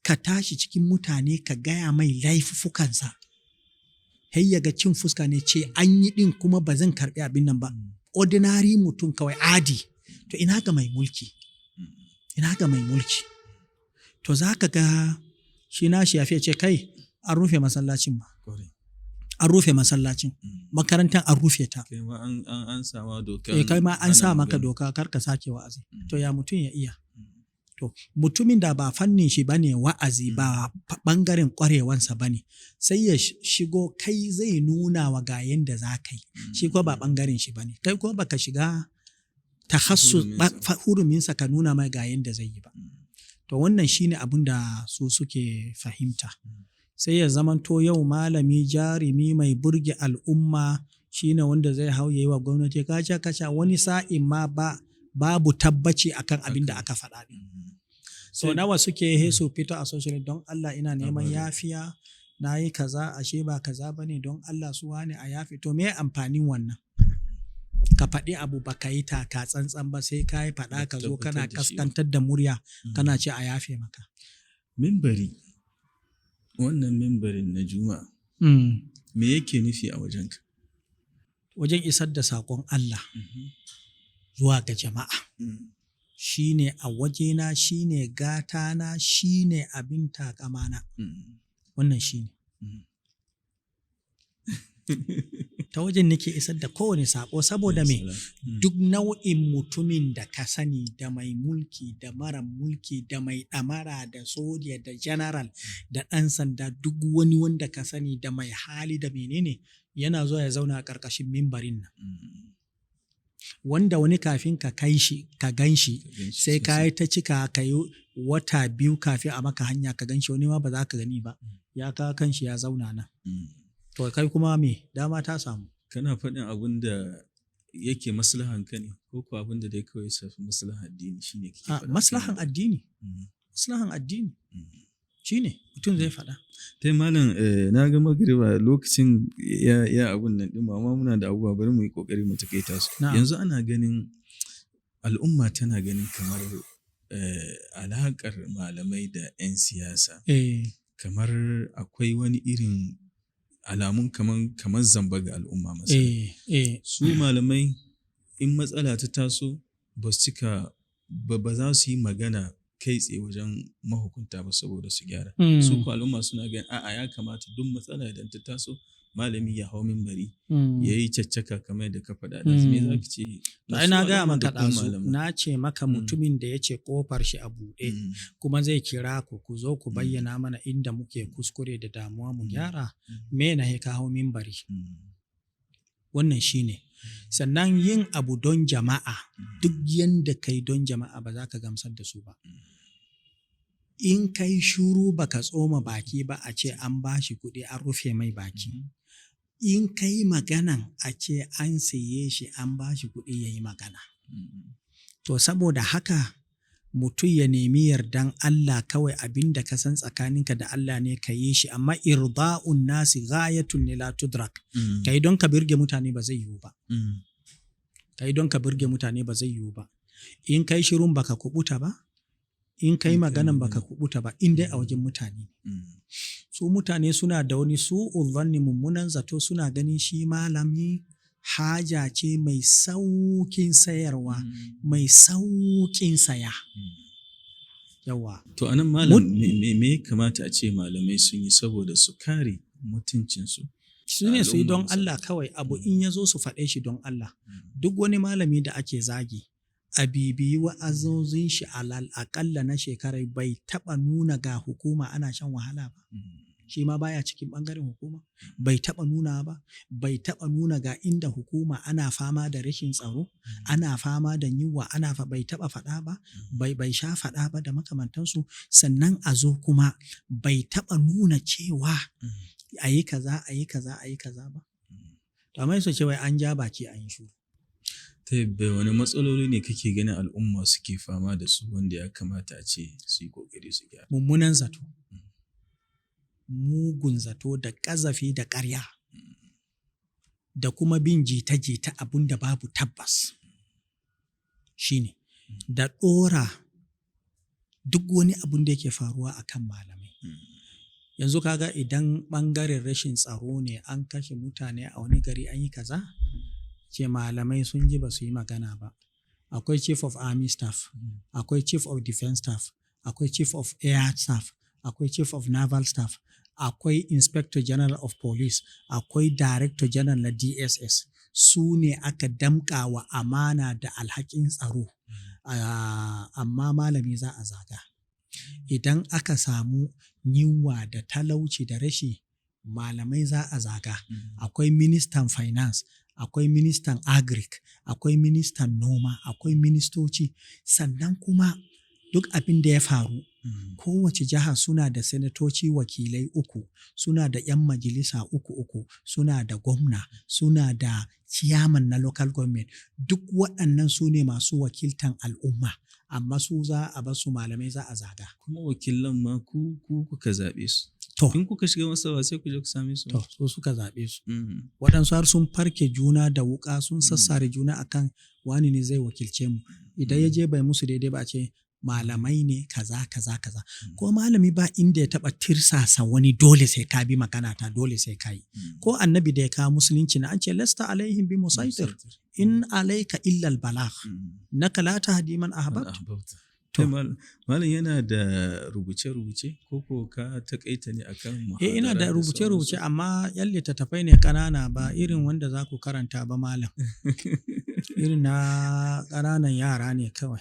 ka tashi cikin mutane ka gaya mai laifuffukansa. Har ya ga cin fuska ne, ce an yi ɗin kuma ba zan karɓi abin nan ba. Ordinary mutum kawai adi. To ina ga mai mulki? Ina ga mai mulki? To za ka ga shi nashi ya fiye ce kai an rufe masallacin ba. An rufe masallacin. Makarantar an rufe ta. Kai ma an sama doka. Eh, kai ma an sa maka doka kar ka sake wa'azi. To ya mutum ya iya? To mutumin da ba fannin shi bane wa'azi, ba bangaren kwarewansa bane, sai ya shigo kai zai nuna wa ga yanda za ka yi. Shi ko ba bangaren shi bane. Kai ko baka shiga tahassus huruminsa ka nuna mai ga yanda zai yi ba. To wannan shine abun da su suke fahimta. Sai ya zamanto yau malami jarumi mai burge al'umma shine wanda zai hau yayi wa gwamnati kaca kaca, wani sa'in ma babu tabbaci akan abin da aka faɗa ɗin. So nawa suke he su fito a social, don Allah ina neman yafiya, na yi kaza ashe ba kaza bane, don Allah su wane a yafi. To me amfanin wannan? Ka faɗi abu ba ka yi taka tsantsan ba, sai ka yi faɗa ka zo kana kaskantar da murya kana ce a yafe maka. Mimbari, wannan mimbarin na Juma'a, me yake nufi a wajenka? Wajen isar da saƙon Allah zuwa ga jama'a. Shi ne a wajena, shi ne gatana, shi ne abin taƙamana. Wannan shi ne. Ta wajen nake isar da kowane saƙo, saboda me? Duk nau'in mutumin da ka sani, da mai mulki, da mara mulki, da mai ɗamara, da soja, da general, da ɗan sanda, duk wani wanda ka sani, da mai hali da menene, yana zuwa ya zauna a ƙarƙashin mimbarin nan. Wanda wani kafin ka kai shi, ka gan shi, sai ka yi ta cika, ka yi wata 2 kafin a maka hanya ka gan shi, wani ma ba za ka gani ba. Ya kawo kanshi ya zauna nan. To kai kuma me dama ta samu. Kana faɗin abun da yake maslahan ka ne ko kuwa abun da dai kawai shafi maslahan addini shine kake faɗa? Maslahan addini. Maslahan addini. Shine mutum zai faɗa. Tai malam, na ga magriba lokacin ya abun nan ɗin, amma muna da abubuwa, bari mu yi ƙoƙari mu taƙaita su. Na'am. Yanzu ana ganin al'umma tana ganin kamar alaƙar malamai da 'yan siyasa kamar akwai wani irin alamun kamar zamba ga al'umma misali. Su malamai in matsala ta taso ba su cika ba za su yi magana kai tsaye wajen mahukunta ba saboda su gyara. Su ko al'umma suna ganin a'a, ya kamata duk matsala idan ta taso malami ya hau mimbari ya yi caccaka kamar yadda ka faɗa ɗazu. Me za ka ce? To ai na su gaya al'umma maka da kuma ɗazu, malaman. na ce maka mutumin da ya ce ƙofar shi a buɗe kuma zai kira ku, ku zo ku bayyana mana inda muke kuskure da damuwa mu gyara, me na ka hau mimbari? Wannan shine. Sannan yin abu don jama'a, duk yanda kai don jama'a ba za ka gamsar da su ba. In kai shuru baka tsoma baki ba, a ce an bashi kuɗi an rufe mai baki. In kai maganan, a ce an saye shi an bashi kuɗi ya yi magana. To saboda haka mutum ya nemi yardan Allah kawai, abin da ka san tsakaninka da Allah ne ka yi shi, amma irda'un nasi ghayatun ne la tudrak. Kai don ka birge mutane ba zai yiwu ba. Kai don ka birge mutane ba zai yiwu ba. In kai shirun baka kubuta ba, in kai In kai maganan baka magana. kubuta ba, in dai a wajen mutane. Su mutane suna da wani su'ul zanni, mummunan zato, suna ganin shi malami haja ce mai saukin sayarwa, mai saukin saya. Yawa. To anan malam, me ya kamata a ce malamai sun yi saboda su kare mutuncinsu? Su ne su yi don Al'umma. Allah kawai, abu in ya zo su faɗe shi don Allah. Duk wani malami da ake zagi, a bibiyi wa'azozin shi alal aƙalla na shekarai, bai taɓa nuna ga hukuma ana shan wahala ba. Shi ma baya cikin ɓangaren hukuma. Bai taɓa nuna ba, bai taɓa nuna ga inda hukuma ana fama da rashin tsaro, ana fama da yunwa, ana fa bai taɓa faɗa ba, bai sha faɗa ba da makamantansu. Sannan a zo kuma bai taɓa nuna cewa a yi kaza, a yi kaza, a yi kaza ba. To amma su ce wai an ja baki an yi shuru. Ta yadda wani matsaloli ne kake ganin al'umma suke fama da su wanda ya kamata a ce su yi ƙoƙari su gyara? Mummunan zato, mugun zato da ƙazafi da ƙarya da kuma bin jita-jita abun da babu tabbas shine da ɗora duk wani abun da yake faruwa a kan malamai. Yanzu kaga idan ɓangaren rashin tsaro ne, an kashe mutane a wani gari, an yi kaza, ce malamai sun ji ba su yi magana ba. Akwai chief of army staff, akwai chief of defense staff, akwai chief of air staff, akwai chief of naval staff, akwai inspector general of police, akwai director general na DSS. Su ne aka damƙa wa amana da alhakin tsaro. Amma malami za a zaga. Idan aka samu yunwa da talauci da rashi, malamai za a zaga. Akwai ministan finance, akwai ministan agric, akwai ministan noma, akwai ministoci. Sannan kuma duk abin da ya faru, kowace jiha suna da sanatoci wakilai uku, suna da 'yan majalisa uku uku, suna da gwamna, suna da ciyaman na local government. Duk waɗannan su ne masu wakiltan al'umma, amma su za a basu, malamai za a zaga. Kuma wakilan ma ku kuka zaɓe su. To, In kuka shiga masa ba sai ku je ku same su. To, su suka zaɓe su. Waɗansu har sun farke juna da wuƙa, sun sassare juna akan wani ne zai wakilce mu. Idan ya je bai musu daidai ba, a ce malamai ne kaza kaza kaza. Ko malami ba inda ya taɓa tirsasa wani dole sai ka bi magana ta, dole sai ka yi. Ko annabi da ya kawo musulunci na, an ce lasta alaihim bi musaitir, in alaika illa al balagh, naka la tahdi man ahbabta. Ahbabta. To. Kai malam yana da rubuce-rubuce ko ka takaita ne akan Eh, ina da muhadara rubuce-rubuce, sauransu? amma yan littattafai ne ƙanana, ba irin wanda za ku karanta ba malam. Irin na ƙananan yara ne kawai.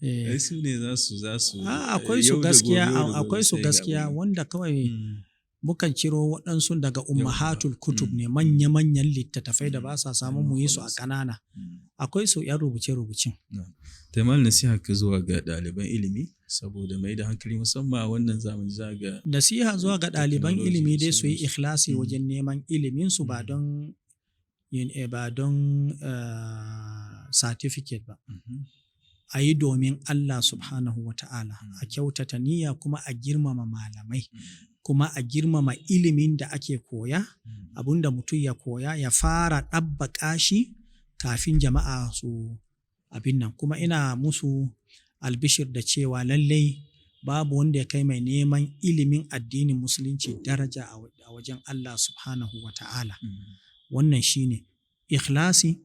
Eh. Ai su ne za su A akwai su yau da gobe, gaskiya, yau da gobe akwai su sai ga gaskiya abun. wanda kawai mukan ciro waɗansu daga ummahatul kutub ne, manya-manyan littattafai da ba sa samu mu yi su a ƙanana. Akwai su yan rubuce-rubucen. Ta malam, nasiha ka zuwa ga ɗaliban ilimi saboda mai da hankali musamman a wannan zamani za ga Nasiha zuwa ga ɗaliban technology ilimi da dai su yi sauransu. ikhlasi wajen neman ilimin su, ba don yin ba don certificate ba. A yi domin Allah subhanahu wa ta'ala, a kyautata niyya, kuma a girmama malamai, kuma a girmama ilimin da ake koya. Abunda mutum ya koya, ya fara ɗabbaƙa shi kafin jama'a su abin nan. Kuma ina musu albishir da cewa lallai babu wanda ya kai mai neman ilimin addinin Musulunci daraja a wajen Allah subhanahu wa ta'ala. Wannan shine ikhlasi,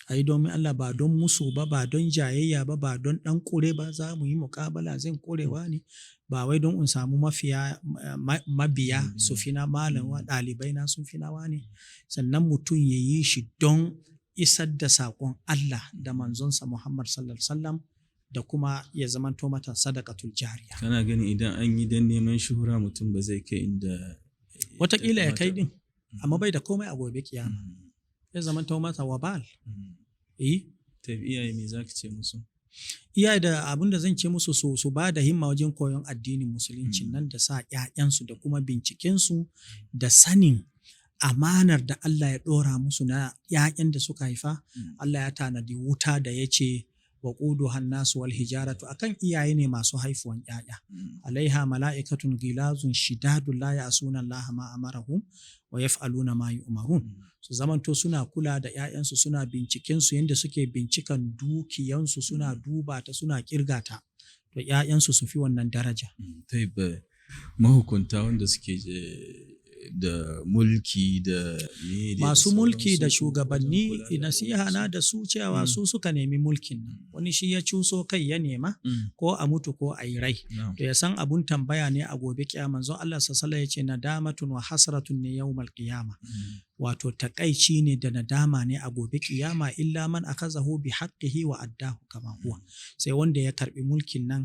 a yi domin Allah, ba don musu ba, ba don jayayya ba, ba don ɗan ƙure ba, za mu yi muƙabala, zan ƙurewa ne, ba wai don in samu mafiya mabiya su fi na malamwa, ɗalibai na sun fi nawa ne. Sannan mutum ya yi shi don isar da saƙon Allah da manzonsa Muhammad sallallahu alaihi wasallam, da kuma ya zamanto mata sadaqatul jariya. Kana gani idan an yi don neman shuhura, mutum ba zai kai inda Wataƙila ya kai din, amma bai da komai a gobe kiyama, ya zamanto mata wabal. Eh. Ta iyaye, me za ka ce musu? Iyaye, da abin da zan ce musu, su ba da himma wajen koyon addinin Musulunci nan da sa ‘ya'yansu, da kuma bincikensu, da sanin amanar da Allah ya ɗora musu na ‘ya'yan da suka haifa. Allah ya tanadi wuta da ya ce waquduha an-nasu wal hijaratu akan iyaye ne masu haifuwan ‘ya'ya. Alaiha mala'ikatun ghilazun shidadun la ya'suna Allah ma amarahum wa yaf'aluna ma yu'marun. Su zamanto suna kula da ‘ya'yansu, suna binciken su yanda suke bincikan dukiyansu, suna duba ta, suna kirga ta, to ‘ya'yansu su fi wannan daraja. Taib, mahukunta wanda suke da mulki da me da masu mulki da sauransu, shugabanni, wajen kula da nasiha na da su cewa su suka nemi mulkin nan, wani shi ya cuso kai ya nema, ko a mutu ko a yi rai, to ya san abun tambaya ne a gobe kiyama. Manzon Allah sallallahu alaihi wasallam ya ce nadamatun wa hasratun ne yawmal qiyama, wato takaici ne da nadama ne a gobe kiyama, illa man akazahu bi haqqihi wa addahu kama huwa, sai wanda ya karbi mulkin nan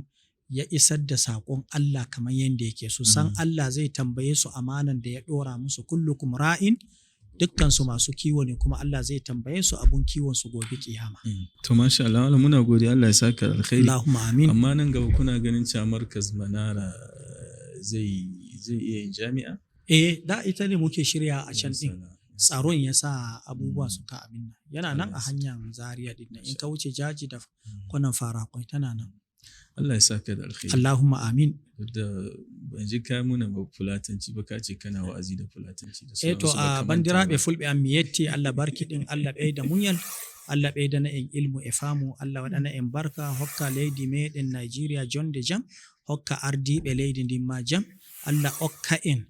ya isar da saƙon Allah kamar yadda yake. Su san Allah zai tambaye su amanan da ya ɗora musu. Kullukum ra'in, dukkan su masu kiwo ne, kuma Allah zai tambaye su abun kiwon su gobe kiyama. To masha Allah, malam, muna godiya, Allah ya saka alkhairi. Allahumma amin. Amma nan gaba kuna ganin cewa Markaz Manara zai iya yin jami'a? Eh, da ita ne muke shirya a can din. Tsaron ya sa abubuwa suka abin nan. Yana nan a hanyar Zaria din nan, in ka wuce Jaji da kwanan Farakwai, tana nan. Allah ya saka da alkhairi. Allahumma amin. Duk da ban ji ka muna ba Fulatanci ba, ka ce kana wa'azi da Fulatanci da Eh, to sauransu, ba a ka manta bandiraɓe ba. Fulɓe am, mi yetti Allah, barkiɗin Allah, ɓeyda muñal, Allah ɓeydana en ilmu e faamu, Allah waɗana en barka, hokka leydi meɗen Nigeria jonde jam, hokka ardiɓe leydi ndin ma jam, Allah okka en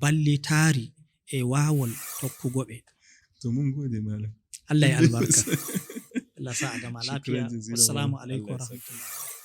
ballitari e wawol tokkugo ɓe. To mun gode, malam. Allah ya albarka, Allah sa a gama lafiya. Shukran jazilan, Wassalamu malam. alaikum Allah ya saka. warahmatullahi.